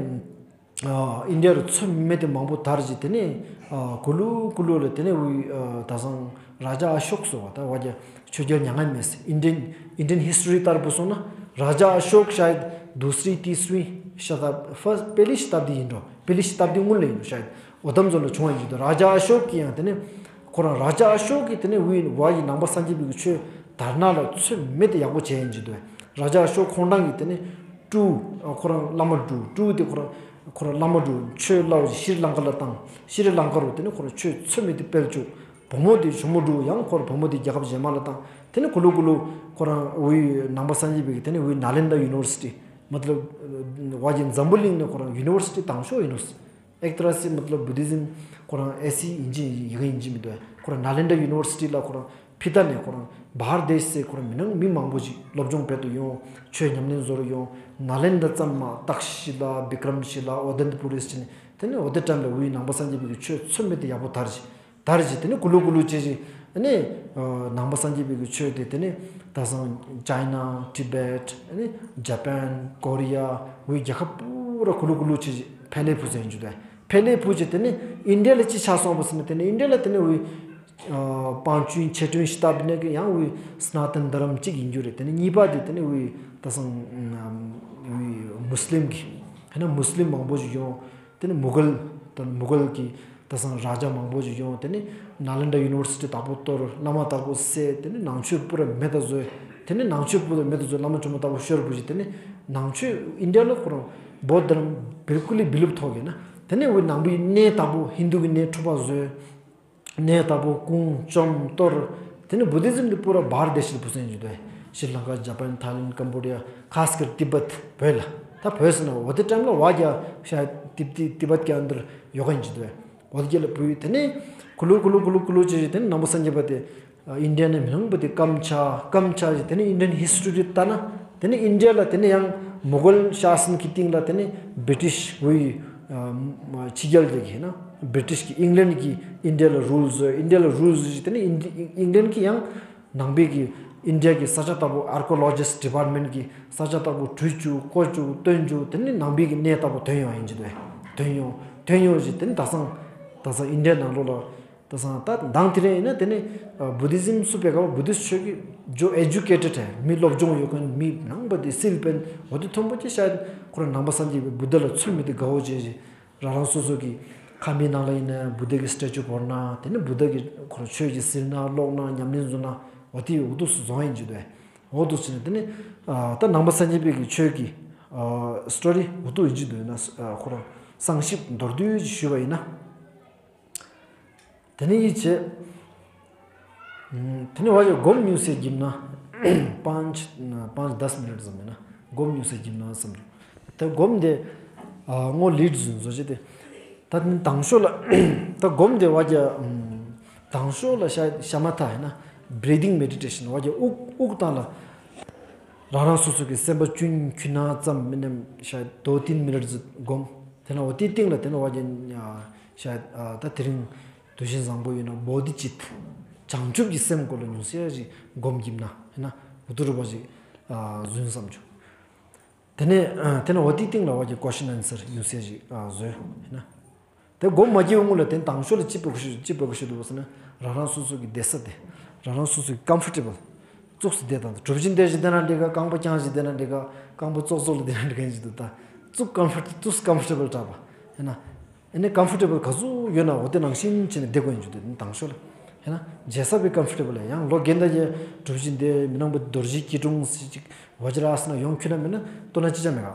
ཨིན་ཌི་ཡ་རུ་ཚོད་མེད་དེ་མང་པོ་དར་རྗེས་དེ་ནས་གུ་ལུ་གུ་ལུ་ལ་དེ་ནས་འུ་ད་སང་རཱ་ཇཱ་ཨ་ཤོག་སོགས་པ་ད་བ་རྒྱ་ཆོས་རྒྱལ་མྱ་ངན་མེད་ཟེར། ཨིན་ཌི་ཡན་ཨིན་ཌི་ཡན་ཧི་སི་ཊོ་རི་ལྟར་བུ་སོང་ན་རཱ་ཇཱ་ཨ་ཤོག་ཤ་ཡད་དུ་སི་རི་ཏི་སུའི་ཤ་ཏ་ཕར་སི་པེ་ལི་ཤ་ཏ་བི་ཡིན་འགྲོ། པེ་ལི་ཤ་ཏ་བི་སྔོན་ལ་ཡིན་འགྲོ་ཤ་ཡད། འོ་དམ་ཚོ་ལ་བྱུང་བ་ཡིན་འདུག་རཱ་ཇཱ་ཨ་ཤོག་གིས་ཡང་དེ་ནས་ཁོ་རང་རཱ་ཇཱ་ཨ་ཤོག་གིས་དེ་ནས་འུ་ཡིན་བ་ཡི་ནང་པ་སངས་རྒྱས་པའི་ཆོས་དར་ནག་ལ་ཚོད་མེད་དེ་ཡག་པོ་བྱས་ཡིན་འདུག་རཱ་ཇཱ་ཨ་ཤོག་ཁོང་རང་གིས་དེ་ནས་ཀྲུའུ། ཁོ་རང་བླ་མ་ཀྲུའུ། ཀྲུའུ་དེ་ཁོ་རང་ཁོ་རང་བླ་མ་ཀྲུའུ་ཆོས་བླ་བ་ཞིག་ཤྲི་ལང་ཀ་ལ་བཏང་། ཤྲི་ལང་ཀ་རུ་དེ་ནས་ཁོ་རང་ཆོས་ཚོད་མེད་དེ་སྤེལ་བཅུག་བུ་མོ་དེ་ཇོ་མོ་ཀྲུའུ་ཡང་ཁོ་རང་བུ་མོ་དེ་རྒྱལ་ཁབ་གཞན་མ་ལ་བཏང་། དེ་ནས་གུ་ལུ་གུ་ལུ་ཁོ་རང་འུ་ཡི་ནང་པ་སངས་རྒྱས་པའི་གི་དེ་ནས་འུ་ཡི་ནཱ་ལེནྡྲ་ཡུ་ནི་ཝར་སི་ཊི། མ་ཏི་ལབ་བ་གི་འཛམ་བུ་གླིང་ནས་ཁོ་རང་ཡུ་ནི་ཝར་སི་ཊི་དང་ཤོས་ཡིན་ནོ། ཨེག་ཏྲ་སི་མ་ཏི་ལབ་བུ་དྷི་ཛིམ་ཁོ་རང་ཨེ་སི་ཡིན་གཅིག་ཡིན་གཅིག་མི་འདུག་ཁོ་རང་ནཱ་ལེནྡྲ་ཡུ་ནི་ཝར་སི་ཊི་ལ་ཁོ་རང་ཕི་ཏ་ནས་ཁོ་རང་བྷར་དེཤ་སི་ཁོ་རང་མི་ནང་མི་མང་པོ་ཞིག་སློབ་སྦྱོང་སྤེལ་དུ་ཡོང་། ཆོས་ཉམས་ལེན་བཟོ་རུ་ཡོང་། ནཱ་ལེནྡྲ་ཙམ་མ་ཏཀ་ཤི་ལ་བི་ཀྲམ་ཤི་ལ་ཨོ་དན་ཏི་པུ་རི་སི་ནས་དེ་ནས་འོ་དེ་ཀྲམ་ལ་འུ་ཡི་ནང་པ་སངས་རྒྱས་པའི་གི་ཆོས་ཚོད་མེད་དེ་ཡག་པོ་དར་ཞིག་དར་རྗེས་དེ་ནས་གུ་ལུ་གུ་ལུ་བྱས་རྗེས་ཨ་ནི་ནང་པ་སངས་རྒྱས་པའི་གི་ཆོས་དེ་དེ་ནས་ད་སང་ཅའི་ན། ཊི་བེཊ། ཨ་ནི་ཇ་པན། ཀོ་རི་ཡ། འུ་རྒྱལ་ཁབ་པུ་ར་གུ་ལུ་གུ་ལུ་བྱས་རྗེས་ཕེ་ལེ་ཕུ་ཟེར་འཇུ་དེ་ཕེ་ལེ་ཕུ་རྗེས་དེ་ནས་ཨིན་ཌི་ཡ་ལ་ཅི་ཆགས་སོང་བ་ཟེར་ན་དེ་ནས་ཨིན་ཌི་ཡ་ལ་དེ་ནས་འུ་པང་ཆུའི་ཆེ་ཆུང་ཤི་ཏ་བི་ནས་གི་ཡང་འུ་སྣ་ཐན་དྷ་རམ་གཅིག་ཡིན་རྒྱུ་རེད། དེ་ནས་གཉིས་པ་དེ་དེ་ནས་འུ་ད་སང་འུ་མུ་སི་ལིམ་གི་ཧེ་ན་མུ་སི་ལིམ་མང་པོ་ཞིག་ཡོང་། དེ་ནས་མུ་གལ། ད་མུ་གལ་གྱི་ད་སང་རཱ་ཇ་མང་པོ་ཞིག་ཡོང་། དེ་ནས་ནཱ་ལེནྡྲ་ཡུ་ནི་ཝར་སི་ཊི་དག་པོ་གཏོར། བླ་མ་དག་པོ་བསད། དེ་ནས་ནང་ཆོས་པུ་ར་མེད་དུ་བཟོས། དེ་ནས་ནང་ཆོས་པུ་ར་མེད་དུ་བཟོས། བླ་མ་ཇོ་མོ་དག་པོ་ཤོར་བུ་ཞིག་དེ་ནས་ནང་ཆོས་ཨིན་ཌི་ཡ་ལ་ཁོ་རང་བོད་དྷ་རམ་བིལ་ཀུལ་བི་ལུབ་ཐོག་གི་ན། དེ་ནས་འུ་ནང་པའི་གནས་དག་པོ་ཧིན་དུ་གི་གནས་འཁྲུག་པ་བཟོས། གནས་དག་པོ་ཀུང་བཅོམ་གཏོར། དེ་ནས་བུ་དྷི་ཛིམ་དེ་པུ་ར་བྷར་དེཤ་ལ་བུ་སེན་ཡོད་དོ། ཤྲི་ལང་ཀ། ཇ་པན། ཐའི་ལེན། ཀམ་བོ་ཌི་ཡ། ཁ་སྐར་ཏི་བེད་བོད་ལ། ད་བོད་ཟེར་ན་འོ་དེ་ཀྲམ་ལ་བ་རྒྱ་ཤ་ཏི་ཏི་ཏི་བེད་ཀྱི་ཨ་འདིར་ཡོད་ག་ཡིན་གྱི་དོ། འོ་དེ་རྒྱ་ལ་བུ་ཡི་དེ་ནས་གུ་ལུ་གུ་ལུ་གུ་ལུ་གུ་ལུ་ཅེ་ཅེ་དེ་ནས་ནང་པ་སངས་རྒྱས་པ་དེ་ཨིན་ཌི་ཡ་ནས་མི་ལང་པ་དེ་ཀམ་ཆ་ཀམ་ཆ་ཅེ་དེ་ནས་ཨིན་ཌི་ཡན་ཧི་སི་ཊོ་རི་ལྟ་ན་དེ་ནས་ཨིན་ཌི་ཡ་ལ་དེ་ནས་ཡང་མུ་གལ་ཤ་སན་གྱི་སྟེང་ལ་དེ་ནས་བི་ཊི་ཤ་བུ་ཡི་ཕྱི་རྒྱལ་དེ་གི་ན་བི་ཊི་ཤ་གི་ཨིང་ལན་གྱི་ཨིན་ཌི་ཡ་ལ་རུལ་བཟོས། ཨིན་ཌི་ཡ་ལ་རུལ་བཟོས་ཅེ་དེ་ནས་ཨིན་ཨིང་ལན་གྱི་ཡང་ནང་པའི་གི་ཨིན་ཌི་ཡ་གི་ས་ཆ་ལྟ་བུ་ཨར་ཀི་ཡོ་ལོ་ཇི་སི་ཊི་ཌི་པར་ཊི་མེན་ཊི་གི་ས་ཆ་ལྟ་བུ་བྲུས་བཅུག་བརྐོ་བཅུག་བཏོན་བཅུག་དེ་ནས་ནང་པའི་གི་གནས་ལྟ་བུ་ཐོན་ཡོང་ཡིན་གྱི་དོ། ཐོན་ཡོང་ཐོན་ཡོང་ཅེ་དེ་ནས་ད་སང་ད་སང་ཨིན་ཌི་ཡ་ནང་ལོགས་ལ། སང་ད་མདང་དེ་རིང་ཡིན་ན་དེ་ནི་བུ་དི་ཛིམ་སུ་པེ་ག་བ་བུ་དིསྟ་ཆོས་ཀྱི་ཇོ་ཨེ་ཇུ་ཀེ་ཊེཌ་མི་སློབ་སྦྱོང་ཡོད་མཁན་མི་ནང་པ་དེ་སིལ་པན་འོ་དེ་མཐོན་པོ་ཅི་ཤ་ཁོ་རང་ནང་པ་སངས་རྒྱས་པའི་བུ་དྷ་ལ་ཚུལ་མི་དེ་དགའ་བོ་བྱས་ཤིང་། རང་རང་སོ་སོ་གི་ཁང་པའི་ནང་ལ་ཡིན་ན་བུ་དྷ་གི་སི་ཊེ་ཅུ་བོར་ན་དེ་ནི་བུ་དྷ་གི་ཁོ་རང་ཆོས་ཀྱི་ཟིན་ན་ཀློག་ན་ཉམས་ལེན་བཟོ་ན་འོ་དེ་འུ་ཐུག་སུ་བཟོ་ཡིན་གྱི་འདུག་འོ་འདུག་ཟེར་ནས་དེ་ནི་ད་ནང་པ་སངས་རྒྱས་པའི་གི་ཆོས་ཀྱི་སི་ཊོ་རི་འུ་ཐུག་ཡིན་གྱི་འདུག་ཡིན་ན་ཁོ་རང་བསམ་ཞིབ་མདོར་བསྡུས་ཞུས་པ་ཡིན་ན། དེ་ནས་ཡིད་ཆེས། དེ་ནས་བ་ཡི་སྒོམ་ཉུང་ཟད་བགྱིས་ན། པཱཉྩ་པཱཉྩ་དཱས་མི་ནཊ་ཙམ་ཡིན་ན་སྒོམ་ཉུང་ཟད་བགྱིས་ན་བསམ་རྒྱུ། དེ་སྒོམ་དེ་སྔོ་ལིཌ་བཟོ་བཟོ་བྱས་ཏེ། ད་དེ་དང་ཤོས་ལ་ད་སྒོམ་དེ་བ་ཡི་དང་ཤོས་ལ་ཤ་ཤ་མ་ཐ་ཡིན་ན་བྷི་རི་དིང་མེ་ཌི་ཊེ་ཤན་བ་ཡི་དབུགས་དབུགས་བཏང་ལ། རང་རང་སོ་སོ་གི་སེམས་པ་ཅུན་ཁྱུ་ན་ཙམ་མི་ནམ་ཤ་དོ་ཏིན་མི་ནཊ་ཙམ་སྒོམ། དེ་ན་འོ་དེའི་སྟེང་ལ་དེ་ན་བ་ཡི་ཤ་ད་དེ་རིང་། དུས་ཆེན་བཟང་པོ་ཡིན་ན་བོ་དྷི་ཙིཏྟ། བྱང་ཆུབ་ཀྱི་སེམས་སྐོར་ལ་ཉུང་ཟད་ཞིག་སྒོམ་བགྱིས་ན་ཧེ་ན་འུ་ཐུ་རུ་བ་ཞིག་བཟུང་བསམ་བྱུང་། དེ་ནས་དེ་ནས་འོ་དེའི་སྟེང་ལ་བ་ཀྱི་ཀོ་ཤན་ཨན་སར་ཉུང་ཟད་ཞིག་བཟོས་ཧེ་ན། དེ་སྒོམ་མ་བགྱིས་སྔོན་ལ་དེ་དང་ཤོས་ལ་ཅི་དཔེ་གོ་ཤེས་ཅི་དཔེ་གོ་ཤེས་འདུག་ཟེར་ན་རང་རང་སོ་སོ་གི་བསྡད་ས་དེ་རང་རང་སོ་སོ་གི་ཀམ་ཕོར་ཊེ་བལ། བཙུགས་སུ་བསྡད་དང་གྲུབ་ཆེན་བསྡད་ཞིག་བསྡད་ན་འགྲིག་ག་རྐང་པ་བརྐྱངས་ཤིག་བསྡད་ན་འགྲིག་ག་རྐང་པ་ཙོག་ཙོག་ལ་བསྡད་ན་འགྲིག་ག་ཡིན་ཞིག་འདུག་ད་བཙུགས་ཀམ་ཕོར་བཙུགས་ཀམ་ཕོར་ཊེ་བལ་དྲག་པ་ཡིན་ན། ཨ་ནི་ཀམ་ཕོར་ཊེ་བལ་ག་ཚོད་ཡོད་ན་འོ་དེ་ནང་བཞིན་བྱས་ནས་བསྡད་དགོས་ཡིན་རྒྱུ་དེ་དང་ཤོས་ལ། ཧེ་ན་རྒྱལ་ས་པའི་ཀམ་ཕོར་ཊེ་བལ་ཡང་ལོ་རྒན་ད་ཡེ་གྲུབ་ཆེན་དེ་མི་ནང་པ་རྡོ་རྗེ་སྐྱིལ་ཀྲུང་སྲིད་ཅིག་བ་ཇི་ར་ཨ་སི་ན་ཡོང་ཁྱོད་ན་མིན་ན་ལྟོ་ན་ཅི་ཅང་མེད་ག་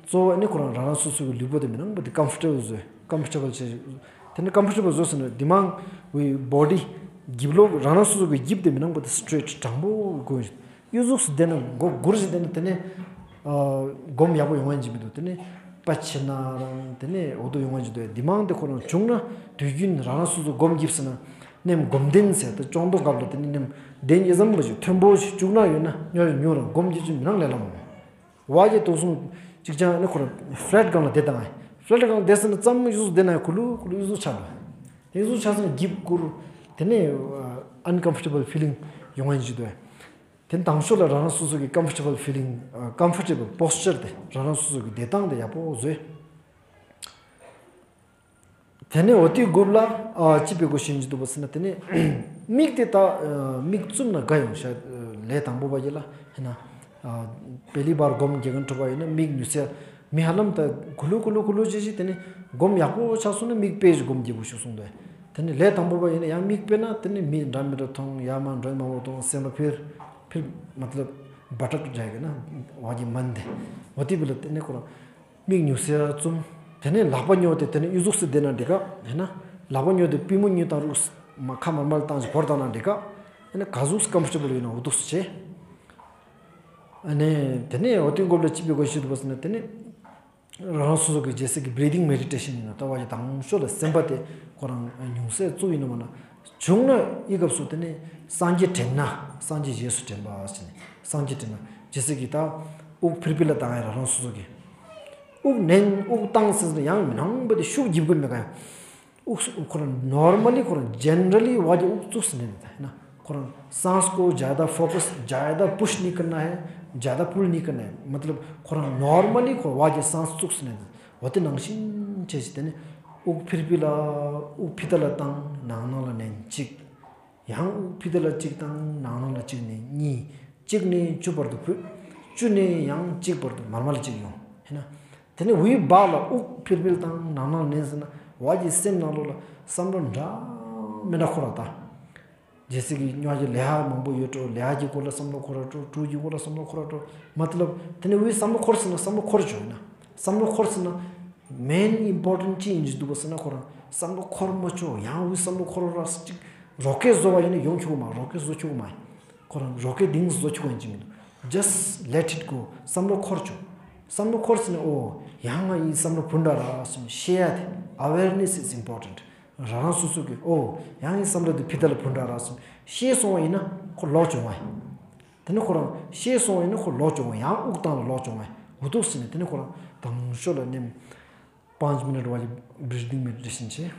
གཙོ་བོ་ཨ་ནི་ཁོ་རང་རང་རང་སོ་སོ་གི་ལུས་པོ་དེ་མི་ནང་པ་དེ་ཀམ་ཕོར་ཊེ་བལ་བཟོས་ཀམ་ཕོར་ཊེ་བལ་བྱས། དེ་ནི་ཀམ་ཕོར་ཊེ་བལ་བཟོས་ཟེར་ན་དེ་མང་བའི་བོ་ཌི་འགྱིབ་ལོག་རང་རང་སོ་སོ་གི་འགྱིབ་དེ་མི་ནང་པ་དེ་སི་ཊེ་ཊི་དྲང་པོ་དགོས་ཡིན། གཡུ་གཟུགས་སུ་བསྡད་ན་མགོ་སྒུར་ཞིག་བསྡད་ན་དེ་ནས་སྒོམ་ཡག་པོ་ཡོང་བ་ཡིན་གྱི་མི་འདུག་དེ་ནས་དཔའ་ཆེ་ན་རང་དེ་ནས་འོ་དོ་ཡོང་བ་ཡིན་གྱི་འདུག་དེ་མང་དེ་ཁོ་རང་བྱུང་ན་དུས་རྒྱུན་རང་རང་སོ་སོ་སྒོམ་རྒྱབ་ཟེར་ན་ནེམ་སྒོམ་གདན་ཟེར་ཏེ་ཅོང་དོ་སྐབས་ལ་དེ་ནས་ནེམ་གདན་ཡེ་ཟམ་པ་ཞིག་མཐོན་པོ་ཞིག་བཅུག་ན་ཡོད་ན་ཉོ་ཡོད་ཉོ་རང་སྒོམ་རྒྱབ་ཅིག་མི་ནང་ལས་ལ་མོ་བ་ཡེ་དོ་སོང་ཅིག་ཅང་ནི་ཁོ་རང་ཕ་ལེཊ་སྒང་ལ་བསྡད་དང་ཕ་ལེཊ་སྒང་ལ་བསྡད་ཟེར་ན་ཙམ་གཡུ་གཟུགས་བསྡད་ན་ཡང་ཁུ་ལུ་ཁུ་ལུ་གཡུ་གཟུགས་ཆགས་འགྲོ་དེ་གཡུ་གཟུགས་ཆགས་ཟེར་ན་འགྱིབ་སྒུར་དེ་ནས་ཨན་ཀམ་ཕོར་ཊེ་བལ་ཕི་ལིང་ཡོང་བ་ཡིན་གྱི་འདུག་དེ་དང་ཤོས་ལ་རང་རང་སོ་སོ་གི་ཀམ་ཕོར་ཊེ་བལ་ཕི་ལིང་ཀམ་ཕོར་ཊེ་བལ་པོ་སི་ཅར་དེ་རང་རང་སོ་སོ་གི་བསྡད་སྟངས་དེ་ཡག་པོ་བཟོས། དེ་ནས་འོ་དེའི་རྒྱབ་ལ་ཅི་དཔེ་གོ་ཤེས་ཀྱི་འདུག་པ་ཟེར་ན་དེ་ནས་མིག་དེ་ད་མིག་བཙུམ་ན་དགའ་ཡོང་ཤ་ལས་དང་པོ་པ་ཡིན་ལ་ཧེ་ན། པེ་ལི་བར་སྒོམ་རྒྱག་མཁན་འགྲོ་བ་ཡིན་ན་མིག་ཉུ་ཚེ་མི་ཧ་ལམ་ད་གུ་ལུ་གུ་ལུ་གུ་ལུ་ཅི་ཞིག་དེ་ནས་སྒོམ་ཡག་པོ་ཆགས་སོང་ན་མིག་དཔེ་ཞིག་སྒོམ་རྒྱག་དགོས་ཞུ་གསུངས་འདུག་དེ་ནས་ལས་དང་པོ་པ་ཡིན་ན་ཡང་མིག་དཔེ་ན་དེ་ནས་མི་འདྲ་མི་འདྲ་མཐོང་ཡ་མ་འགྲོ་མ་མོ་མཐོང་སེམས་ལ་འཕེལ་འཕེལ་མ་ཏི་ལབ་བ་ཏྲག་ཏྲག་རྒྱག་གི་ན་བ་གི་མན་དེ་འོ་དེ་བི་ལ་དེ་ནས་ཁོ་རང་མིག་ཉུ་ཟེར་བཙུམ། དེ་ནས་ལག་པ་ཉོ་དེ་དེ་ནས་གཡུ་གཟུགས་སུ་བསྡད་ན་འགྲིག་ག་ཧེ་ན། ལག་པ་ཉོ་དེ་པུས་མོ་གཉིས་དང་རུག་མ་ཁ་མར་མར་བཏང་ཞིག་བོར་བཏང་ན་འགྲིག་ག་ཧེ་ན་ག་གཟུགས་ཀམ་ཕོར་ཊེ་བལ་ཡོད་ན་འུ་ཐུག་སུ་བྱེད། ཨ་ནི་དེ་ནས་འོ་དེ་འགོབ་ལ་ཅི་བེ་གོ་ཤི་དུ་བ་སི་ན་དེ་ནས་རང་རང་སོ་སོ་གི་རྗེས་སུ་གི་བྷི་རི་དིང་མེ་ཌི་ཊེ་ཤན་ཡིན་ན་ད་བ་ཡི་དང་ཤོས་ལ་སེམས་པ་དེ་ཁོ་རང་ཉུང་ཟད་བཙུགས་ཡིན་ནོ་མ་ན། བྱུང་ན་ཨི་སྐབས་སུ་དེ་ནས་སངས་རྒྱས་དྲན་ན་སངས་རྒྱས་རྗེས་སུ་དྲན་པ་ཟེར་ནས་སངས་རྒྱས་དྲན་ན་རྗེས་སུ་གི་ད་དབུགས་ཕིར་ཕིར་ལ་བཏང་ཡ་རང་རང་སོ་སོ་གི་དབུགས་ནན་དབུགས་བཏང་ཟེར་ན་ཡང་མི་ནང་པ་དེ་ཤུགས་རྒྱབ་དགོས་མེད་ག་ཡ། དབུགས་སུ་ཁོ་རང་ནོར་མ་ལི་ཁོ་རང་ཇེ་ནེ་རལ་ལི་བ་གི་དབུགས་བཙུགས་ཟེར་ནས་ད་ཡིན་ན་ཁོ་རང་सांस को ज़्यादा फोकस ज़्यादा पुश नहीं करना है ज़्यादा पुल नहीं करना है मतलब ཁོ་རང་ནོར་མ་ལི་ཁོ་བ་གི་सांस བཙུགས་ཟེར་ནས་འོ་དེ་ནང་བཞིན་བྱས་ཤིག་དེ་ནས་དབུགས་ཕིར་ཕིར་ལ་དབུགས་ཕི་ཏ་ལ་བཏང་ནང་ནང་ལ་ནན་གཅིག་ཡང་དབུགས་ཕི་ཏ་ལ་གཅིག་བཏང་ནང་ནང་ལ་གཅིག་ནན་གཉིས། གཅིག་ནས་བཅུ་བར་དུ་ཕུད། བཅུ་ནས་ཡང་གཅིག་བར་དུ་མར་མར་གཅིག་ཡོང་ཧེ་ན། དེ་ནས་འུའི་བག་ལ་དབུགས་ཕིར་ཕིར་བཏང་ནང་ནང་ལ་ནན་ཟེར་ན་བ་གི་སེམས་ནང་ལོགས་ལ་བསམ་བློ་འདྲ་མི་འདྲ་འཁོར་བ་ད། རྗེས་སུ་གི་སྨྱོ་གི་ལས་ཧ་མང་པོ་ཡོད་འགྲོ་ལས་ཧ་གི་སྐོར་ལ་བསམ་བློ་འཁོར་ར་འགྲོ་དྲུག་གི་སྐོར་ལ་བསམ་བློ་འཁོར་ར་འགྲོ་མ་ཏི་ལབ་དེ་ནས་འུའི་བསམ་བློ་འཁོར་ཟེར་ན་བསམ་བློ་འཁོར་བྱོས་ན་བསམ་བློ་འཁོར་ཟེར་ན་མེན་ཨིམ་པོར་ཊེན་ཊི་ཅི་ཡིན་གྱི་འདུག་པ་ཟེར་ན་ཁོ་རང་བསམ་བློ་འཁོར་མ་ཆོག་ཡང་འུའི་བསམ་བློ་འཁོར་ར་ཅིག་རོ་ཀེ་བཟོ་བ་ཡིན་ན་ཡོང་ཆོག་མ་རོ་ཀེ་བཟོ་ཆོག་མ་ཡིན། ཁོ་རང་རོ་ཀེ་ཏིང་བཟོ་ཆོག་ཡིན་གྱི་མི་འདུག Just let it go བསམ་བློ་འཁོར་ཆོག་བསམ་བློ་འཁོར་ཟེར་ནས་ཨོ་ཡང་ང་ཡི་བསམ་བློ་བུན་འདྲ་ར་ཟེར་ནས་ཤེས་ཡ་དེ་awareness is important རང་རང་སོ་སོ་གི་ཨོ་ཡང་ཡི་བསམ་བློ་དེ་ཕི་ཏ་ལ་བུན་འདྲ་ར་ཟེར་ནས་ཤེས་སོང་བ་ཡིན་ན་ཁོ་ལོག་བྱུང་བ་ཡིན། དེ་ནས་ཁོ་རང་ཤེས་སོང་བ་ཡིན་ན་ཁོ་ལོག་བྱུང་བ་ཡང་དབུགས་བཏང་ལ་ལོག་བྱུང་བ་ཡིན་འུ་ཐུག་ཟེར་ནས་དེ་ནས་ཁོ་རང་དང་ཤོ་ལ་ནེམ་པཱཉྩ་མི་ནཊ་བ་ལི་breathing meditation བྱེད།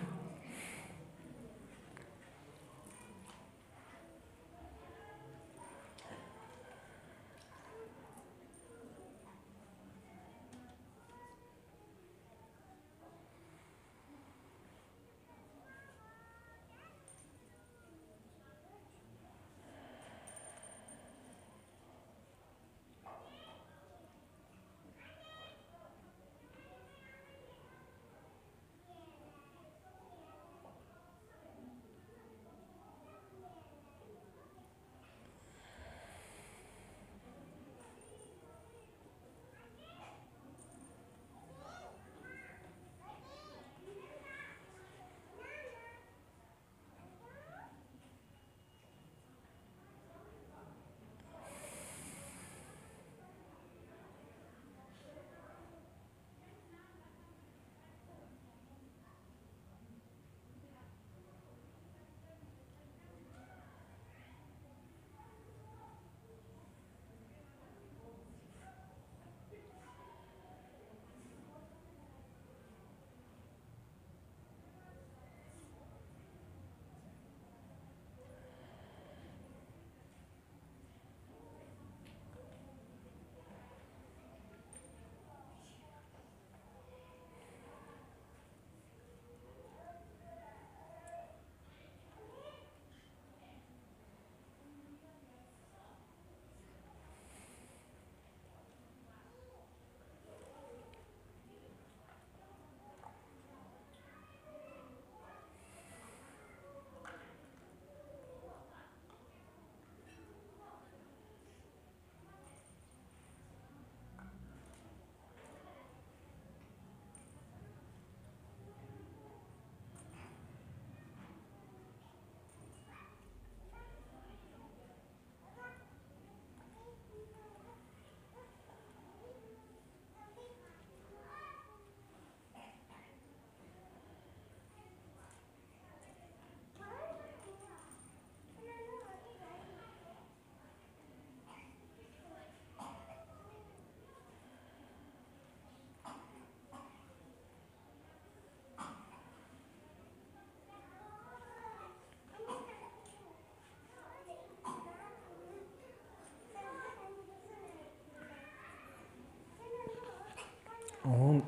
འོ།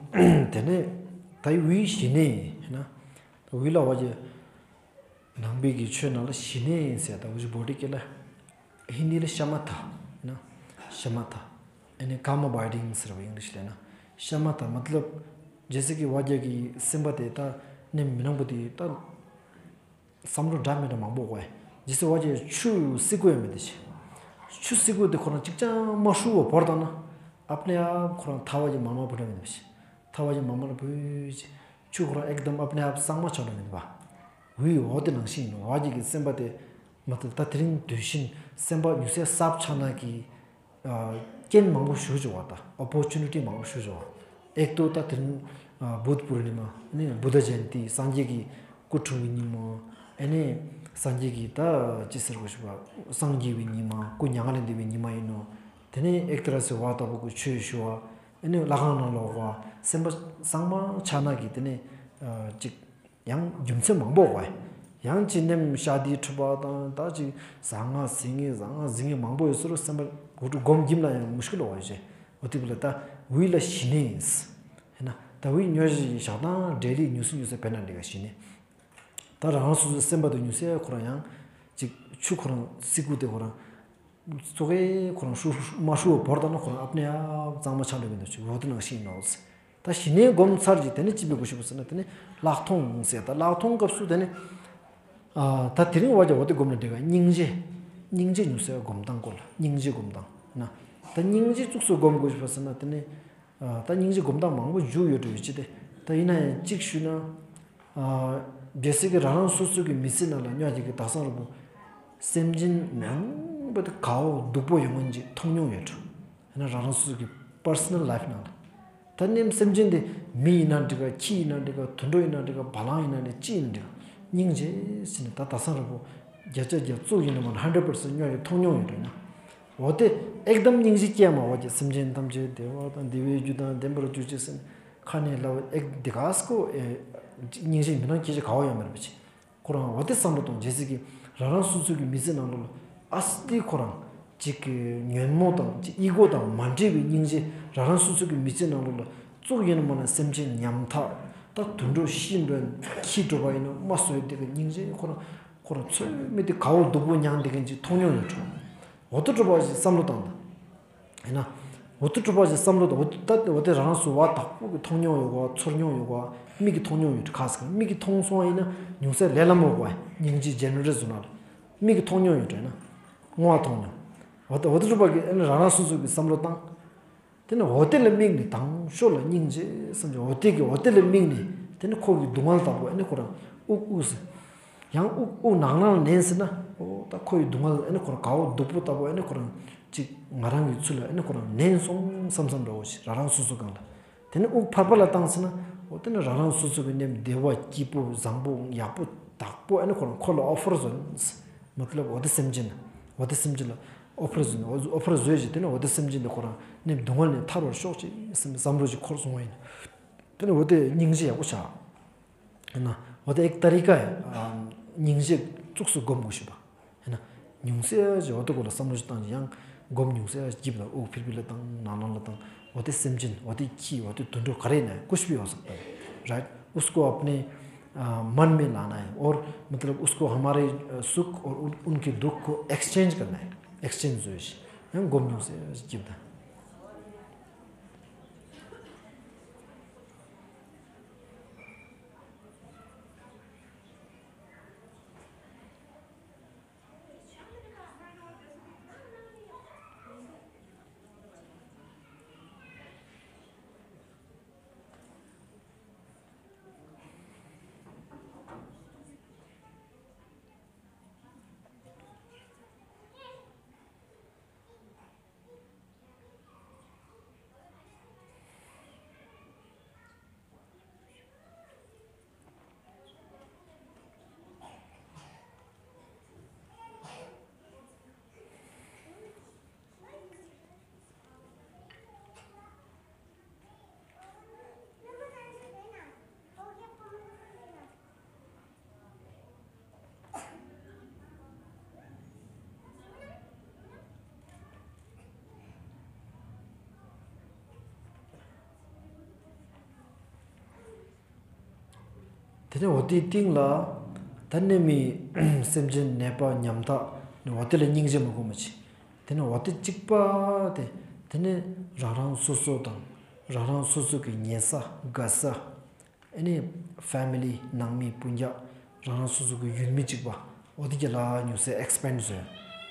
དེ་ནས་ད་འུའི་ཞི་གནས་ཡིན་ན། ད་འུའི་ལ་བ་ཅི། ནང་པའི་གི་ཆོས་ནང་ལ་ཞི་གནས་ཟེར་ད་འུ་ཅི་བོ་ཊི་ཀེ་ལ། ཧིན་དི་ལ་ཤ་མ་ཐ་ཡིན་ན། ཤ་མ་ཐ། ཨ་ནི་ཀརྨ་བྷ་ཏི་ཡིན་ཟེར་བ་ཨིང་ལིཤ་ལ་ཡིན་ན། ཤ་མ་ཐ་མ་ཏ་ལབ། རྗེས་སུ་གི་བ་རྒྱ་གི་སེམས་པ་དེ་ད་ནི་མི་སྣང་པོ་དེ་ད། བསམ་བློ་འདྲ་མི་འདྲ་མང་པོ་འོ་ཡ། ཇི་སྲིད་བ་ཅིག་ཆུ་བསིལ་པོ་ཡོད་མི་འདི་ཆེ། ཆུ་བསིལ་པོ་དེ་ཁོ་རང་གཅིག་ཀྱང་མ་ཧྲུལ་བ་བོར་བཏང་ན། ཨབ་ནེ་ཨབ་ཁོ་རང་ཐལ་བ་ཅིག་མར་མར་བུད་འགྲོ་མི་འདི་ཆེ། ཐལ་བ་ཅིག་མར་མར་བུད་ཅིག་ཆུ་ཁོ་རང་ཨེག་དམ་ཨབ་ནེ་ཨབ་གཙང་མ་ཆགས་འགྲོ་མི་འདི་བ། འུའི་འོ་དེ་ནང་བཞིན་ཡིན་ནོ་བ་ཅིག་གི་སེམས་པ་དེ། མ་ཏི་ད་དེ་རིང་དུས་བཞིན་སེམས་པ་ཉུང་ཟད་གསར་ཆགས་ན་གི། རྐྱེན་མང་པོ་ཞུ་ཆོག་པ་དང་ཨོ་པོར་ཅུ་ནི་ཊི་མང་པོ་ཞུ་ཆོག་པ། ཨེག་ཏོ་ད་དེ་རིང་བུད་པུར་ནི་མ་ནི་བུདྡྷ་ཇ་ཡན་ཏི་སངས་རྒྱས་ཀྱི་སྐུ་འཁྲུངས་པའི་ཉི་མ། ཨ་ནི་སངས་རྒྱས་ཀྱི་ད་ཅི་ཟེར་དགོས་ཞུ་བ་སངས་རྒྱས་པའི་ཉི་མ་སྐུ་མྱ་ངན་ལས་འདས་པའི་ཉི་མ་ཡིན་ནོ། དེ་ནས་ཨེག་ཏ་ར་སི་བ་ལྟ་བུ་གི་ཆོས་ཞུ་བ། ཨ་ནི་ལྷ་ཁང་ནང་ལོག་པ་སེམས་པ་གཙང་མ་ཆགས་ན་གི་དེ་ནས་ཅིག་ཡང་རྒྱུ་མཚན་མང་པོ་ཡོད་པ། ཡང་ཅི་ནེམ་ཤ་དིའི་འཁྲུལ་པ་དང་ད་ཅི་ཟང་ང་ཟིང་ངེ་ཟང་ང་ཟིང་ངེ་མང་པོ་ཡོད་ཟེར་རོ་སེམས་པ་གོ་དྲུག་སྒོམ་གྱིམ་ལ་ཡང་མུ་ཤི་ལ་བ་ཡོད་ཅེ། འོ་དེ་བུ་ལ་ད་འུའི་ལ་ཞི་གནས་ཡིན། ཧེ་ན་ད་འུའི་ཉོ་ཞི་ཞག་དང་འབྲས་ལི་ཉུ་སི་ཉུ་སི་བེ་ན་འདི་ག་ཞི་གནས། ད་རང་སོ་སོའི་སེམས་པ་དུ་ཉུ་སི་ཁོ་རང་ཡང་ཅིག་ཆུ་ཁོ་རང་སི་ཀུ་དེ་ཁོ་རང་། ཙོག་གེ་ཁོ་རང་ཧྲུ་ཧྲུ་མ་ཧྲུ་བ་བོར་ད་ན་ཁོ་རང་ཨབ་ནེ་ཨབ་གཙང་མ་ཆགས་འགྲོ་གི་འདུག་ཅིག་འོ་དེ་ནང་བཞིན་ནོ། ད་ཞི་གནས་སྒོམ་ཚར་གྱི་དེ་ནས་ཅི་བེ་གོ་ཤི་བ་ཟེར་ན་དེ་ནས་ལྷག་མཐོང་ཟེར་ད་ལྷག་མཐོང་སྐབས་སུ་དེ་ནས། ད་དེ་རིང་བ་ཀྱ་འོ་དེ་སྒོམ་ན་འགྲིག་ག་སྙིང་རྗེ། སྙིང་རྗེ་ཉུ་སེ་སྒོམ་སྟངས་སྐོར་ལ་སྙིང་རྗེ་སྒོམ་སྟངས་ན། ད་སྙིང་རྗེ་གཙུགས་སུ་སྒོམ་དགོས་ཤི་བ་ཟེར་ན་དེ་ནས། ད་སྙིང་རྗེ་སྒོམ་སྟངས་མང་པོ་འཇུག་ཡོད་འགྲོ་ཡོད་ཅི་སྟེ། ད་ཡིན་ན་ཡང་གཅིག་ཞུས་ན། རྒྱལ་སྲས་ཀྱིས་རང་རང་སོ་སོ་གི་མི་ཚེ་ནང་ལ་སྨྱོ་རྒྱུ་གི་དག་ས་རུ་པོ། སེམས་ཅན་མང་པོ་དེ་དགའ་བོ་སྡུག་པོ་ཡོང་ངན་ཅིག་མཐོང་མྱོང་ཡོད་འགྲོ། ཡིན་ན་རང་རང་སོ་སོ་གི་པར་སོ་ནལ་ལའིཕ་ནང་ལ། ད་ནེམ་སེམས་ཅན་དེ་མི་ཡིན་ན་འགྲིག་ག་ཁྱི་ཡིན་ན་འགྲིག་ག་དུད་འགྲོ་ཡིན་ན་འགྲིག་ག་བ་ལང་ཡིན་ན་འགྲིག་ཅི་ཡིན་ན་འགྲིག་ག་སྙིང་རྗེ་ཟེར་ནས་ད་དག་ས་རུ་པོ། བརྒྱ་ཆ་བརྒྱ་བཙུགས་ཡིན་ན་མ་ན་ཧན་ཌེ་རེད་པར་སེན་ཊི་སྨྱོ་རྒྱུ་མཐོང་མྱོང་ཡོད་འགྲོ་ཡིན་ན། འོ་དེ་ཨེག་དམ་སྙིང་རྗེ་སྐྱེས་མ་འོ་ཀྱི་སེམས་ཅན་ཐམས་ཅད་བདེ་བ་དང་བདེ་བའི་རྒྱུ་དང་ལྡན་པར་གྱུར་ཅིག་ཟེར་ནས་ཁ་ནས་ལབ་ཨེག་དེ་ག་སྐོ་ཨེ། སྙིང་རྗེ་མི་སྣང་སྐྱེ་ཅིག་ག་བ་ཡོད་མ་རེད་པ་ཅིག་ཁོ་རང་འོ་དེ་བསམ་བློ་གཏོང་རྗེས་སྲིད་ཀྱི་རང་རང་སོ་སོ་གི་མི་ཚེ་ནང་ལོགས་ལ་ཨ་སི་ཏི་ཁོ་རང་ཅིག་གི་ཉོན་མོངས་དང་ཅིག་ཨི་གོ་དང་མ་འདྲེས་པའི་སྙིང་རྗེ་རང་རང་སོ་སོ་གི་མི་ཚེ་ནང་ལོགས་ལ་བཙུགས་ཡིན་ན་མ་ན་སེམས་ཅན་ཉམ་ཐག་ད་དུད་འགྲོ་ཤི་འགྲོ་ཁྱི་འགྲོ་བ་ཡིན་ན་མ་སོས་དེ་གི་སྙིང་རྗེ་ཁོ་རང་ཁོ་རང་ཚོད་མེད་དེ་ག་བོ་སྡུག་པོ་མྱངས་དེ་གི་ཅིག་མཐོང་མྱོང་ཡོད་འགྲོ། འོ་དེ་འགྲོ་བ་ཞིག་བསམ་བློ་བཏང་དང་། ཡིན་ན། འོ་དེ་གྲུབ་པ་ཞིག་བསམ་བློ་དང་འོ་དེ་ད་འོ་དེ་རང་སུ་བ་དག་པོ་གི་མཐོང་མྱོང་ཡོད་གོ་ཚོར་མྱོང་ཡོད་གོ་མིག་གིས་མཐོང་མྱོང་ཡོད་ཁ་ཟེར་མིག་གིས་མཐོང་སོང་བ་ཡིན་ན་ཉུང་ས་ལས་ལམ་འོ་གོ་སྙིང་རྗེ་ཇེ་ནེ་རལ་བཟོ་ན་ལ་མིག་གིས་མཐོང་མྱོང་ཡོད་དྲན་ན་བསྔོ་བ་མཐོང་མྱོང་། འོ་དེ་འོ་དེ་གྲུབ་པ་གི་ཨ་ནི་རང་རང་སོ་སོ་གི་བསམ་བློ་བཏང་། དེ་ནི་འོ་དེ་ལ་དམིགས་ནས་དང་ཤོས་ལ་སྙིང་རྗེ་བསམ་བྱུང་འོ་དེ་གི་འོ་དེ་ལ་དམིགས་ནས་དེ་ནི་ཁོ་གི་སྡུག་བསྔལ་དག་པོ་ཨ་ནི་ཁོ་རང་དབུགས་དབུགས་ཟེར། ཡང་དབུགས་དབུགས་ནང་ནང་ལ་ནན་ཟེར་ན་ཨོ་ད་ཁོ་ཡི་སྡུག་བསྔལ་ཨ་ནི་ཁོ་རང་དགའ་བོ་སྡུག་པོ་ལྟ་བུ་ཨ་ནི་ཁོ་རང་ཅིག་ང་རང་གི་ཚུལ་ལ་ཨ་ནི་ཁོ་རང་ནན་སོང་བསམ་བསམ་འདྲ་བོ་ཞིག་རང་རང་སོ་སོ་སྒང་ལ། དེ་ནི་དབུགས་ཕར་ཕར་ལ་བཏང་ཟེར་ན་ཨོ་དེ་ནི་རང་རང་སོ་སོ་གི་ནེམ་བདེ་བ་སྐྱིད་པོ་བཟང་པོ་ཡག་པོ་དག་པོ་ཨ་ནི་ཁོ་རང་ཁོ་ལ་ཨོ་ཕར་བཟོ་ཡིན། མ་ཏི་ལབ་འོ་དེ་སེམས་ཅན་འོ་དེ་སེམས་ཅན་ལ་ཨོ་ཕར་བཟོ་ཡིན་ཨོ་ཕར་བཟོས་ཞིག་དེ་ནི་འོ་དེ་སེམས་ཅན་དེ་ཁོ་རང་ནེམ་སྡུག་བསྔལ་ནས་ཐར་བར་ཤོག་ཅིག་སེམས་བསམ་བློ་ཞིག་འཁོར་སོང་བ་ཡིན། དེ་ནི་འོ་དེ་སྙིང་རྗེ་ཡག་པོ་བྱ། ཡིན་ན། འོ་དེ་ཨེག་ཏ་རི་ཀ་ཡ། སྙིང་རྗེ་གཙུགས་སུ་སྒོམ་དགོས་ཤེས་པ། ཡིན་ན། ཉུང་ཟད་ཀྱི་འོ་དེ་སྐོར་ལ་བསམ་བློ་ཞིག་བཏང་ཡང་སྒོམ་ཉུང་ཟད་ཀྱི་ལ་དབུགས་ཕིར་ཕིར་ལ་བཏང་ནང་ནང་ལ་བཏང་འོ་དེ་སེམས་ཅན་འོ་དེ་ཁྱི་འོ་དེ་དུད་འགྲོ་ག་རེ་ཡིན་ན་ཀུཤ་པི་ཡོ་སག་ཏ། Right? उसको अपने मन में लाना है और मतलब उसको हमारे सुख और उनके दुख को एक्सचेंज करना है। एक्सचेंज जो है। ཡང་སྒོམ་ཉུང་ཟད་ཀྱི་ལ། དེ་ནས་འོ་དེའི་སྟེང་ལ་ད་ནི་མི་སེམས་ཅན་ནད་པ་ཉམ་ཐག་ནི་འོ་དེ་ལ་སྙིང་རྗེ་མ་གོ་མ་ཅི། དེ་ནས་འོ་དེ་གཅིག་པ་དེ་དེ་ནས་རང་རང་སོ་སོ་དང་རང་རང་སོ་སོ་གི་ཉལ་ས་དགའ་ས། ཨ་ནི་ཕེ་མི་ལི་ནང་མི་སྤུན་ཀྱག་རང་རང་སོ་སོ་གི་ཡུལ་མི་གཅིག་པ་འོ་དེ་གྱི་ལ་ཉུང་ཟད་ཨེག་སི་པེན་ཌི་བཟོས།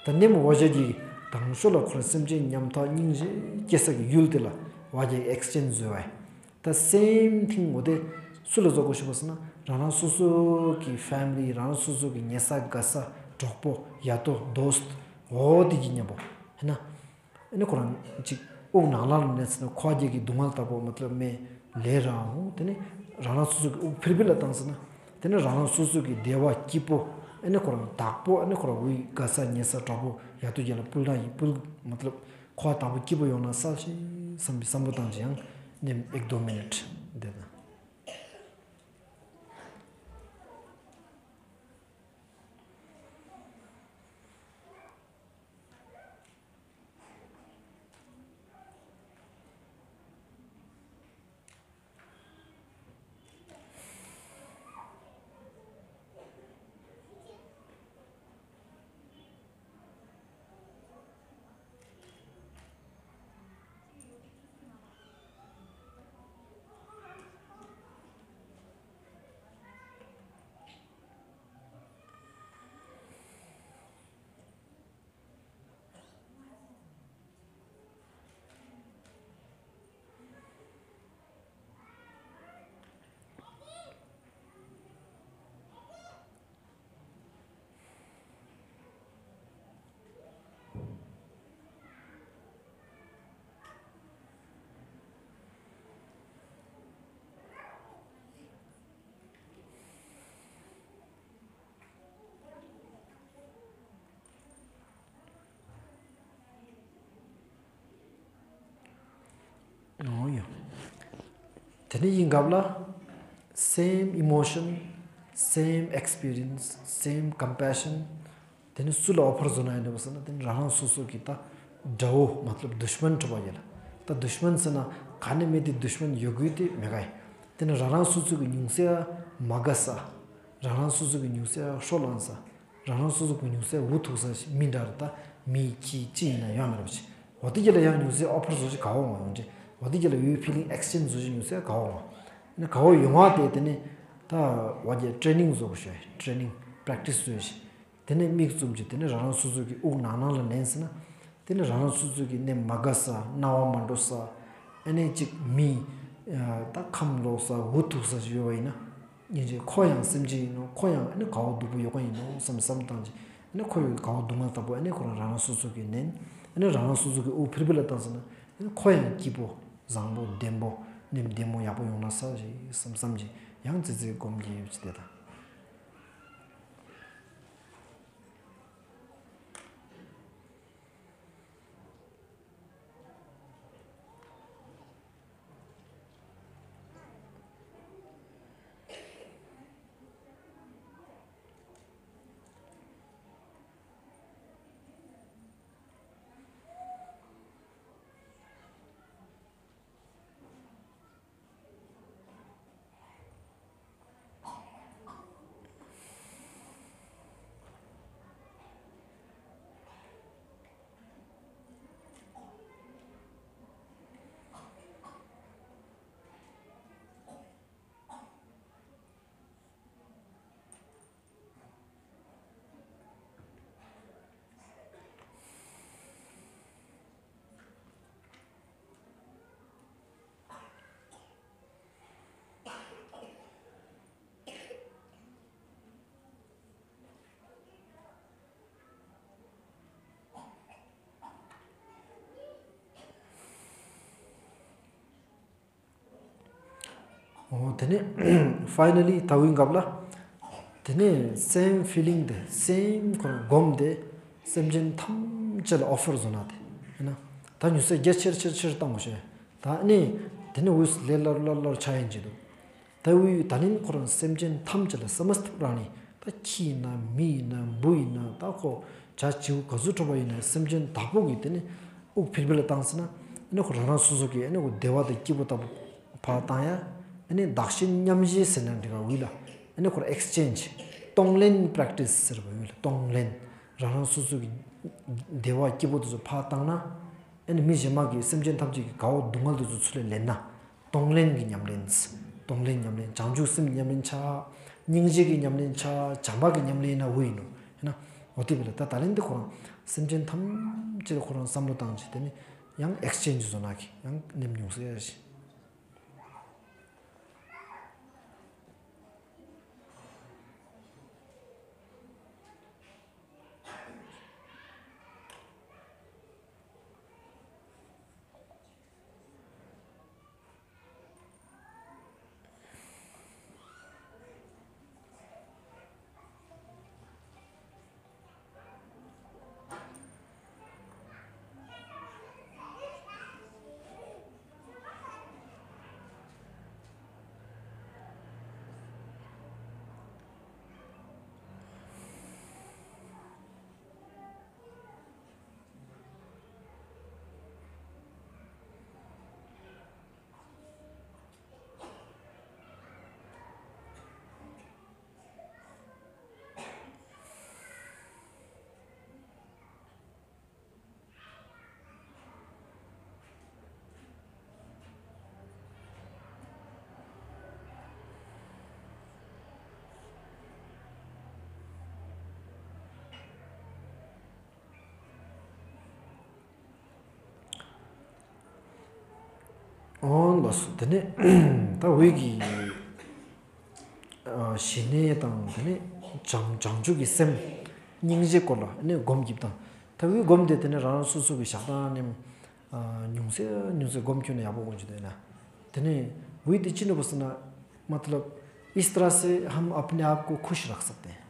ད་ནེམ་འོ་ཞག་གི་དང་ཤོ་ལ་ཁོ་རང་སེམས་ཅན་ཉམ་ཐག་སྙིང་རྗེ་སྐྱེ་ས་གི་ཡུལ་དེ་ལ་འོ་ཞག་གི་ཨེག་སི་ཅེན་ཇི་བཟོས་བས། ད་སེམ་ཐིང་འོ་དེ་སུ་ལ་བཟོ་དགོས་ཞུ་བ་ཟེར་ན་རང་རང་སོ་སོ་གི་ཕེ་མི་ལི་རང་རང་སོ་སོ་གི་ཉལ་ས་དགའ་ས་གྲོགས་པོ་ཡ་དོ་དོ་སྟ་འོ་དེ་གྱི་མཉམ་པོ་ཧེ་ན། ཨ་ནི་ཁོ་རང་ཅིག་དབུགས་ནང་ལ་ལ་ནས་ཟེར་ན་ཁོ་རྒྱལ་གྱི་སྡུག་བསྔལ་ལྟ་བུ་མ་ཐུབ་མེད་ལས་རང་ཧུ་དེ་ནི་རང་རང་སོ་སོ་གི་དབུགས་ཕིར་ཕིར་ལ་བཏང་ཟེར་ན་དེ་ནི་རང་རང་སོ་སོ་གི་བདེ་བ་སྐྱིད་པོ་ཨ་ནི་ཁོ་རང་བདག་པོ་ཨ་ནི་ཁོ་རང་དབུགས་དགའ་ས་ཉལ་ས་དྲག་པོ་ཡ་དོ་རྒྱལ་ལ་ཕུལ་ན་ཡིན་ཕུལ་མ་ཐུབ་ཁོ་བདག་པོ་སྐྱིད་པོ་ཡོང་ན་ས་ཞེས་བསམ་པའི་བསམ་བློ་བཏང་ཅི་ཡང་ནི་ཨེག་དོ་མི་ནེ་ཊི་འདི་དང་། ཨོ་ཡ། དེ་ནས་ཡིན་སྐབས་ལ་same emotion, same experience, same compassion དེ་ནི་སུ་ལ་ཨོ་ཕར་བཟོ་ན་ཡིན་འདྲ་བ་ཟེར་ན་དེ་ནི་རང་རང་སོ་སོ་གི་ད་དགྲ་བོ་མ་ཐུབ་དུཤ་མན་གྲུབ་པ་ཡིན་ལ། ད་དུཤ་མན་ཟེར་ན་ག་ནས་མེད་དེ་དུཤ་མན་ཡོད་དགོས་དེ་མེད་ག་ཡིན། དེ་ནི་རང་རང་སོ་སོ་གི་ཉུང་ཟད་མ་དགའ་ས། རང་རང་སོ་སོ་གི་ཉུང་ཟད་ཧྲོ་ལངས་ས། རང་རང་སོ་སོ་གི་ཉུང་ཟད་འུ་ཐུག་ས་ཞིག་མི་འདྲ་རེད་ད། མི་ཁྱི་ཅི་ཡིན་ན་ཡང་མི་རབས་ཅིག་འོ་དེ་གྱི་ལ་ཡང་ཉུང་ཟད་ཨོ་ཕར་བཟོ་ཞིག་ག་བ་འོང་ཡོང་ཅེ། འོ་དེ་གྱི་ལ་ཡོད་ཕི་ལིང་ཨེག་སི་ཅེན་ཇི་བཟོ་ཞིག་ཉུང་ཟད་ག་བ་འོང་། ཨ་ནི་ག་བ་ཡོང་བ་དེ་དེ་ནི་ད་འོ་གྱི་ཊེ་རེ་ནིང་བཟོ་དགོས་ཤོག་ཊེ་རེ་ནིང་པེ་རེག་ཊི་སི་བཟོས་ཤིག་དེ་ནས་མིག་བཙུམ་གྱི་དེ་ནས་རང་རང་སོ་སོ་གི་དབུགས་ནང་ནང་ལ་ལེན་ཟེར་ན། དེ་ནས་རང་རང་སོ་སོ་གི་གནས་མ་དགའ་ས་སྣང་བ་མ་འགྲོ་ས། ཨ་ནས་ཅིག་མི་ད་ཁམས་ལོག་ས་འུ་ཐུག་ས་ཞིག་ཡོད་པ་ཡིན་ན། སྙིང་རྗེ་ཁོ་ཡང་སེམས་ཅན་ཡིན་ནོ་ཁོ་ཡང་ཨ་ནི་ག་བ་སྡུག་པོ་ཡོད་མཁན་ཡིན་ནོ་བསམ་བསམ་བཏང་ཅིག་ཨ་ནི་ཁོ་ཡོད་ག་བ་སྡུག་བསྔལ་ལྟ་བུ་ཨ་ནི་ཁོ་རང་རང་རང་སོ་སོ་གི་ནན་ཨ་ནི་རང་རང་སོ་སོ་གི་དབུགས་ཕིར་ཕིར་ལ་བཏང་ཟེར་ན་ཨ་ནི་ཁོ་ཡང་སྐྱིད་པོ་བཟང་པོ་བདེ་པོ་ནེམ་བདེ་མོ་ཡག་པོ་ཡོང་ན་ས་ཞིག་བསམ་བསམ་ཅིག་ཡང་ཙི་ཙི་སྒོམ་གྱི་ཡོད་ཅིག་དེ་དང་། ཨོ་དེ་ནས་ཕའི་ནལ་ལི་ད་འུའི་སྐབས་ལ། དེ་ནས་སེམ་ཕི་ལིང་དེ་སེམ་ཁོ་རང་སྒོམ་དེ་སེམས་ཅན་ཐམས་ཅད་ལ་ཨོ་ཕར་བཟོ་ན་དེ་ཡིན་ན། ད་ཉུང་ཟད་རྒྱ་ཆེར་ཆེར་ཆེར་བཏང་དགོས་ཤེ། ད་ནི་དེ་ནས་འུས་ལས་སླར་སླར་སླར་ཆ་ཡིན་གྱི་འདུག་ད་འུའི་ད་ནི་ཁོ་རང་སེམས་ཅན་ཐམས་ཅད་ལ་ས་མ་སྟབས་རང་ནི་ད་ཁྱི་ཡིན་ན་མི་ཡིན་ན་འབུ་ཡིན་ན་ད་ཁོ་བྱ་བྱིའུ་ག་ཚོད་ཁྲོ་བ་ཡིན་ན་སེམས་ཅན་བདག་པོ་གིས་དེ་ནི་དབུགས་ཕིར་ཕིར་ལ་བཏང་ཟེར་ན་ཨ་ནི་ཁོ་རང་རང་སོ་སོ་གིས་ཨ་ནི་ཁོ་བདེ་བ་དང་སྐྱིད་པོ་ལྟ་བུ་ཕར་བཏང་ཡ། ཨ་ནི་བདག་གཞན་མཉམ་བརྗེ་ཟེར་ན་འགྲིག་ག་འུ་ལ། ཨ་ནི་ཁོ་རང་ཨེག་སི་ཅེན་ཇི། གཏོང་ལེན་པྲེག་ཊི་སི་ཟེར་བ་ཡོད་ལ། གཏོང་ལེན། རང་རང་སོ་སོ་གི་བདེ་བ་སྐྱིད་པོ་དེ་ཚོ་ཕར་བཏང་ན། ཨ་ནི་མི་གཞན་མ་གི་སེམས་ཅན་ཐམས་ཅད་ཀྱི་དགའ་བོ་སྡུག་བསྔལ་དེ་ཚོ་ཚུར་ལ་ལེན་ན། གཏོང་ལེན་གྱི་ཉམས་ལེན། གཏོང་ལེན་ཉམས་ལེན། བྱང་ཆུབ་སེམས་ཉམས་ལེན་བྱ། སྙིང་རྗེ་གི་ཉམས་ལེན་བྱ། བྱམས་པ་གི་ཉམས་ལེན་ཡིན་ན་འོ་ཡིན་ནོ། ཡིན་ན་འོ་དེ་བས་ལ་ད་ད་ལན་འདི་ཁོ་རང་སེམས་ཅན་ཐམས་ཅད་ཁོ་རང་བསམ་བློ་བཏང་བྱས། དེ་ནི་ཡང་ཨེག་སི་ཅེན་ཇི་བཟོ་ན་གི་ཡང་ནེམ་ཉུང་ཟེར་ཞིང་། འོ་ལགས་སོ། དེ་ནས་ད་འོད་ཀྱི་ཞི་གནས་དང་། དེ་ནས་བྱང་བྱང་ཆུབ་ཀྱི་སེམས། སྙིང་རྗེའི་སྐོར་ལ་ནི་སྒོམ་རྒྱབ་དང་། ད་འོད་སྒོམ་དེ་དེ་ནས་རང་རང་སོ་སོ་གི་ཞག་དང་ནི་ཉུང་ཟད་ཉུང་ཟད་སྒོམ་ཁྱོན་ནས་ཡག་པོ་སྒོམ་རྒྱུ་དེ་ན། དེ་ནས་འོད་དེ་ཅི་འདྲ་པོ་ཟེར་ན། मतलब इस तरह से हम अपने आप को खुश रख सकते हैं।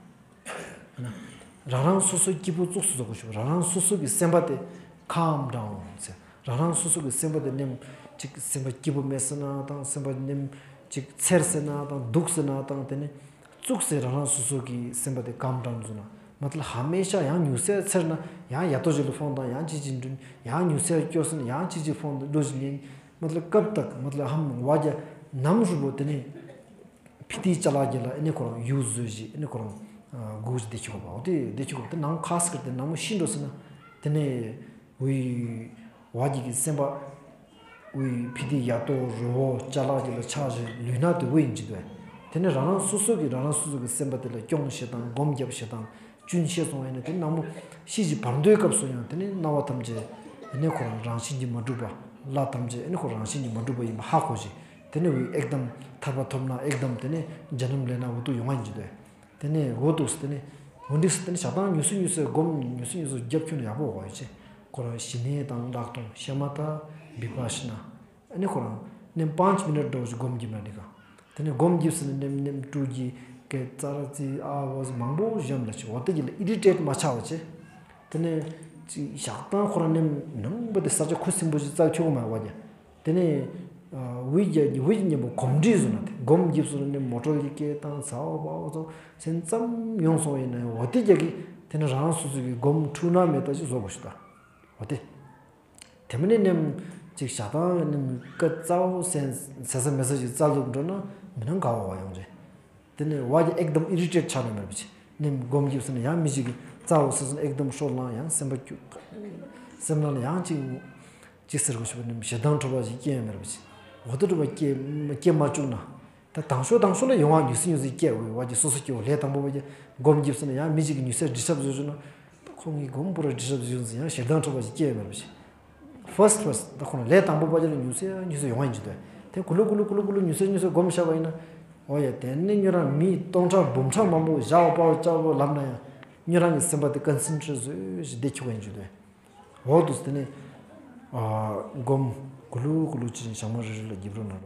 རང་རང་སོ་སོའི་སྐྱིད་པོ་བཙུགས་སུ་བཟོ་དགོས་ཤིག་རང་རང་སོ་སོ་གི་སེམས་པ་དེ་calm down ཟེར། རང་རང་སོ་སོ་གི་སེམས་པ་དེ་ནེམ་ཅིག་སེམས་པ་སྐྱིད་པོ་མེད་ཟེར་ན་དང་། སེམས་པ་ནེམ་ཅིག་འཚེར་ཟེར་ན་དང་། སྡུག་ཟེར་ན་དང་། དེ་ནི་བཙུགས་སེ་རང་རང་སོ་སོ་གི་སེམས་པ་དེ་calm down བཟོ་ན། मतलब ཧ་མེ་ཤ་ཡང་ཉུང་ཟད་འཚེར་ན་ཡང་ཡ་ཏོ་ཞིག་ལ་ཕོན་དང་། ཡང་ཅི་ཅི་འདྲུན། ཡང་ཉུང་ཟད་སྐྱོ་ཟེར་ན་ཡང་ཅི་ཅི་ཕོན་དང་འགྲོ་ཞིག་ཉན། मतलब कब तक मतलब हम वाजा नम शुबो དེ་ནི་ཕི་ཏི་ཅ་ལག་གི་ལ་ཨེ་ནི་ཁོ་རང་ཡུ་ཟོས་ཞིག་ཨེ་ནི་ཁོ་རང་གུག་ཅིག་བསྡད་ཆོག་པ། འོ་དེ་བསྡད་ཆོག་པ་དེ་ནང་ཁ་སྐར་དེ་ནང་མོ་ཤི་འགྲོ་ཟེར་ན། དེ་ནས་འུའི་བ་གི་གི་སེམས་པ་འུའི་ཕི་ཏི་ཡ་ཏོ་རི་བོ་ཅ་ལག་གི་ལ་ཆགས་ཞིག་ལུས་ན་དེ་འུ་ཡིན་གྱི་འདུག་དེ་ནས་རང་རང་སོ་སོ་གི་རང་རང་སོ་སོ་གི་སེམས་པ་དེ་ལ་སྐྱོང་བྱེད་དང་སྒོམ་རྒྱབ་བྱེད་དང་། ཅུན་ཤེས་སོང་ཡིན་ན་དེ་ནང་མོ་ཤི་ཞིག་བར་དོའི་སྐབས་སུ་ཡང་དེ་ནི་སྣང་བ་ཐམས་ཅད་ཨེ་ནི་ཁོ་རང་རང་བཞིན་གྱིས་མ་གྲུབ་པ། ལྷ་ཐམས་ཅད་ཨེ་ནི་ཁོ་རང་བཞིན་གྱིས་མ་གྲུབ་པ་ཡིན་པ་ཧ་གོ་ཞིག་དེ་ནི་འུའི་ཨེག་དམ་ཐར་པ་ཐོབ་ན་ཨེག་དམ་དེ་ནི་ཇ་ནམ་ལེ་ན་འུ་ཐུག་ཡོང་བ་ཡིན་གྱི་འདུག་དེ་ནས་འོ་འདུག་སེ་དེ་ནས་འོ་འདུག་སེ་དེ་ནས་ཞག་དང་ཉུང་སུ་ཉུང་སུ་སྒོམ་ཉུང་སུ་ཉུང་སུ་རྒྱབ་ཁྱོན་ཡག་པོ་འོག་ཡོད་ཅེ། ཁོ་རང་ཞི་གནས་དང་ལྷག་མཐོང་ཤ་མ་ཐག་བི་པ་ཤི་ན། ཨ་ནི་ཁོ་རང་ནེམ་པཱན་ཅི་མི་ནཊ་འདྲ་བོ་ཞིག་སྒོམ་རྒྱབ་ན་འགྲིག་ག་དེ་ནས་སྒོམ་རྒྱབ་སེ་ནས་ནེམ་ནེམ་ཀྲུ་གི་ཀེ་ཙ་ར་ཙི་ཨ་བོ་ཟི་མང་པོ་བཞམ་ལ་ཅི་འོ་དེ་གི་ལ་ཨི་རི་ཊེཊ་མ་ཆགས་པ་ཅེ། དེ་ནས་ཅི་ཞག་དང་ཁོ་རང་ནེམ་ནང་པ་དེ་ས་ཆ་ཁུ་སིམ་པོ་ཞིག་བཙལ་ཆོག་གི་མ་རེད་བ་ཀྱ། དེ་ནས་ཝི་རྒྱ་ཝི་རྒྱ་མཉམ་པོ་གོམ་འདྲིས་བཟོ་ན་དེ་སྒོམ་རྒྱབ་སོང་ནས་མོ་ཊོར་གྱི་སྐད་དང་ཚ་བ་བ་བ་ཚོ་སེམས་ཙམ་ཡོང་སོང་ཡིན་ན་འོ་དེ་རྒྱ་གི་དེ་ནས་རང་སོ་སོ་གི་སྒོམ་འཁྲུལ་སྣང་མེད་ལྟ་ཅིག་བཟོ་དགོས་ཤི་ད། འོ་དེ་དེ་མིན་ནས་ནེམ་ཅིག་ཞག་དང་ནེམ་སྐད་ཙའོ་སེམས་ཟེ་ས་མེ་ས་ཅིག་རྩ་ལུག་འགྲོ་ན་མི་ནང་ག་བ་བ་ཡོང་རེད། དེ་ནས་བ་ཀྱ་ཨེག་དམ་ཨི་རི་ཊེཊ་ཆགས་ནས་མེད་པ་ཅིག་ནེམ་སྒོམ་རྒྱབ་སོང་ན་ཡང་མི་ཅིག་གི་ཙའོ་སེ་སོང་ཨེག་དམ་ཧྲོ་ལངས་ཡང་སེམས་པ་སྐྱུག་སེམས་ནང་ལ་ཡང་ཅིག་ཅི་ཟེར་དགོས་ཞུ་བ་ནི་ཞེ་སྡང་འཁྲུལ་པ་ཞིག་སྐྱེ་ཡོད་མེད་པ་ཞིག་འོ་དེ་འཁྲུལ་པ་སྐྱེ་སྐྱེ་མ་བཅུག་ན། ད་དང་ཤོས་དང་ཤོས་ལ་ཡོང་བ་ཉུང་སུ་ཉུང་སུ་སྐྱེ་འོས་བ་ཀྱི་སོ་སོ་སྐྱེ་བོ་ལས་དང་པོ་བ་ཀྱི་སྒོམ་རྒྱབ་སོང་ན་ཡང་མི་ཞིག་གི་ཉུང་སུ་ཌི་སི་ཊརབ་བཟོ་བཅུག་ན། ད་ཁོང་གི་སྒོམ་པོ་ར་ཌི་སི་ཊརབ་བཟོ་ཡོང་ཟིན་ཡང་ཞེ་སྡང་འཁྲུལ་པ་ཞིག་སྐྱེ་ཡོད་མེད་པ་ཞིག་ཕར་སི་ཊི་ཕར་སི་ཊི་ད་ཁོང་ལས་དང་པོ་བ་ཀྱི་ལ་ཉུང་སུ་ཉུང་སུ་ཡོང་བ་ཡིན་གྱི་འདུག་དེ་གུ་ལུ་གུ་ལུ་གུ་ལུ་གུ་ལུ་ཉུང་སུ་ཉུང་སུ་སྒོམ་བཞག་པ་ཡིན་ན། འོ་ཡ་དེ་ནི་ཉོ་རང་མི་སྟོང་ཕྲག་འབུམ་ཕྲག་མང་པོ་བཞག་པ་པ་བ་ལབ་ན་ཡང་ཉོ་རང་གི་སེམས་པ་དེ་ཀོན་སེན་ཊི་རེཊ་བཟོས་ཞིག་བསྡད་ཆོག་པ་ཡིན་གྱི་འདུག་འོ་འདུག་སེ་དེ་ནས་ཨ་སྒོམ་གུ་ལུ་གུ་ལུ་ཅི་ཞག་མ་རེ་རེ་ལ་རྒྱབ་རོགས་གནང་རོགས།